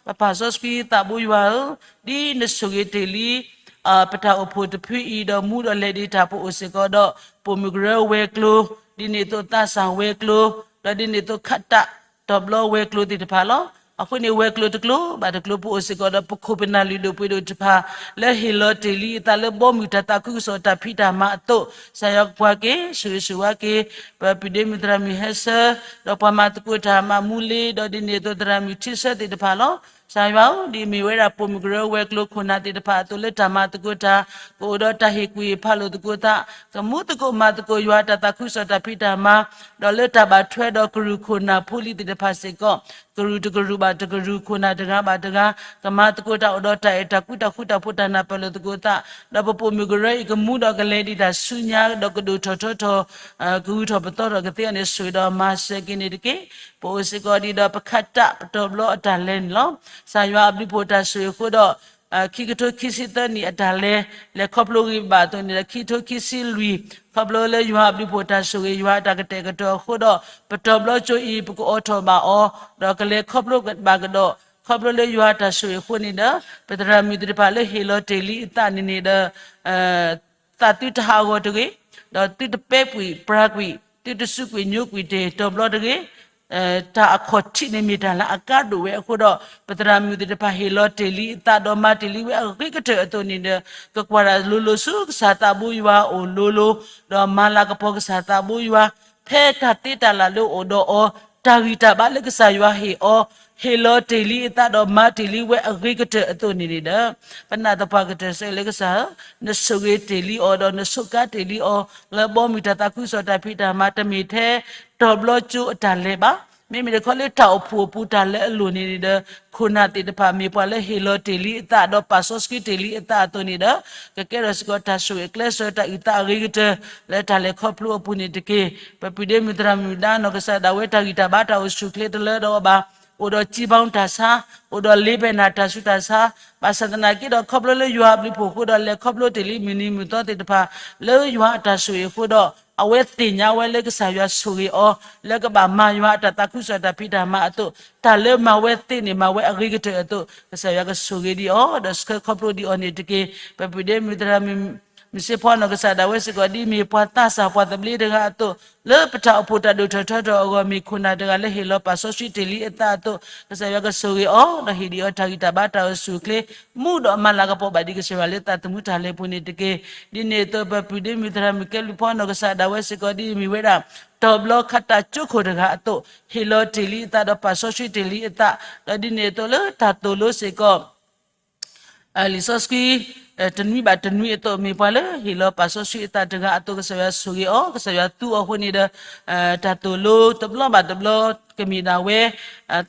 ပပၢ်စီဆှံသးဘိယွၤဧၢ, ဒ်နဆိၣ်ဂ့ၤတ့ၢ်လံ ပတၢ်အိၣ်ဖှိၣ်တဖုအံၤဒီး မူဒီးလဲၤဒံးတၢ်ပအိၣ်စ့ၢ်ကီးဒီး ပိာ်မုၣ်ကရၢဝဲၤကျိၤ, ဒ်န့ၣ်အသိးသးစၢ်ဝဲၤကျိၤ, ဒီးဒ်န့ၣ်အသိးခးတၢ်တီၤဘျီဝဲၤကျိၤသ့ၣ်တဖၣ်လီၤ. အဃိန့ၣ် ဝဲၤကျိၤတကျိၤဘၣ်တကျိၤ ပအိၣ်စ့ၢ်ကီးဒီး ပခိၣ်ပနၢ်လုၢ်ဒိၣ်ပှ့ၤဒိၣ်တဖၣ် လၢဟ့ၣ်လီၤတ့ၢ်လံအသးလၢဘီမုၢ်တၢ်သးခုကစီၣ်တၢ်ဖံးတၢ်မၤအသိး, ကစၢ်ယွၤကကွၢ်က့ၤ ဆိၣ်ဂ့ၤဆိၣ်ဝါက့ၤ ပပုၢ်ဒ့မုၣ်သရၣ်မုၣ်ဟဲဆၢ, ဒီးပှၤမၤသကိးတၢ်မၤမူလ့ၤ, ဒီးဒ်န့ၣ်အသိးသရၣ်မုၣ်ထံဆၢသ့ၣ်တဖၣ်လီၤ. ကစၢ်ယွၤဧၢ, ဒ်အမ့ၢ်ဝဲဒၣ်ပိာ်မုၣ်ကရၢဝဲၤကျိၤခိၣ်နၢ်သ့ၣ်တဖၣ်အသိး လၢတၢ်မၤသကိးတၢ် ကအိၣ်ဒီးတၢ်ဟ့ၣ်ကူၣ်ဟ့ၣ်ဖးလိာ်သကိးသး, ကမူသကိးမၤသကိးယွၤတၢ်သးခုကစီၣ်တၢ်ဖံးတၢ်မၤ, ဒီးလၢတၢ်ဘၣ်ထွဲဒီးကရူၢ်ခိၣ်နၢ်ဖိလံၤသ့ၣ်တဖၣ်စ့ၢ်ကီး ကရူၢ်တကရူၢ်ဘၣ်တကရူၢ် ခိၣ်နၢ်တဂၤဘၣ်တဂၤ ကမၤသကိးတၢ်အိၣ်ဒီးတၢ်အဲၣ်တၢ်ကွံ တၢ်ဃူတၢ်ဖိး တၢ်နၢ်ပၢၢ်လိာ်သကိးသး, ဒီးပပိာ်မုၣ်ကရၢအံၤ ကမူဒီးကလဲၤဒံးတၢ်ဆူညါ ဒီးကဒိၣ်ထီၣ်ထီထီၣ် ကဂုၤထီၣ်ပသီထီၣ်ကသ့အီၤန့ၣ် ဆိၣ်ဂ့ၤဒီးမၤစၢၤက့ၤန့ၣ်တက့ၢ်. ပအိၣ်စ့ၢ်ကီးဒ်ဒီး ပခးတၢ်ပတီၢ်ဘျီအတၢ်လဲၤန့ၣ်လီၤ. ကစၢ်ယွၤအဘျုးဖှိၣ်တၢ်ဆိၣ်ဂ့ၤအဃိဒီး ခံကထိခံဆံသၢနံၣ်အတၢ်လဲၤ လဲၤခီဖျိဂ့ၤဘၣ်အသိးန့ၣ်ဒီး ခံကထိခံဆံလွံၢ် ခီဖျိလၢယွၤအဘျုးဖှိၣ်တၢ်ဆိၣ်ဂ့ၤ ယွၤအတၢ်ကတဲာ်ကတီၤအဃိဒီး ပတီၢ်ဘျီကၠိအံၤ ပကအိးထီၣ်ဘၣ်အီၤ ဒီးကလဲၤခီဖျိဘၣ်ကဒီး ခီဖျိလၢယွၤအတၢ်ဆိၣ်ဂ့ၤအဃိန့ၣ်ဒီး ပသရၣ်မုၣ်သ့ၣ်တဖၣ်လၢဟ့ၣ်လီၤတ့ၢ်လံအသးန့ၣ်န့ၣ်ဒီး သးသုတဟးဂီၤတဂ့ၤ, ဒီးသုတပဲာ်ကွံာ်ပြးကွံာ် သုတစူးကွံာ်ညိကွံာ်တ့ၢ်တီၤဘျီတဂ့ၤ. တၢ်အခီၣ်ထံးန့ၣ်မ့ၢ်တၢ်လၢအကါဒိၣ်ဝဲအဃိဒီး ပသရၣ်မုၣ်သ့ၣ်တဖၣ်ဟ့ၣ်လီၤတ့ၢ်လံအသး ဒီးမၤတ့ၢ်လံဝဲအဂ့ၤကတၢၢ်အသိးန့ၣ်ဒီး ကကွၢ်တၢ်လိၤလိၤဆူကစၢ်သးဘိယွၤအအိၣ်လိၤလိၤ, ဒီးမၤလၤကပီၤကစၢ်သးဘိယွၤ ဖဲတၢ်သ့တၢ်လၢ်လၢအိၣ်ဒီးအီၤ, တၢ်ဂံၢ်တၢ်ဘါလၢကစၢ်ယွၤဟ့ၣ်အီၤ, ဟ့ၣ်လီၤတ့ၢ်လံအသးဒီးမၤတ့ၢ်လံဝဲအဂ့ၤကတၢၢ်အသိးန့ၣ်န့ၣ်ဒီး ပနာ်သပှၢ်ကတၢၢ်စ့ၢ်လၢကစၢ်ဧၢ, နဆိၣ်ဂ့ၤတ့ၢ်လံအီၤ ဒီးနဆိးကါတ့ၢ်လံအီၤ လၢဘီမုၢ်တၢ်သးခုကစီၣ်တၢ်ဖံးတၢ်မၤ တမ့ၢ်ထဲတီၤဘျီကၠိအတၢ်လဲၤဘၣ်. မ့မ့ၢ်တခီလၢတၢ်အိၣ်ဖှိၣ်အပူၤတၢ်လဲၤအလိၤန့ၣ်န့ၣ်ဒီး ခိၣ်နၢ်သ့ၣ်တဖၣ်မ့ၢ်ပှၤလၢဟ့ၣ်လီၤတ့ၢ်လံအသး ဒီးပာ်စီဆှံတ့ၢ်လံအသးအသိးန့ၣ်ဒီး ကကဲထီၣ်စ့ၢ်ကီးတၢ်ဆိၣ်ဂ့ၤကျဲးစၢးတၢ်အုၣ်သးအဂ့ၤကတၢၢ် လၢတၢ်လဲၤခီဖျိအပူၤန့ၣ်တက့ၢ်. ပပုၢ်ဒ့မုၣ်သရၣ်မုၣ်ဒါနီၢ်ကစၢ်ဒၣ်ဝဲ တၢ်ဂံၢ်တၢ်ဘါတၢ်အိၣ်ဆူၣ်ချ့တလၢဒီးအီၤဘၣ်, အိၣ်ဒီးစံဘီတၢ်ဆါ, အိၣ်ဒီးလ့ဘဲနၢ်တၢ်ဆူးတၢ်ဆါ, ဘၣ်ဆၣ်သနာ်က့ဒီး ခီဖျိလၢယွၤအဘျုးဖှိၣ်အဃိဒီး လဲၤခီဖျိတ့ၢ်လံမုၢ်နံၤမုၢ်သီသ့ၣ်တဖၣ် လၢယွၤအတၢ်ဆိၣ်ဂ့ၤအဃိဒီး အဝဲသ့ၣ်ညါဝဲလၢကစၢ်ယွၤဆိၣ်ဂ့ၤအီၤ လၢကဘၣ်မၤယွၤအတၢ်သးခုကစီၣ်တၢ်ဖံးတၢ်မၤအသိး, တၢ်လၢမၤဝဲသ့န့ၣ် မၤဝဲအဂ့ၤကတၢၢ်အသိး ကစၢ်ယွၤကဆိၣ်ဂ့ၤဒံးအီၤ ဒီးဆှၢခီဖျိဒံးအီၤန့ၣ်တက့ၢ်. ပပုၢ်ဒ့မုၣ်သရၣ်မုၣ် မုၢ်စ့ဖီနီၢ်ကစၢ်ဒၣ်ဝဲစ့ၢ်ကီး ဒ်မ့ၢ်ပှၤသးစၢ်ပှၤသဘျ့တဂၤအသိး, လၢပတၢ်အိၣ်ဖှိၣ်တၢ်ဒိၣ်ထီၣ်ထီထီၣ်အဂီၢ် မ့ၢ်ခိၣ်နၢ်တဂၤလၢဟ့ၣ်လီၤပာ်စီဆှံတ့ၢ်လံအသးအသိး, ကစၢ်ယွၤကဆိၣ်ဂ့ၤအီၤ ဒီးဟ့ၣ်ဒံးအီၤတၢ်ဂံၢ်တၢ်ဘါတၢ်အိၣ်ဆူၣ်အိၣ်ချ့ မူဒီးမၤလၤကပီၤဘၣ်ဒံးကစၢ်ယွၤလၢသးသမူတၢ်လဲၤအပူၤန့ၣ်တက့ၢ်. ဒ်န့ၣ်အသိး ပပုၢ်ဒ့မုၣ်သရၣ်မုၣ်ကဲဘျုးဖီနီၢ်ကစၢ်ဒၣ်ဝဲစ့ၢ်ကီး ဒ်မ့ၢ်ဝဲဒၣ် တီၤဘျီခးတၢ်ကၠိခိၣ်တဂၤအသိး, ဟ့ၣ်လီၤတ့ၢ်လံအသး ဒီးပာ်စီဆှံတ့ၢ်လံအသး, ဒီးဒ်န့ၣ်အသိးလၢတၢ်သိၣ်လိစ့ၢ်ကီး လံာ်စီဆှံ တနွံဘၣ်တနွံအသိး မ့ၢ်ပှၤလၢဟ့ၣ်လီၤပာ်စီဆှံအသးတဂၤအသိး ကစၢ်ယွၤဆိၣ်ဂ့ၤအီၤ, ကစၢ်ယွၤသူအီၤအဃိန့ၣ်ဒီး တၢ်သိၣ်လိတဘျီဘၣ်တဘျီ ကမ့ၢ်ဒၣ်ဝဲ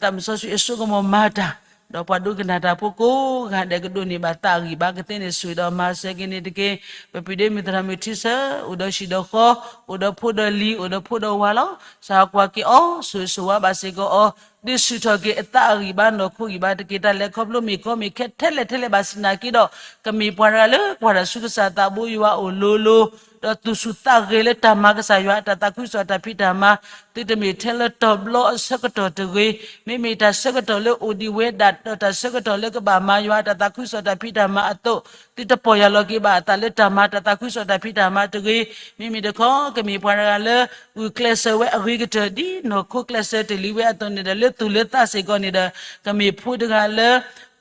သးစီဆှံအစိကမီၤမၤတၢ်, ဒီးပှၤဒိကနၣ်တၢ်ဖိကိးဂၤဒဲးကဒိးန့ၢ်ဘၣ်သးအဂံၢ်ဘါကသ့န့ၣ် ဆိၣ်ဂ့ၤဒီးမၤစၢၤက့ၤန့ၣ်တက့ၢ်. ပပုၢ်ဒ့မုၣ်သရၣ်မုၣ်ထံဆၢ အိၣ်ဒီးဟံၣ်ဒီးဃီ, အိၣ်ဒီးဖိဒီးလံၤ, အိၣ်ဒီးဖိဒီးဝၤလီၤ. ကစၢ်ယွၤကွၢ်က့ၤအီၤ ဆိၣ်ဂ့ၤဆိၣ်ဝါဘၣ်စ့ၢ်ကီးအီၤ ဒုးဆူၣ်ထီၣ်က့ၤအသးအဂံၢ်ဘါနီၢ်ခိဂံၢ်ဘါတက့ၢ်. တၢ်လဲၤခီဖျိမ့ၢ်ကီမ့ၢ်ခဲထဲလဲၣ်ထဲလဲၣ်ဘၣ်ဆၣ်သနာ်က့ဒီး ကမ့ၢ်ပှၤတဂၤလၢကွၢ်တၢ်ဆူကစၢ်သးဘိယွၤအအိၣ်လိၤလိၤ, ဒီးသူၣ်ဆူၣ်သးဂဲၤလၢတၢ်မၤကစၢ်ယွၤအတၢ်သးခုကစီၣ်တၢ်ဖံးတၢ်မၤ, သုတမ့ၢ်ထဲလၢတီၤဘျီအဆၢကတီၢ်တဂ့ၤ, မ့မ့ၢ်တၢ်ဆၢကတီၢ်လၢအိၣ်ဒံးဝဲဒၣ် ဒီးတၢ်ဆၢကတီၢ်လၢကဘၣ်မၤယွၤအတၢ်သးခုကစီၣ်တၢ်ဖံးတၢ်မၤအသိး, သုတပီၢ်ယၢ်လီၤက့ၤဘၣ်အသးလၢတၢ်မၤတၢ်သးခုကစီၣ်တၢ်ဖံးတၢ်မၤတဂ့ၤ. မ့မ့ၢ်တခီ ကမ့ၢ်ပှၤတဂၤလၢ ဂုာ်ကျဲးစၢးဝဲအဂ့ၤကတၢၢ် ဒ်နီၢ်ခိကျဲးစၢးတ့ၢ်လံဝဲအသိးန့ၣ်ဒီး လၢသူၣ်လၢသးစ့ၢ်ကီးန့ၣ်ဒီး ကမ့ၢ်ဖိတဂၤလၢ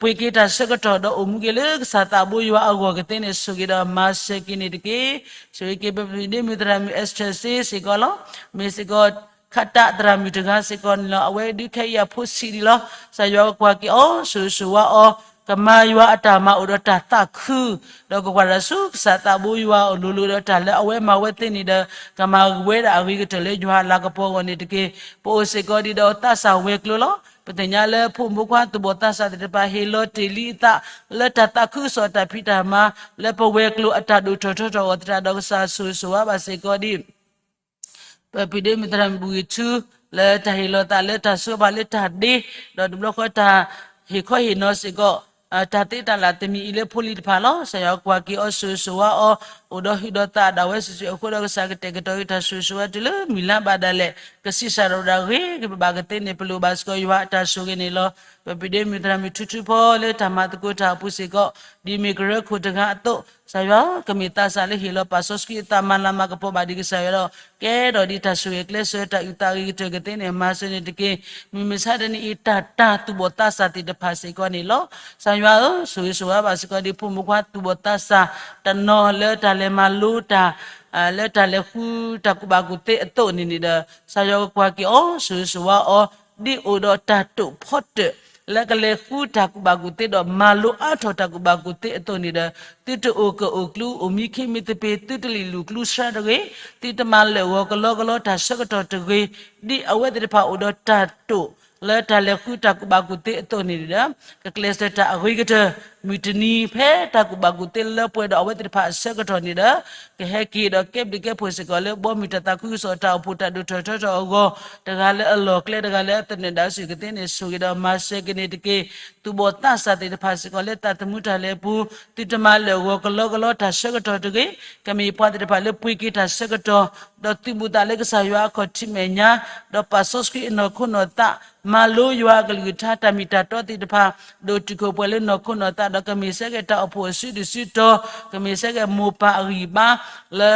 ပှ့ၤက့ၤတၢ်ဆၢကတီၢ်ဒီးအိၣ်မူက့ၤလၢကစၢ်သးဘိယွၤအဂီၢ်ကသ့န့ၣ် ဆိၣ်ဂ့ၤဒီးမၤစၢၤက့ၤန့ၣ်တက့ၢ်. ဆိၣ်ဂ့ၤက့ၤပပုၢ်ဒ့မုၣ်သရၣ်မုၣ် Esther စ့ၢ်ကီးလီၤ. မ့ၢ်စ့ၢ်ကီး ခးတၢ်သရၣ်မုၣ်တဂၤစ့ၢ်ကီးန့ၣ်လီၤ. အဝဲဒုးခဲအံၤအဖိဆံးဒံးလီၤ. ကစၢ်ယွၤကကွၢ်က့ၤအီၤ ဆိၣ်ဂ့ၤဆိၣ်ဝါအီၤ, ကမၤယွၤအတၢ်မၤအိၣ်ဒီးတၢ်သးခု, ဒီးကကွၢ်တၢ်ဆူကစၢ်သးဘိယွၤအအိၣ်လိၤလိၤဒီးတၢ်လၢအဝဲမၤဝဲသ့န့ၣ်ဒီး ကမၤဝဲဒၣ်အဂ့ၤကတၢၢ်လၢယွၤအလၤကပီၤအဂီၢ်န့ၣ်တက့ၢ်. ပအိၣ်စ့ၢ်ကီးဒံးဒီးသးစၢ်ဝဲၤကျိၤလီၤ. ပသ့ၣ်ညါလၢဖိမုၣ်ဖိခွါသူၣ်ဘီၣ်သးစၢ်သ့ၣ်တဖၣ် ဟ့ၣ်လီၤတ့ၢ်လံအသး လၢတၢ်သးခုကစီၣ်တၢ်ဖံးတၢ်မၤ လၢပဝဲၤကျိၤအတၢ်ဒိၣ်ထီၣ်ထီထီၣ်အဂီၢ်သတးဒီး ကစၢ်ဆိၣ်ဂ့ၤဆိၣ်ဝါဘၣ်စ့ၢ်ကီးဒံး ပပုၢ်ဒ့မုၣ်သရၣ်မုၣ်ဘူၣ်ဂံၢ်ထူ လၢတၢ်ဟ့ၣ်လီၤသးလၢတၢ်ဆိးဘၣ်လၢတၢ်ဒ့, ဒီးတဘျီဃီတၢ်ဟ့ၣ်ခီဟ့ၣ်နီၤစ့ၢ်ကီး တၢ်သ့တၢ်လၢ်တမံၤအံၤလၢဖိလံၤတဖၣ်လီၤ. ကစၢ်ယွၤကွၢ်က့ၤအီၤ ဆိၣ်ဂ့ၤဆိၣ်ဝါအီၤ အိၣ်ဒီးဟုၣ်ဒီးသးဒၣ်ဝဲစုာ်စုာ်အဃိဒီး ကစၢ်ကတဲာ်ကတီၤက့ၤတၢ်ဆိၣ်ဂ့ၤဆိၣ်ဝါတုၤလၢမုၢ်လါဘၣ်ဒၣ်လဲာ် ကဆံးစၢ်ဒီးဝဲဒၣ်ဂ့ၤကဘၣ်ကသ့န့ၣ် ပလိၣ်ဘၣ်စ့ၢ်ကီးယွၤအတၢ်ဆိၣ်ဂ့ၤန့ၣ်လီၤ. ပပုၢ်ဒ့မုၣ်သရၣ်မုၣ်ထူထူဖီလၢတၢ်မၤသကိးတၢ်အပူၤစ့ၢ်ကီး ဒ်မ့ၢ်ကရၢခိၣ်တဂၤအသိး ကစၢ်ယွၤ ကမ့ၢ်သးစၢ်လၢဟ့ၣ်လီၤပာ်စီဆှံအသးမၤလၤမၤကပီၤဘၣ်ဒံးကစၢ်ယွၤဒီး ကဲထီၣ်ဒံးတၢ်ဆိၣ်ဂ့ၤကျဲးစၢးတၢ်အုၣ်သးအဂ့ၤကတၢၢ်ကသ့န့ၣ် မၤစၢၤန့ၣ်တက့ၢ်. မုၢ်မဆါတနံၤအံၤ တၢ်တၢ်သူၣ်ဘီၣ်သးစၢ်သ့ၣ်တဖၣ်စ့ၢ်ကီးန့ၣ်လီၤ. ကစၢ်ယွၤဧၢ, ဆိၣ်ဂ့ၤဆိၣ်ဝါဘၣ်စ့ၢ်ကီးဒ်ဖိမုၣ်ဖိခွါသူၣ်ဘီၣ်သးစၢ်တနီၤလၢတၢ်လဲၤမၤလိတၢ် လၢတၢ်လဲၤဃုတၢ်ကူၣ်ဘၣ်ကူၣ်သ့အသိးန့ၣ်န့ၣ်ဒီး ကစၢ်ယွၤကကွၢ်က့ၤအီၤ ဆိၣ်ဂ့ၤဆိၣ်ဝါအီၤ ဒ်အိၣ်ဒီးတၢ်တိာ်ဖီတၢၣ် လၢကလဲၤဃုတၢ်ကူၣ်ဘၣ်ကူၣ်သ့ဒီးမၤလိအါထီၣ်တၢ်ကူၣ်ဘၣ်ကူၣ်သ့အသိးန့ၣ်ဒီး သုတအိၣ်ကၢၣ်အိၣ်ကျူ အိၣ်မံခ့မံသပ့ၤ သုတလံၣ်လူၢ်ကျူဆှါတဂ့ၤ, သုတမၤလၢာ်ဂီၤကလီကလီတၢ်ဆၢကတီၢ်တဂ့ၤ, ဒ်အဝဲသ့ၣ်တဖၣ်အိၣ်ဒီးတၢ်တိာ် လၢတၢ်လဲၤဃုတၢ်ကူၣ်ဘၣ်ကူၣ်သ့အသိးန့ၣ်ဒီး ကကျဲးစၢးတၢ်အဂ့ၤကတၢၢ် မုၢ်တနံၤဖဲတၢ်ကူၣ်ဘၣ်ကူၣ်သ့လၢပှဲၤဒီးအဝဲသ့ၣ်တဖၣ်အဆၢကတီၢ်န့ၣ်ဒီး ကဟဲက့ၤဒီးကဲဘျုးကဲဖှိၣ်စ့ၢ်ကီးလၢဘီမုၢ်တၢ်သးခုကစီၣ်တၢ်အိၣ်ဖှိၣ်တၢ်ဒိၣ်ထီၣ်ထီထီၣ်အဂီၢ် တဂၤလၢအလီၢ်ကျဲ တဂၤလၢအသနၢၣ်ဒၣ်စ့ၢ်ကီးသ့န့ၣ် ဆိၣ်ဂ့ၤဒီးမၤစၢၤက့ၤန့ၣ်တက့ၢ်. သူၣ်ဘီၣ်သးစၢ်သ့ၣ်တဖၣ်စ့ၢ်ကီးလၢတၢ်သမူတၢ်လဲၤအပူၤ သုတမၤလၢာ်ဂီၤကလီကလီတၢ်ဆၢကတီၢ်တဂ့ၤ. ကမ့ၢ်ပှၤသ့ၣ်တဖၣ်လၢပှ့ၤက့ၤတၢ်ဆၢကတီၢ် ဒီးသုးဘူးသးလၢကစၢ်ယွၤအခီၣ်ထံးမဲာ်ညါ ဒီးပာ်စီဆှံအနီၢ်ခိနီၢ်သး မၤလိယွၤအကလုၢ်ကထါတၢ်မ့ၢ်တၢ်တီသ့ၣ်တဖၣ် ဒိၣ်တုာ်ခိၣ်ပှဲၤလၢနီၢ်ခိနီၢ်သး ဒီးကမ့ၢ်ဆၢက့ၤတၢ်အိၣ်ဖှိၣ်အစုဒုၣ်စုတီၤ ကမ့ၢ်ဆၢက့ၤမိၢ်ပၢ်အဂံၢ်ဘါ လၢ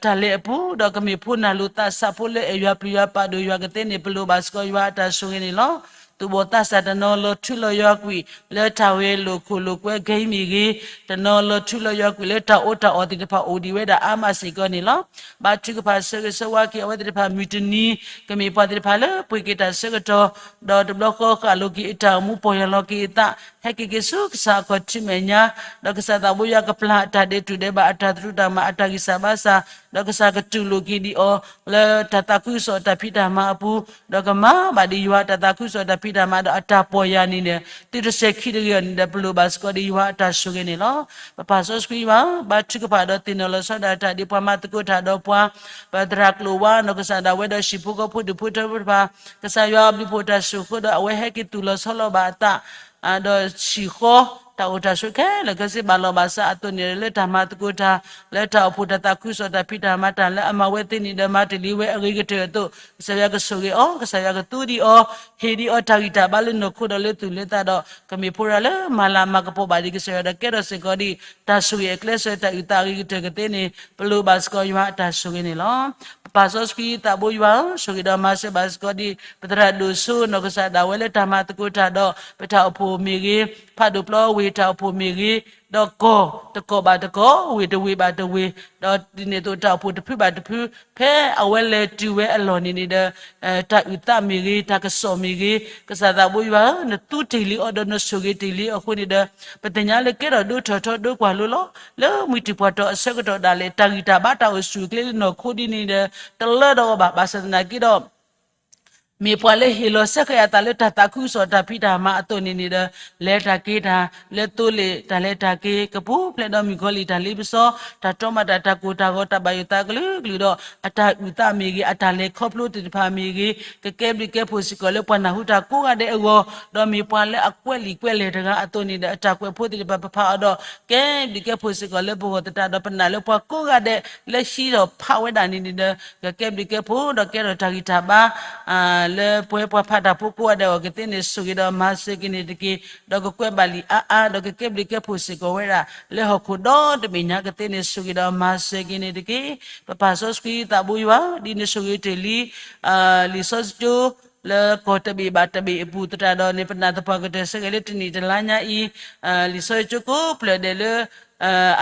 တၢ်လဲၤအပူၤ ဒီးကမ့ၢ်ဖိနၢ်လိာ်သးစးဖိလၢအဲၣ်ယွၤပျံၤယွၤပာ်ဒိၣ်ယွၤကသ့န့ၣ် ပလိၣ်ဘၣ်စ့ၢ်ကီးယွၤအတၢ်ဆိၣ်ဂ့ၤန့ၣ်လီၤ. သူၣ်ဘီၣ်သးစၢ်တနီၤလီၤထူလီၤယွၤကွံာ် လၢတၢ်ဂဲၤလိာ်ခိၣ်လိာ်ကွဲဂ့ၤမ့ၢ်ဂ့ၤ, တနီၤလီၤထူလီၤယွၤကွံာ်လၢတၢ်အီၣ်တၢ်အီသ့ၣ်တဖၣ်အိၣ်ဒံးဝဲဒၣ်အါမးစ့ၢ်ကီးန့ၣ်လီၤ. ဘါထုကဖၣ်ဆၢဂ့ၤဆၢဝါက့ၤအဝဲသ့ၣ်တဖၣ်မုၢ်တနံၤ ကမ့ၢ်ပှၤသ့ၣ်တဖၣ်လၢပှ့ၤက့ၤတၢ်ဆၢကတီၢ် ဒီးတဘျီဃီဃၣ်လိၤက့ၤအတၢ်အိၣ်မူပီၢ်ယၢ်လီၤက့ၤအသး ဟဲက့ၤက့ၤဆူကစၢ်အခီၣ်ထံးမဲာ်ညါ, ဒီးကစၢ်သးဘိယွၤကပျၢ်အတၢ်ဒဲးတူၢ်ဒဲးဘးအတၢ်သရူးတၢ်ကမၣ်အတၢ်ဂံၢ်စၢ်ဘါစၢ်, ဒီးကစၢ်ကတူၢ်လိာ်က့ၤဒံးအီၤ လၢတၢ်သးခုကစီၣ်တၢ်ဖံးတၢ်မၤအပူၤ, ဒီးကမၤဘၣ်ဒံးယွၤတၢ်သးခုကစီၣ်တၢ်ဖံးတၢ်မၤဒီးအတၢ်ပီၢ်ယၢ်န့ၣ်ဒီး သုတစဲၤခံတဂ့ၤအီၤန့ၣ်ဒီး ပလိၣ်ဘၣ်စ့ၢ်ကီးဒံးယွၤအတၢ်ဆိၣ်ဂ့ၤန့ၣ်လီၤ. ပပၢ်စီဆှံယွၤဧၢ, ဘါထုကဖၣ်ဒီးသ့ၣ်နီၣ်လီၤဆီဒၣ်တၢ်ဒ်ပှၤမၤသကိးတၢ်ဒီးပှၤ ပသရၣ်ကျိာ်ဝါနီၢ်ကစၢ်ဒၣ်ဝဲဒီးဟံၣ်ဖိဃီဖိဒူၣ်ဖိထၢဖိတဖၣ်, ကစၢ်ယွၤအဘျုးဖှိၣ်တၢ်ဆိၣ်ဃီဒီးအဝဲဟဲက့ၤသူၣ်လီၤဆီလီၤဘၣ်အသး ဒီးဟံၣ်ဃီ တၢ်အိၣ်တၢ်ဆိးခဲလၢာ်ခဲဆ့ဘၣ်လီၤဘၣ်စးအသိးန့ၣ် လၢတၢ်မၤသကိးတၢ် လၢတၢ်အိၣ်ဖှိၣ်တၢ်သးခုကစီၣ်တၢ်ဖံးတၢ်မၤတၢ်လၢအမၤဝဲသ့န့ၣ်ဒီး မၤတ့ၢ်လံဝဲအဂ့ၤကတၢၢ်အသိး ကစၢ်ယွၤကဆိၣ်ဂ့ၤအီၤ, ကစၢ်ယွၤကသူဒံးအီၤ, ဟ့ၣ်ဒံးအီၤတၢ်ဂံၢ်တၢ်ဘါလၢနီၢ်ခိဒီးလၢသူၣ်လၢသးဒီး ကမ့ၢ်ဖိတၢ်လၢမၤလၤမၤကပီၤဘၣ်ဒံးကစၢ်ယွၤဒီးကဲထီၣ်စ့ၢ်ကီးဒံး တၢ်ဆိၣ်ဂ့ၤအကျဲစၢးတၢ်အုၣ်သးအဂ့ၤကတၢၢ်ကသ့န့ၣ် ပလိၣ်ဘၣ်စ့ၢ်ကီးယွၤအတၢ်ဆိၣ်ဂ့ၤန့ၣ်လီၤ. ပပၢ်စီဆှံသးဘိယွၤဧၢ, ဆိၣ်ဂ့ၤဒီးမၤစၢၤဘၣ်စ့ၢ်ကီးဒံး ပသရၣ်ဒိၣ်စိနီၢ်ကစၢ်ဒၣ်ဝဲလၢတၢ်မၤသကိးတၢ်ဒီး ပတၢ်အိၣ်ဖှိၣ်မ့ၢ်ဂ့ၤ, ဖးဒိၣ်ပျီဝ့ၢ်တၢ်အိၣ်ဖှိၣ်မ့ၢ်ဂ့ၤ, ဒီးကီၢ်တကီၢ်ဘၣ်တကီၢ်, ဝ့ၢ်တဝ့ၢ်ဘၣ်တဝ့ၢ်, ဒီးဒ်န့ၣ်အသိးတၢ်အိၣ်ဖှိၣ်တဖုဘၣ်တဖု ဖဲအဝဲလဲၤတုၤဝဲအလီၢ်န့ၣ်န့ၣ်ဒီး တၢ်အုၣ်သးမ့ၢ်ဂ့ၤ, တၢ်ကစီၣ်မ့ၢ်ဂ့ၤ, ကစၢ်သးဘိယွၤဧၢ, နသူတ့ၢ်လံအီၤဒီးနဆိၣ်ဂ့ၤတ့ၢ်လံအဃိန့ၣ်ဒီး ပသ့ၣ်ညါလၢကဲထီၣ်ဒိထီၣ်ထီဒိကွၢ်လိလီၤ. လၢမှံၤတံၢ်ပှၢ်တီၢ်အဆၢကတီၢ်ဒၣ်လဲာ် တၢ်ဂံၢ်တၢ်ဘါတၢ်အိၣ်ဆူၣ်အိၣ်ချ့လၢနီၢ်ခိဒ်န့ၣ်ဒီး တလၢဒီးအီၤဘၣ်. ဘၣ်ဆၣ်သနာ်က့ဒီး မ့ၢ်ပှၤလၢဟ့ၣ်လီၤစဲဃဲးအသးလၢတၢ်သးခုကစီၣ်တၢ်ဖံးတၢ်မၤအသိးန့ၣ်န့ၣ်ဒီး လဲၤတၢ်က့ၤတၢ် လၢသိလ့ၣ်တၢ်လဲၤတၢ်က့ၤ ကပူၤဖျဲးဒီးမုၣ်ကီၤလံၢ်တၢ်လ့ပစီ တၢ်တီမၤတၢ် တၢ်ကိၢ်တၢ်ဂီၤ တၢ်ဘၣ်ယိၣ်သးကလုာ်ကလုာ်ဒီး အတၢ်အုၣ်သးမ့ၢ်ဂ့ၤ အတၢ်လဲၤခီဖျိသ့ၣ်တဖၣ်မ့ၢ်ဂ့ၤ ကကဲဘျုးကဲဖှိၣ်စ့ၢ်ကီးလၢပှၤနၢ်ဟူတၢ်ကိးဂၤဒဲးအဂီၢ် ဒီးမ့ၢ်ပှၤလၢအကွဲးလံာ်ကွဲးလဲၢ်တဂၤအသိးန့ၣ်ဒီး အတၢ်ကွဲးဖိသ့ၣ်တဖၣ်ပဖးအီၤဒီး ကဲဘျုးကဲဖှိၣ်စ့ၢ်ကီးလၢပဂီၢ်သတးဒီး ပနာ်လၢပှၤကိးဂၤဒဲး လၢဟံးထီၣ်ဖးဝဲဒၣ်န့ၣ်န့ၣ်ဒီး ကကဲဘျုးကဲဖှိၣ်ဒီးကဲထီၣ်တၢ်ဂံၢ်တၢ်ဘါ လၢပှၤဖးတၢ်ဖိကိးဂၤဒဲးအဂီၢ်ကသ့န့ၣ် ဆိၣ်ဂ့ၤဒီးမၤစၢၤက့ၤန့ၣ်တက့ၢ်. ဒီးကကွဲးဘၣ်လံာ်အါအါ ဒီးကကဲဘျုးကဲဖှိၣ်စ့ၢ်ကီးဝဲဒၣ် လၢဟီၣ်ခိၣ်ဒီတဘ့ၣ်ညါကသ့န့ၣ် ဆိၣ်ဂ့ၤဒီးမၤစၢၤက့ၤန့ၣ်တက့ၢ်. ပပၢ်စီဆှံသးဘိယွၤ ဒ်န့ၣ်ဆိၣ်ဂ့ၤတ့ၢ်လံ လံာ်စီဆှံကၠိ လၢကီၢ်တဘ့ၣ်ဘၣ်တဘ့ၣ်အပူၤသတးဒီးန့ၣ် ပနာ်သပှၢ်ကတၢၢ်ဆၢက့ၤလၢတနံၣ်တလါညါအံၤ လံာ်စီဆှံကၠိကိးဖျၢၣ်ဒဲးလၢ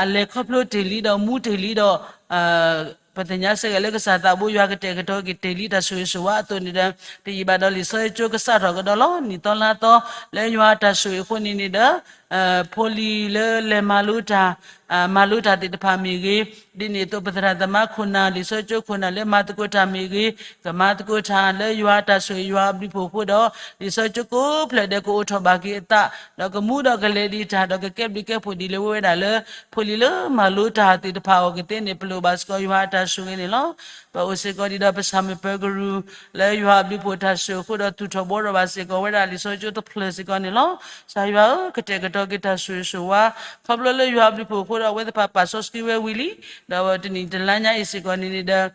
အလဲၤခီဖျိတ့ၢ်လံဒီးမူတ့ၢ်လံဒီး ပသ့ၣ်ညါဆၢက့ၤလၢကစၢ်သးဘိယွၤကတဲာ်ကတီၤက့ၤတ့ၢ်လံတၢ်ဆိၣ်ဂ့ၤဆိၣ်ဝါအသိးန့ၣ်ဒီး တယံာ်ဘၣ်ဒီးလံာ်စီဆှံကၠိကစးထီၣ်ကဒီးလီၤ. နံၣ်သီလါသီ လၢယွၤအတၢ်ဆိၣ်ဂ့ၤအဃိန့ၣ်န့ၣ်ဒီး ဖိလံၤလၢလဲၤမၤလိတၢ် မၤလိတၢ်သ့ၣ်တဖၣ်မ့ၢ်ဂ့ၤ, ဒ်န့ၣ်အသိးပသရၣ်သမါခိၣ်နၢ် လံာ်စီဆှံကၠိခိၣ်နၢ်လၢမၤသကိးတၢ်မ့ၢ်ဂ့ၤ, ကမၤသကိးတၢ်လၢယွၤအတၢ်ဆိၣ်ဂ့ၤယွၤအဘျုးဖှိၣ်အဃိဒီး လံာ်စီဆှံကၠိကိးဖျၢၣ်ဒဲးကအိးထီၣ်ဘၣ်က့ၤအသး ဒီးကမူဒီးကလဲၤဒံးတၢ် ဒီးကကဲဘျုးကဲဖှိၣ်ဒ်လဲၣ်ဝဲဒၣ်လၢ ဖိလံၤလၢမၤလိတၢ်သ့ၣ်တဖၣ်အဂီၢ်ကသ့န့ၣ် ပလိၣ်ဘၣ်စ့ၢ်ကီးယွၤအတၢ်ဆိၣ်ဂ့ၤန့ၣ်လီၤ. ပအိၣ်စ့ၢ်ကီးဒ်ဒီးပဆၣ်မုၢ်ပၢၤကရူၢ် လၢယွၤအဘျုးဖှိၣ်တၢ်ဆိၣ်အဃိဒီး သူၣ်ထီၣ်ဘှီထီၣ်ဘၣ်စ့ၢ်ကီးဝဲဒၣ်လံာ်စီဆှံကၠိတဖျၢၣ်စ့ၢ်ကီးန့ၣ်လီၤ. ကစၢ်ယွၤဧၢ, ကတဲာ်ကတီၤက့ၤတၢ်ဆိၣ်ဂ့ၤဆိၣ်ဝါ ခီဖျိလၢယွၤအဘျုးဖှိၣ်အဃိဒီး အဝဲသ့ၣ်တဖၣ်ပာ်စီဆှံဝဲဝံၤလံ, ဒီးတနံၣ်တလါညါအံၤစ့ၢ်ကီးန့ၣ်န့ၣ်ဒီး လံာ်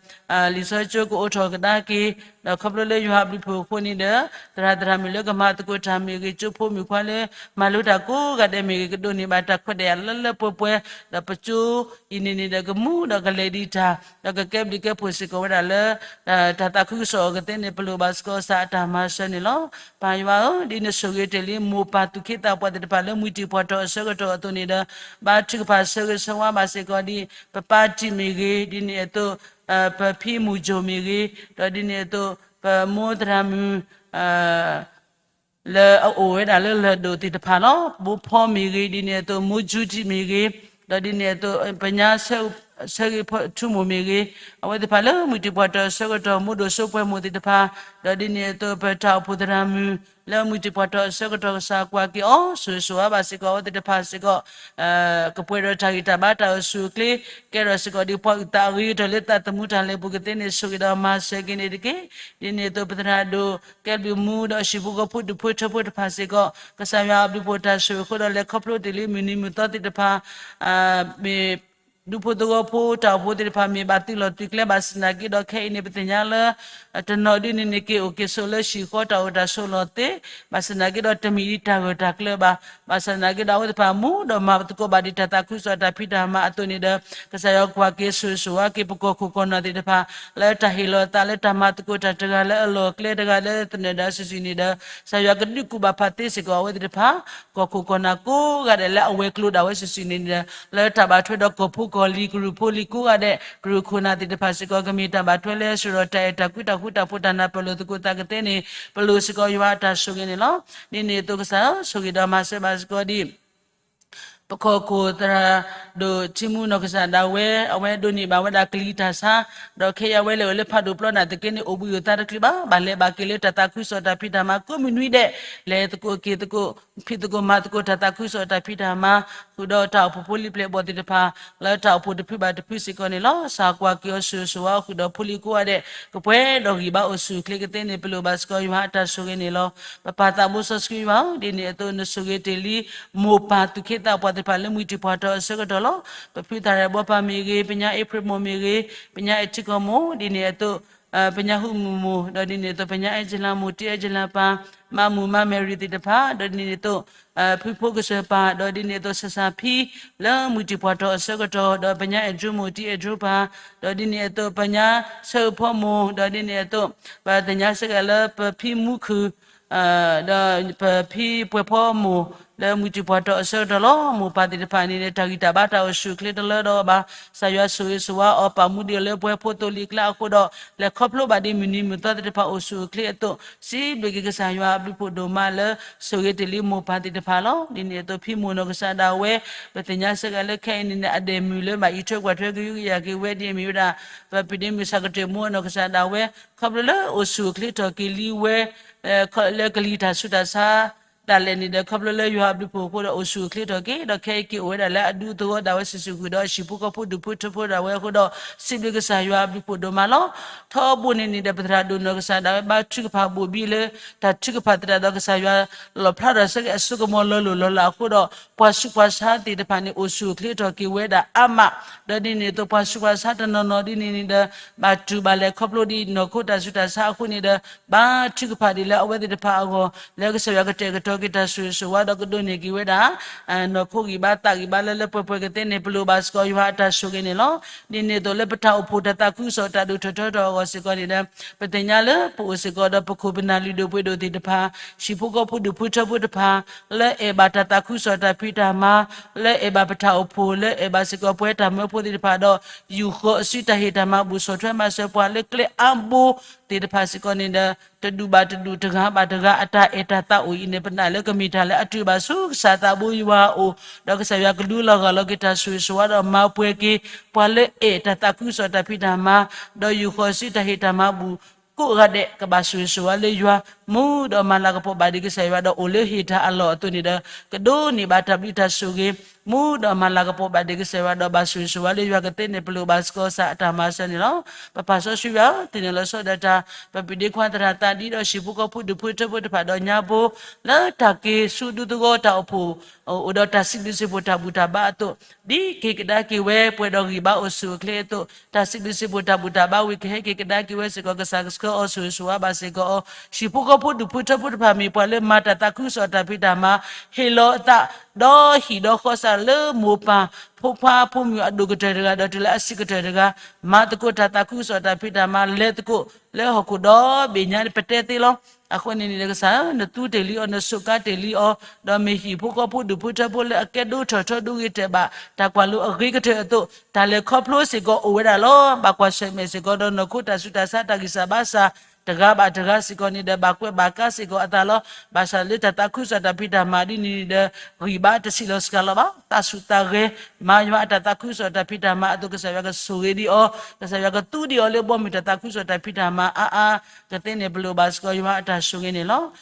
စီဆှံကၠိကအိးထီၣ်ကဒါက့ၤ, ဒီးခီဖျိလၢယွၤအဘျုးဖှိၣ်အဃိန့ၣ်ဒီး သရၣ်သရၣ်မုၣ်လၢကမၤသကိးတၢ်မ့ၢ်ဂ့ၤ, ကၠိဖိမုၣ်ခွါလၢမၤလိတၢ်ကိးဂၤဒဲးမ့ၢ်ဂ့ၤ, ကဒိးန့ၢ်ဘၣ်တၢ်ခွဲးတၢ်ယာ်လၢလၢပှဲၤပှဲၤ, ဒီးပကၠိအံၤန့ၣ်န့ၣ်ဒီး ကမူဒီးကလဲၤဒံးတၢ်, ဒီးကကဲဘျုးကဲဖှိၣ်စ့ၢ်ကီးဝဲဒၣ်လၢ တၢ်သးခုကစီၣ်အဂီၢ်ကသ့န့ၣ် ပလိၣ်ဘၣ်စ့ၢ်ကီးစ့ၢ်အတၢ်မၤစၢၤန့ၣ်လီၤ. ပၢ်ယွၤဧၢ, ဒ်နဆိၣ်ဂ့ၤတ့ၢ်လံ မိၢ်ပၢ်သူၣ်က့သးပှၢ်သ့ၣ်တဖၣ်လၢမှံၤတံၢ်ပှၢ်တီၢ်အဆၢကတီၢ်အသိးန့ၣ်ဒီး ဘါထုကဖၣ်ဆၢဂ့ၤဆၢဝါဘၣ်စ့ၢ်ကီးဒ် ပပၢ်တံာ်မ့ၢ်ဂ့ၤ, ဒ်န့ၣ်အသိး ပဖံမုၢ်ကၠိၣ်မ့ၢ်ဂ့ၤ, ဒီးဒ်န့ၣ်အသိး ပမိၢ်သရၣ်မုၣ် လၢအအိၣ်ဝဲဒၣ်လၢလၢၢ်ဒိၣ်သ့ၣ်တဖၣ်လီၤ. ဘိဖီမ့ၢ်ဂ့ၤ, ဒ်န့ၣ်အသိး မိၢ်ကၠူတံာ်မ့ၢ်ဂ့ၤ, ဒီးဒ်န့ၣ်အသိး ပညါဆၢ ဆၢဂ့ၤဖီထူမိၢ်မ့ၢ်ဂ့ၤ, အဝဲသ့ၣ်တဖၣ်လၢမုၢ်တံၢ်ပှၢ်တီၢ်အဆၢကတီၢ် မိၢ်ဒိၣ်စိပှဲၤမိၢ်သ့ၣ်တဖၣ်, ဒီးဒ်န့ၣ်အသိး ပတၢ်အိၣ်ဖှိၣ်သရၣ်မုၣ် လၢမုၢ်တံၢ်ပှၢ်တီၢ်အဆၢကတီၢ် ကစၢ်ကွၢ်က့ၤအီၤ ဆိၣ်ဂ့ၤဆိၣ်ဝါဘၣ်စ့ၢ်ကီး အဝဲသ့ၣ်တဖၣ်စ့ၢ်ကီး ကပှဲၤဒီးတၢ်ဂံၢ်တၢ်ဘါတၢ်အိၣ်ဆူၣ်အိၣ်ချ့, ကဲထီၣ်စ့ၢ်ကီးဒ်ပှၤအုၣ်သးအဂ့ၤကတၢၢ်လၢသးသမူတၢ်လဲၤပူၤကသ့န့ၣ် ဆိၣ်ဂ့ၤဒီးမၤစၢၤက့ၤန့ၣ်တက့ၢ်. ဒ်န့ၣ်အသိး ပသရၣ်ဒိၣ်ကဲဘျုးမူ ဒီးဟံၣ်ဖိဃီဖိဒူၣ်ဖိထၢဖိတဖၣ်စ့ၢ်ကီး ကစၢ်ယွၤအဘျုးအဖှိၣ်တၢ်ဆိၣ်ဂ့ၤအဃိဒီး လဲၤခီဖျိတ့ၢ်လံမုၢ်နံၤမုၢ်သီသ့ၣ်တဖၣ် မ့ၢ် ဒူဖိသဝီဖိတၢ်အိၣ်ဖှိၣ်သ့ၣ်တဖၣ် မ့ၢ်ဘၣ်သုးလီၢ်သုးကျဲဘၣ်ဆၣ်သနာ်က့ဒီး ခဲအံၤန့ၣ် ပသ့ၣ်ညါလၢ တနီၤဒ်န့ၣ်န့ၣ် က့ၤအိၣ်က့ၤဆိးလၢဟံၣ်ဃီတၢ်အိၣ်တၢ်ဆိးလီၢ်သ့, ဘၣ်ဆၣ်သနာ်က့ဒီးတမံၤဒံးတၢ်ဂၢၢ်တၢ်ကျၢၤဘၣ်. ဘၣ်ဆၣ်သနာ်က့ဒီး အဝဲသ့ၣ်တဖၣ်မူဒီးမၤသကိးဘၣ်ဒံးတၢ်သးခုကစီၣ်တၢ်ဖံးတၢ်မၤအသိးန့ၣ်ဒီး ကစၢ်ယွၤကွၢ်က့ၤဆိၣ်ဂ့ၤဆိၣ်ဝါက့ၤ ပကီၢ်ခိၣ်ကီၢ်နၢ်သ့ၣ်တဖၣ် လၢတၢ်ဟ့ၣ်လီၤအသးလၢတၢ်မၤသကိးတၢ်တဂၤလၢအလီၢ်အကျဲတဂၤလၢသနၢၣ်ဒၣ်စုာ်စုာ်န့ၣ်ဒီး ကစၢ်ယွၤကဒုးကူၣ်ဘၣ်ဖးသ့စ့ၢ်ကီး အဝဲသ့ၣ်တဖၣ် ကီၢ်ခိၣ်ကီၢ်နၢ်ကိးဂၤဒဲးလၢအဝဲၤကျိၤဒၣ်ဝဲစုာ်စုာ်န့ၣ်ဒီး လၢတၢ်ဘၣ်ထွဲဒီးကီၢ်ဖိကီၢ်လံၤ ကရူၢ်ဖိလံၤကိးဂၤဒဲး ကရူၢ်ခိၣ်နၢ်သ့ၣ်တဖၣ်စ့ၢ်ကီး ကမ့ၢ်တၢ်ဘၣ်ထွဲလၢအဆှၢဒီးတၢ်အဲၣ်တၢ်ကွံတၢ်ဃူတၢ်ဖိးတၢ်နၢ်ပၢၢ်လိာ်သကိးသးကသ့န့ၣ် ပလိၣ်စ့ၢ်ကီးယွၤအတၢ်ဆိၣ်ဂ့ၤန့ၣ်လီၤ. ဒ်န့ၣ်အသိးကစၢ်ဧၢ ဆိၣ်ဂ့ၤဒီးမၤစၢၤဘၣ်စ့ၢ်ကီးဒ် ပကီၢ်ခိၣ်သရၣ်ဒိၣ်ထံမူနီၢ်ကစၢ်ဒၣ်ဝဲ အဝဲဒိးန့ၢ်ဘၣ်ဝဲဒၣ်ကလံၤတၢ်ဆါ, ဒီးခဲအံၤအဝဲလဲၤအိၣ်လၢဖးဒိၣ်ပျီနာ်သက့န့ၣ် အိၣ်ဘှံးအိၣ်သါတချုးဘၣ်, ဘၣ်လဲၤဘၣ်က့ၤလၢတၢ်သးခုကစီၣ်တၢ်ဖံးတၢ်မၤကိးမုၢ်နွံဒဲး, လဲၤသကိးက့ၤသကိး ဖံးသကိးမၤသကိးတၢ်သးခုကစီၣ်တၢ်ဖံးတၢ်မၤ, ဃုာ်ဒီးတၢ်အိၣ်ဖှိၣ်ဖိလံၤပျဲၢ်ဘီၣ်သ့ၣ်တဖၣ် လၢတၢ်အိၣ်ဖှိၣ်တဖုဘၣ်တဖုစ့ၢ်ကီးန့ၣ်လီၤ. ကစၢ်ကွၢ်က့ၤအီၤဆိၣ်ဂ့ၤဆိၣ်ဝါအီၤဃုာ်ဒီးဖိလံၤကိးဂၤဒဲး ကပှဲၤဒီးဂံၢ်ဘါအိၣ်ဆူၣ်အိၣ်ချ့ကသ့န့ၣ် ပလိၣ်ဘၣ်စ့ၢ်ကီးယွၤအတၢ်ဆိၣ်ဂ့ၤန့ၣ်လီၤ. ပပၢ်သးဘိစီဆှံယွၤဧၢ, ဒ်န့ၣ်အသိးနဆိၣ်ဂ့ၤတ့ၢ်လံ မိၢ်ပၢ်သူၣ်က့သးပှၢ်သ့ၣ်တဖၣ်လၢမုၢ်တံၢ်ပှၢ်ထီၣ်အဆၢကတီၢ်လီၤ. ပဖုသရၣ်ဘီပၢ်မ့ၢ်ဂ့ၤ, ပညါအ့ဖြ့ၣ်မိၢ်မ့ၢ်ဂ့ၤ, ပညါအဲၣ်ထံကီၢ်မိၢ်, ဒ်န့ၣ်အသိး ပညါဟူးမုၢ်မိၢ်, ဒီးဒ်န့ၣ်အသိး ပညါအဲၣ်ကလါမိၢ်, တံၢ်အဲၣ်ကလါပၢ်, မါမုၢ်မါမဲရံၤသ့ၣ်တဖၣ်, ဒီးဒ်န့ၣ်အသိး ဖုဖိကစၢၢ်ပၢ်, ဒီးဒ်န့ၣ်အသိး ဆဆၣ်ဖံ လၢမုၢ်တံၢ်ပှၢ်ထီၣ်အဆၢကတီၢ်, ဒီးပညါအဲၣ်ဒြိမိၢ်, တံၢ်အဲၣ်ဒြိပၢ်, ဒီးဒ်န့ၣ်အသိး ပညါဆၢဖီမိၢ်, ဒီးဒ်န့ၣ်အသိး ပသ့ၣ်ညါစ့ၢ်ကီးလၢပဖံမူခုၣ် ဒီးပဖံပှဲၤဖီမိၢ် လၢမုၢ်တံၢ်ပှၢ်ထီၣ်အဆၢကတီၢ်လီၤ. မိၢ်ပၢ်သ့ၣ်တဖၣ်န့ၣ် တၢ်ဂံၢ်တၢ်ဘါတၢ်အိၣ်ဆူၣ်အိၣ်ချ့တလၢဒီးအီၤဘၣ်. ကစၢ်ယွၤဆိၣ်ဂ့ၤဆိၣ်ဝါအီၤ ပာ်မူဒံးအီၤလၢပှဲၤဖိသိလံၤကျါအဃိဒီး လဲၤခီဖျိဘၣ်ဒ်မုၢ်နံၤမုၢ်သီသ့ၣ်တဖၣ်အိၣ်ဆူၣ်အိၣ်ချ့အသိး စံးဘျုးက့ၤကစၢ်ယွၤအဘျုးဖှိၣ်ဒိၣ်မးလၢ ဆိၣ်ဂ့ၤတ့ၢ်လံမိၢ်ပၢ်သ့ၣ်တဖၣ်လီၤ. ဒ်န့ၣ်အသိးဖံမိၢ်နီၢ်ကစၢ်ဒၣ်ဝဲ ပသ့ၣ်ညါစ့ၢ်ကီးလၢခဲအံၤန့ၣ်န့ၣ် အဒဲးမုၢ်လၢဘၣ်အံးထွဲကွၢ်ထွဲကဟုကယာ်က့ၤဝဲဒ်အမ့ၢ်ဝဲဒၣ် ပပၢ်ဒ့မုၣ်ဆၣ်ကတၢၢ်မိၢ်အနီၢ်ကစၢ်ဒၣ်ဝဲ ခီဖျိလၢအိၣ်ဆူၣ်အိၣ်ချ့ထီၣ်က့ၤလံဝဲ လၢကလံၤတၢ်ဆူးတၢ်ဆါ ဒၣ်လဲာ်န့ၣ်ဒီး ခီဖျိလၢယွၤအဘျုးဖှိၣ်အဃိဒီး အိၣ်ဆူၣ်အိၣ်ချ့ထီၣ်က့ၤ ဒီးခဲအံၤက့ၤအိၣ်ဝဲဒၣ်လၢအဒူသဝီဒၣ်ဝဲစုာ်စုာ်ဃုာ်ဒီး ဟံၣ်ဖိဃီဖိဒူၣ်ဖိထၢဖိဒၣ်ဝဲအဃိဒီး စံးဘျုးကစၢ်ယွၤအဘျုးဖှိၣ်ဒိၣ်မးလီၤ. ထီဘိန့ၣ်န့ၣ်ဒီး ပသရၣ်ဒိၣ်နီၢ်ကစၢ်ဒၣ်ဝဲ ဘါထုကဖၣ်ဘိၣ်ဘံလၢ တၢ်ထုကဖၣ်သတးဒီး ကစၢ်ယွၤလီၣ်ဖျါထီၣ်စ့ၢ်ကီးအစိကမီၤလီၤလိၢ်လီၤလးအဃိဒီး ပှၤဆူးပှၤဆါသ့ၣ်တဖၣ်န့ၣ် အိၣ်ဆူၣ်အိၣ်ချ့ထီၣ်က့ၤဝဲဒၣ်အါမး ဒီးဒ်န့ၣ်အသိး ပှၤဆူးပှၤဆါတနီၤနီၤဒ်န့ၣ်န့ၣ်ဒီး ဘၣ်တူၢ်ဘၣ်လဲၤခီဖျိဒ်နီၢ်ခိတၢ်ဆူးတၢ်ဆါအဃိန့ၣ်ဒီး ဘါထုကဖၣ်ဒ်လၢအဝဲသ့ၣ်တဖၣ်အဂီၢ် လၢကစၢ်ယွၤကတဲာ်ကတီၤက့ၤတၢ်ဆိၣ်ဂ့ၤဆိၣ်ဝါဒီး ကဒိးန့ၢ်က့ၤဝဲဒၣ် နီၢ်ခိဂံၢ်ဘါသးဂံၢ်ဘါလၢလၢပှဲၤပှဲၤကသ့န့ၣ် ပလိၣ်ဘၣ်စ့ၢ်ကီးယွၤအတၢ်ဆိၣ်ဂ့ၤန့ၣ်လီၤ. ဒ်န့ၣ်အသိးလၢပတၢ်အိၣ်ဖှိၣ်တၢ်သးခုကစီၣ်တၢ်ဒိၣ်ထီၣ်ထီထီၣ်အဂီၢ်စ့ၢ်ကီးန့ၣ်ဒီး ပသ့ၣ်ညါလၢပအိၣ်စ့ၢ်ကီးဒီးပခိၣ်ပနၢ်လုၢ်ဒိၣ်ပှ့ၤဒိၣ်သ့ၣ်တဖၣ် ဟံၣ်ဖိဃီဖိဒူၣ်ဖိထၢဖိတဖၣ် လၢအဲၣ်ဘၣ်တၢ်သးခုကစီၣ်တၢ်ဖံးတၢ်မၤ လၢအဲၣ်ဘၣ်ပတၢ်အိၣ်ဖှိၣ် လၢအဲၣ်ဘၣ်စ့ၢ်ကီးပဝဲတၢ်မၢဖိသ့ၣ်တဖၣ်ဒီး ယူၢ်ဃီၤအစုတၢ်ဟ့ၣ်တၢ်မၤဘူၣ်ဆီၣ်ထွဲမၤစၢၤပှၤလၢကျဲအါဘိသ့ၣ်တဖၣ်စ့ၢ်ကီးန့ၣ်ဒီး တဒူၣ်ဘၣ်တဒူၣ်တဂၤဘၣ်တဂၤအတၢ်အဲၣ်တၢ်သးအိၣ်အံၤန့ၣ် ပနာ်လၢကမ့ၢ်တၢ်လၢအတုၤဘၣ်ဆူကစၢ်သးဘိယွၤအအိၣ် ဒီးကစၢ်ယွၤကလူလီၤဂာ်လီၤက့ၤတၢ်ဆိၣ်ဂ့ၤဆိၣ်ဝါဒီးမၤပှဲၤက့ၤ ပှၤလၢအဲၣ်တၢ်သးခုကစီၣ်တၢ်ဖံးတၢ်မၤ ဒီးယူၢ်ဃီၤစုတၢ်ဟ့ၣ်တၢ်မၤဘူၣ် ကိးဂၤဒဲးကဘၣ်ဆိၣ်ဂ့ၤဆိၣ်ဝါလၢယွၤ မူဒီးမၤလၤကပီၤဘၣ်ဒံးကစၢ်ယွၤဒီးအိၣ်လၢဟ့ၣ်တၢ်အလီၢ်အသိးန့ၣ်ဒီး ကဒိးန့ၢ်ဘၣ်တၢ်ဘျုးတၢ်ဆိၣ်ဂ့ၤ မူဒီးမၤလၤကပီၤဘၣ်ဒံးကစၢ်ယွၤဒီး ဘၣ်ဆိၣ်ဂ့ၤဆိၣ်ဝါလၢယွၤကသ့န့ၣ် ပလိၣ်ဘၣ်စ့ၢ်ကီးကစၢ်အတၢ်မၤစၢၤန့ၣ်လီၤ. ပပၢ်စီဆှံယွၤဧၢ, သ့ၣ်နီၣ်လီၤဆီဒီးတၢ် ပပၢ်ဒ့ခွါသရၣ်သးဒံဒီး ဟံၣ်ဖိဃီဖိဒူၣ်ဖိထၢဖိတဖၣ်ဒီးညါဖိ လၢတၢ်က့ၤဆူဒူသဝီတၢ်အိၣ်ဖှိၣ် အိၣ်ဒီးတၢ်စံးဘျုးစံးဖှိၣ်တၢ်ဘူၣ်တၢ်ဘါအသိး, ဒ်က့ၤကဒါက့ၤဝဲ ပှဲၤဒီးဂံၢ်ဘါအိၣ်ဆူၣ်အိၣ်ချ့အသိး, တၢ်စံးဘျုးစံးဖှိၣ်တၢ်ဘူၣ်တၢ်ဘါဝံၤ ကဟဲက့ၤကဒါက့ၤဝဲစ့ၢ်ကီး ကစၢ်ကဆှၢအီၤဆိၣ်ဂ့ၤဆိၣ်ဝါဘၣ်စ့ၢ်ကီးအီၤ, ဟံၣ်ဖိဃီဖိဒူၣ်ဖိထၢဖိတဖၣ်မ့ၢ်ပှၤလၢမၤတၢ်သးခုကစီၣ်တၢ်ဖံးတၢ်မၤ, ဟ့ၣ်လီၤအသး ဒီးဟံၣ်ဒီးဃီစၢ်လၢမိၢ်ပၢ် ဖိခွါဖိမုၣ်အဒိၣ်ကတၢၢ်တဂၤ ဒီးတုၤလၢအဆံးကတၢၢ်တဂၤ, မၤသကိးတၢ်သးခုကစီၣ်တၢ်ဖံးတၢ်မၤ လဲၤသကိးလၢဟီၣ်ခိၣ်ဒီဘ့ၣ်ညါ ပတဲသ့လီၤ. အဃိန့ၣ်န့ၣ်ဒီးကစၢ်ဧၢ, နသူတ့ၢ်လံအီၤ, နဆိးကါတ့ၢ်လံအီၤ, ဒီးမ့ၢ်ဟံၣ်ဖိဃီဖိဒူၣ်ဖိထၢဖိလၢအကဲဒိၣ်ထီၣ်ထီဒိၣ်ဂ့ၤတဲာ်ဘၣ် တၢ်ကွၢ်လိအဂ့ၤကတၢၢ်အသိး, တၢ်လဲၤခီဖျိစ့ၢ်ကီးအိၣ်ဝဲဒၣ်လီၤ. ဘၣ်ကွၢ်ဆၢၣ်မဲာ်စ့ၢ်ကီးဒီးနီၢ်ခိတၢ်ဆူးတၢ်ဆါတၢ်ဂံၢ်စၢ်ဘါစၢ် တဂၤဘၣ်တဂၤစ့ၢ်ကီးန့ၣ်ဒီး ဘၣ်ကွဲးဘၣ်ကါစ့ၢ်ကီးအသးလီၤ. ဘၣ်ဆၣ်လၢတၢ်သးခုကစီၣ်တၢ်ဖံးတၢ်မၤဒ်န့ၣ်ဒီး ဂံၢ်ဘါတဆံးလီၤစှၤလီၤဘၣ်. သးဆူၣ်သးဂဲၤ မၤယွၤအတၢ်သးခုကစီၣ်တၢ်ဖံးတၢ်မၤအသိး ကစၢ်ယွၤကဆိၣ်ဂ့ၤဒံးအီၤ, ကစၢ်ယွၤကသူဒံးအီၤလၢဘီမုၢ်တၢ်သးခုကစီၣ်တၢ်ဖံးတၢ်မၤအါအါကသ့န့ၣ် ပလိၣ်ဘၣ်စ့ၢ်ကီးယွၤအတၢ်ဆိၣ်ဂ့ၤန့ၣ်လ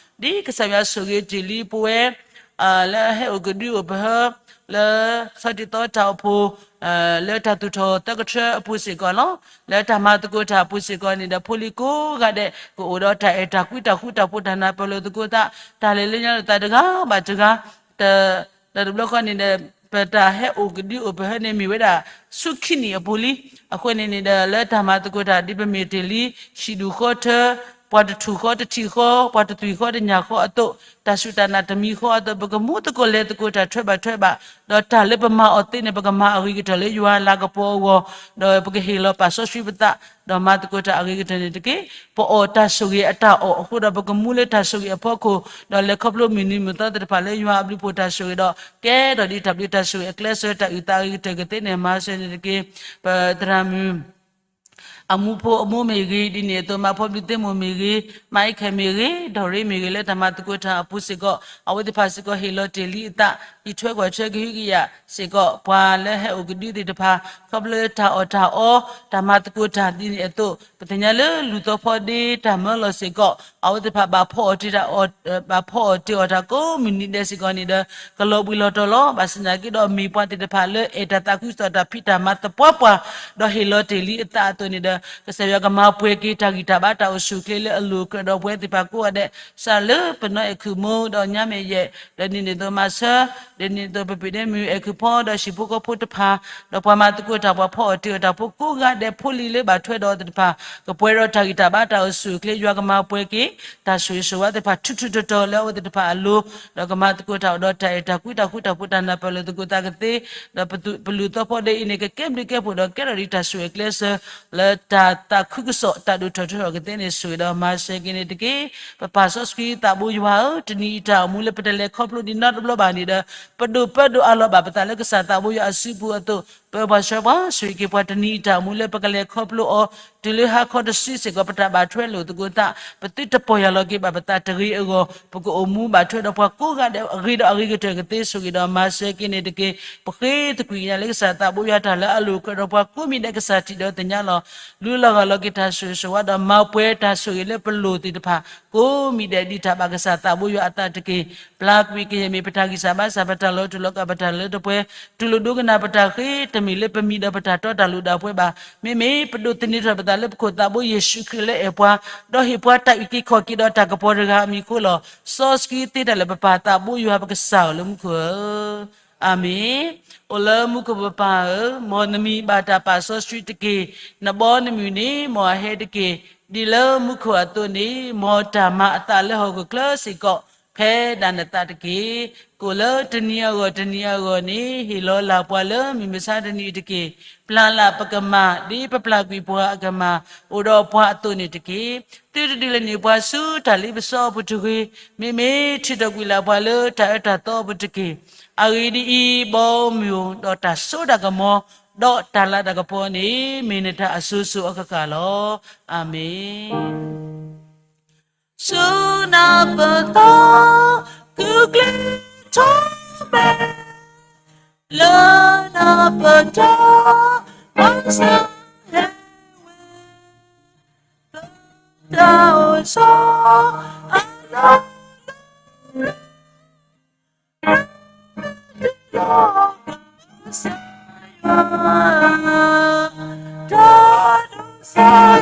ီၤ. ဒ်ကစၢ်ယွၤဆိၣ်ဂ့ၤတ့ၢ်လံပဝဲ လၢဟဲအိၣ်ကဒုအိၣ်ပဟၢ လၢဆီတံၢ်သီတၢ်အိၣ်ဖှိၣ် လၢတၢ်သူၣ်ထီၣ်သီကထၢအပူၤစ့ၢ်ကီးလီၤ. လၢတၢ်မၤသကိးတၢ်အပူၤစ့ၢ်ကီးန့ၣ်ဒီး ဖိလံၤကိးဂၤဒဲး ကအိၣ်ဒီးတၢ်အဲၣ်တၢ်ကွံ တၢ်ဃူတၢ်ဖိး တၢ်နၢ်ပၢၢ်လိာ်သကိးသး တၢ်လဲၤလၢညါလိာ်သးတဂၤဘၣ်တဂၤ တဘျီဃီန့ၣ်ဒီး ပတၢ်ဟဲအိၣ်ကဒုအိၣ်ပဟၢန့ၣ်မ့ၢ်ဝဲဒၣ် ဆူခံနံၣ်အပူၤလံ. အဃိန့ၣ်န့ၣ်ဒီး လၢတၢ်မၤသကိးတၢ်ဒ်ပမ့ၢ်တ့ၢ်လံ ဟံၣ်ဒူၣ်ဃီထၢ ပှၤတထူၣ်ဃီတထံၣ်ဃီ ပှၤတသွံၣ်ဃီတညၣ်ဃီအသိး တၢ်စူၢ်တၢ်နာ်တမံၤဃီအသိး ပကမူသကိးလဲၤသကိးတၢ်ထွဲဘၣ်ထွဲဘၣ် ဒီးတၢ်လၢပမၤအီၤသ့န့ၣ် ပကမၤအဂ့ၤကတၢၢ်လၢယွၤလၤကပီၤအဂီၢ် ဒီးပကဟ့ၣ်လီၤပာ်စီဆှံပသး ဒီးမၤသကိးတၢ်အဂ့ၤကတၢၢ်န့ၣ်တက့ၢ်. ပအီၣ်တၢ်ဆိၣ်ဂ့ၤအတၢ်အီၣ်အဃိဒီး ပကမူလၢတၢ်ဆိၣ်ဂ့ၤအဖီခိၣ် ဒီးလဲၤခီဖျိမုၢ်နံၤမုၢ်သီသ့ၣ်တဖၣ်လၢယွၤအဘျုးအဖှိၣ်တၢ်ဆိၣ်ဂ့ၤဒီး ကဲထီၣ်ဒ်တၢ်ဘျုးတၢ်ဆိၣ်ဂ့ၤအကျဲးစၢး တၢ်အုၣ်သးအဂ့ၤကတၢၢ်ကသ့န့ၣ် မၤစၢၤန့ၣ်တက့ၢ်. ပသရၣ်မုၣ် အမူဖိအမိၢ်မ့ၢ်ဂ့ၤ, ဒ်န့ၣ်အသိး မၤဖီဘျုးသ့ၣ်မိၢ်မ့ၢ်ဂ့ၤ, မၤအ့ၣ်ခဲမ့ၢ်ဂ့ၤ, ဒီးရ့မ့ၢ်ဂ့ၤ လၢတၢ်မၤသကိးတၢ်အပူၤစ့ၢ်ကီး အဝဲသ့ၣ်တဖၣ်စ့ၢ်ကီး ဟ့ၣ်လီၤတ့ၢ်လံအသး ဟံးထွဲကွၢ်ထွဲကဟုကယာ်စ့ၢ်ကီး ပှၤလၢဟဲအိၣ်ကဒုသ့ၣ်တဖၣ် ခီဖျိလၢတၢ်အီၣ်တၢ်အီ တၢ်မၤသကိးတၢ်ဒ်န့ၣ်အသိး ပသ့ၣ်ညါလၢလူၤသီဖီဒ့တၢ်မၢလီၤစ့ၢ်ကီး အဝဲသ့ၣ်တဖၣ်ဘၣ်ဖီအီၣ်တ့ၢ်အီၤ ဘၣ်ဖီအီၣ်တ့ၢ်အီၤတၢ်ကိးမုၢ်နံၤဒဲးစ့ၢ်ကီးန့ၣ်ဒီး ကလီၤဘှံးလီၤတီၤလီၤ. ဘၣ်ဆၣ်သနာ်က့ဒီး မ့ၢ်ပှၤသ့ၣ်တဖၣ်လၢအဲၣ်တၢ်သးခုကစီၣ်တၢ်ဖံးတၢ်မၤသပှၢ်ပှၢ် ဒီးဟ့ၣ်လီၤတ့ၢ်လံအသးအသိးန့ၣ်ဒီး ကစၢ်ယွၤကမၤပှဲၤက့ၤတၢ်ဂံၢ်တၢ်ဘါတၢ်အိၣ်ဆူၣ်အိၣ်ချ့လၢအလိၤအကြၢးဒီးပဝဲသ့ၣ်တဖၣ်ကိးဂၤဒဲး စးလၢပနီၢ်အဲၣ်ခုၣ်မူ ဒီးညါမဲာ်ယဲၢ် ဒီးဒ်န့ၣ်အသိးမၤဆၢ ဒ်န့ၣ်အသိး ပပ့ၤဒဲမုၣ်အဲၣ်ခုၣ်ဖီ ဒီးဟံၣ်ဖိဃီဖိတဖၣ် ဒီးပှၤမၤသကိးတၢ် ပှၤဖီအီၣ်တ့ၢ်အီၤတၢ်ဖိကိးဂၤဒဲး ဖိလံၤလၢဘၣ်ထွဲဒီးအဝဲသ့ၣ်တဖၣ် ကပှဲၤဒီးတၢ်ဂံၢ်တၢ်ဘါတၢ်အိၣ်ဆူၣ်အိၣ်ချ့ ယွၤကမၤပှဲၤက့ၤ တၢ်ဆိၣ်ဂ့ၤဆိၣ်ဝါသ့ၣ်တဖၣ် ထူးထူးတီၤတီၤလၢအဝဲသ့ၣ်တဖၣ်အလိၤ ဒီးကမၤသကိးတၢ်အိၣ်ဒီးတၢ်အဲၣ်တၢ်ကွံတၢ်ဃူတၢ်ဖိး တၢ်နၢ်ပၢၢ်လိာ်သကိးသးကသ့ ဒီးပလူၤသီဖီဒ့အံၤန့ၣ် ကကဲဘျုးကဲဖှိၣ်ဒီးကဲထီၣ်ဒ်တၢ်ဆိၣ်ဂ့ၤအကျဲးစၢး လၢတၢ်သးခုကစီၣ် တၢ်ဒိၣ်ထီၣ်ထီထီၣ်ကသ့န့ၣ် ဆိၣ်ဂ့ၤဒီးမၤစၢၤက့ၤန့ၣ်တက့ၢ်. ပပၢ်စီဆှံသးဘိယွၤဧၢ, တနံၤအံၤတၢ်အိၣ်မူလၢပတလဲၤခီဖျိဒံးနီတဘျီဘၣ်န့ၣ်ဒီး ပဒိၣ်ပၢဒိၣ်အးလီၤဘၣ်ပသးလၢကစၢ်သးဘိယွၤအစုပူၤအသိး ပၢပှၤဆှၢပှၤ ဆိၣ်ဂ့ၤက့ၤပှၤတနံၤအံၤတၢ်အိၣ်မူလၢပကလဲၤခီဖျိအီၤ တုၤလၢဟါခီတစုစ့ၢ်ကီး ပတၢ်ဘၣ်ထွဲလိာ်သကိးသး ပသုတပီၢ်ယၢ်လီၤက့ၤဘၣ်ပသးတဂ့ၤအဂီၢ် ပကအိၣ်မူဘၣ်ထွဲဒီးပှၤကိးဂၤဒဲးအဂ့ၤဒီးအဂ့ၤကတၢၢ်ကသ့ ဆိၣ်ဂ့ၤဒီးမၤစၢၤက့ၤန့ၣ်တက့ၢ်. ပဃ့သကွံာ်ကညးလၢကစၢ်သးဘိယွၤတၢ်လၢအလိၤအကြၢးဒီးပှၤကိးမံၤဒဲး ကစၢ်ထံၣ်ဒီးသ့ၣ်ညါလီၤ လူလီၤဂာ်လီၤက့ၤတၢ်ဆိၣ်ဂ့ၤဆိၣ်ဝါဒီးမၤပှဲၤတၢ်ဆိၣ်ဂ့ၤလၢပလိၤသ့ၣ်တဖၣ် ကိးမံၤဒဲးဒ်တၢ်ဘၣ်ကစၢ်သးဘိယွၤအသးတက့ၢ်. ပျၢ်ကွံာ်ကယဲၢ်မ့ၢ်ပတၢ်ဂံၢ်စၢ်ဘါစၢ် ပတၢ်လီၤတူာ်လီၤကာ် ပတၢ်လၢတပှဲၤ တူၢ်လိာ်ဒိကနၣ်ပတၢ်ဃ့ တမ့ၢ်လၢပမံၤဒီးပတၢ်တီတၢ်လိၤဒၣ်ပှဲၤဘၣ်. မ့မ့ၢ်ပဒိးသန့ၤထီၣ်ပသးလၢပခိၣ်သးဘိယ့ၣ်ၡူးခရံာ်လၢအဲၣ်ပှၤ ဒီးဟ့ၣ်ပှၤတၢ်အုၣ်က့ၤခီၣ်က့ၤဒီးတၢ်ကပီၤတဂၤအမံၤအဃိလီၤ. စီဆှံသ့တၢ်လၢပပၢ်သးဘိယွၤပကစၢ်ဧၢ လၢမူခိၣ်ဧၢ အၤမ့ၣ်. အိၣ်လၢမူခိၣ်ပပၢ်ဧၢ, မ်နမံၤဘၣ်တၢ်ပာ်စီဆှံတက့ၢ်. နဘီနမုၢ်န့ၣ် မ်အဟဲတက့ၢ်. ဒ်လၢမူခိၣ်အသိးန့ၣ် မ်တၢ်မၤအသးလၢဟီၣ်ခိၣ်ချၢစ့ၢ်ကီး ဖဲဒၣ်နသးတက့ၢ်. ကိၣ်လၢတနံၤအဂီၢ်တနံၤအဂီၢ်န့ၣ် ဟ့ၣ်လီၤလၢ်ပှၤလၢမုၢ်မဆါတနံၤတက့ၢ်. ပျၢ်လၢ်ပကမၤ ဒ်ပပျၢ်ကွံာ်ပှၤအကမၤ အိၣ်ဒီးပှၤအသိးန့ၣ်တက့ၢ်. သုတဒုးလဲၤနုာ်ပှၤဆူတၢ်လ့ပစီအပူၤတဂ့ၤ. မ့မ့ၢ်ထုးထီၣ်ကွံာ်လၢ်ပှၤလၢတၢ်အၢတၢ်သီအပူၤတက့ၢ်. အဂ့ၢ်ဒ်အံၤ, ဘီမုၢ်ဒီးတၢ်စိတၢ်ကမီၤ ဒီးတၢ်လၤတၢ်ကပီၤန့ၣ် မ့ၢ်နတၢ်အစိၤစိၤအဃၣ်ဃၣ်လီၤ. အၤမ့ၣ်. ဆူနၢ်ပၢၢ်သီ ကူၣ်ကျဲၤထီၣ်မဲာ် လၢနၢ်ပၢၢ်တၢ် ပၢ်ဆၢဟဲဝဲ လၢတၢ်အိၣ်ဆီ အလီၢ်လီၤ လၢတၢ်လီၢ်ကစၢ်ယွၤ တၢ်ဒိးစၢ်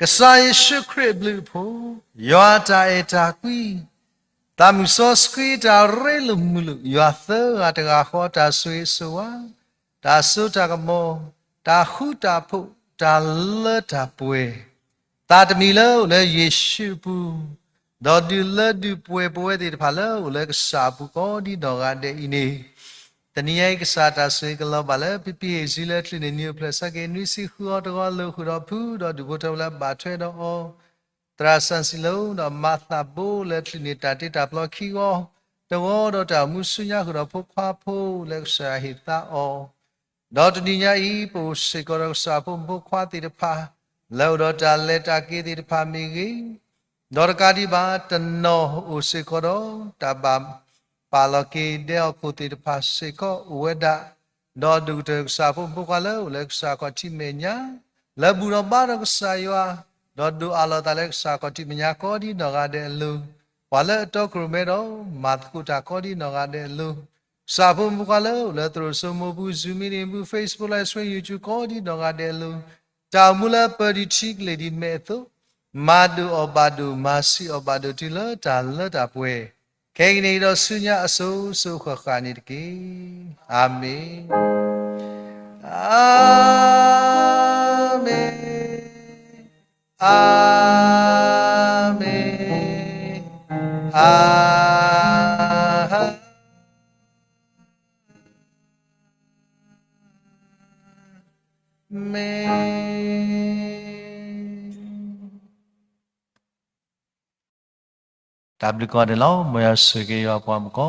ကစၢ်ယ့ၣ်ၡူးခရံာ်အဘျုးအဖှိၣ်, ယွၤတၢ်အဲၣ်တၢ်ကွံ, သးမုၣ်စီဆှံတၢ်ရ့လိာ်မုာ်လိာ်, ယွၤသၢဂၤတဂၤဃီတၢ်ဆိၣ်ဂ့ၤဆိၣ်ဝါ, တၢ်စိတၢ်ကမီၤ, တၢ်ဃူတၢ်ဖိး, တၢ်လၢတၢ်ပှဲၤ, သးတမံၤလၢအိၣ်လၢယ့ၣ်ၡူးအပူၤ, ဒီးဒုးလၢဒုးပှဲၤပဝဲသ့ၣ်တဖၣ်လၢအိၣ်လၢကစၢ်အပူၤကိးဒ်နီၢ်ဂၤဒဲးအံၤန့ၣ် တနံၤညါအံၤကစၢ်တၢ်ဆိၣ်ဂ့ၤကလီၤဘၣ်လၢ ပပဟ့ၣ်စံလၢချံးန့ၢ်နံၤအိၣ်ဖျဲၣ်ဆၢက့ၤ နွံဆံဃုအီၤတဂီၤ လိာ်ဃုာ်ဒီးဖုဒီးဒူၣ်ဖိထၢဖိလၢဘၣ်ထွဲဒီးအီၤ သရၣ်စၣ်စံလၢ ဒီးမၤသးဘိလၢချံးန့ၢ်တၢ်တ့တၢ်ဖျီခံဂီၤတဂီၤ ဒီးတၢ်အိၣ်မူဆူညါဃုာ်ဒီးဖိခွါဖိလၢကစၢ်ယွၤဟ့ၣ်သါအီၤ ဒီးတနံၤညါအံၤ ပအိၣ်စ့ၢ်ကီးဒီးကစၢ်ဖိမုၣ်ဖိခွါသ့ၣ်တဖၣ် လၢအိၣ်ဒီးတၢ်လဲၤတၢ်က့ၤသ့ၣ်တဖၣ်မ့ၢ်ဂ့ၤ, ဒီးတကးဒံးဘၣ် တနီၤအိၣ်စ့ၢ်ကီးဒီး တၢ်ဘၣ်ပာ်လီၤက့ၤဒဲးအီၣ်ခိၣ်သ့ၣ်တဖၣ်စ့ၢ်ကီးအိၣ်ဝဲဒၣ်, ဒီးဒိၣ်ကတၢၢ်ကစၢ်ဖိမုၣ်ဖိခွါလၢအိၣ်လၢကစၢ်ခီၣ်ထံးမဲာ်ညါ, လၢဘူၣ်ဒီးဘါဒီးကစၢ်ယွၤ, ဒီးဒိၣ်အးလီၤသးလၢကစၢ်ခီၣ်ထံးမဲာ်ညါကိးဒ်နီၢ်ဂၤဒဲးအလိၤ, ပှၤလၢအတီခိၣ်ရိၣ်မဲဒီး မၤသကိးတၢ်ကိးဒ်နီၢ်ဂၤဒဲးအလိၤ, ကစၢ်ဖိမုၣ်ဖိခွါလၢအိၣ်လၢသရိာ်စိမိၤပူၤ Zoom meeting ပူၤ Facebook Live Stream YouTube ကိးဒ်နီၢ်ဂၤဒဲးအလိၤ, တၢ်အိၣ်မူလၢပၢၤဒံးထံကလ့ၢ်ဒံးမဲာ်အသိး, မၤဒိၣ်အီၣ်ဘၣ်ဒိၣ် မၤဆံးအီၣ်ဘၣ်ဒိၣ်တုၤလၢတၢ်လၢတၢ်ပှဲၤ, ခဲကနံၣ်အံၤဒီးဆူညါအစိၤစိၤဃၣ်ဃၣ်န့ၣ်တက့ၢ်. အၤမ့ၣ်, အၤမ့ၣ်, အၤမ့ၣ်, အၤမ့ၣ်. တၢ်ဘျုးကိးဂၤဒဲးလီၤ. မ်ယွၤဆိၣ်ဂ့ၤက့ၤယွၤပှၤမုၣ်ကိး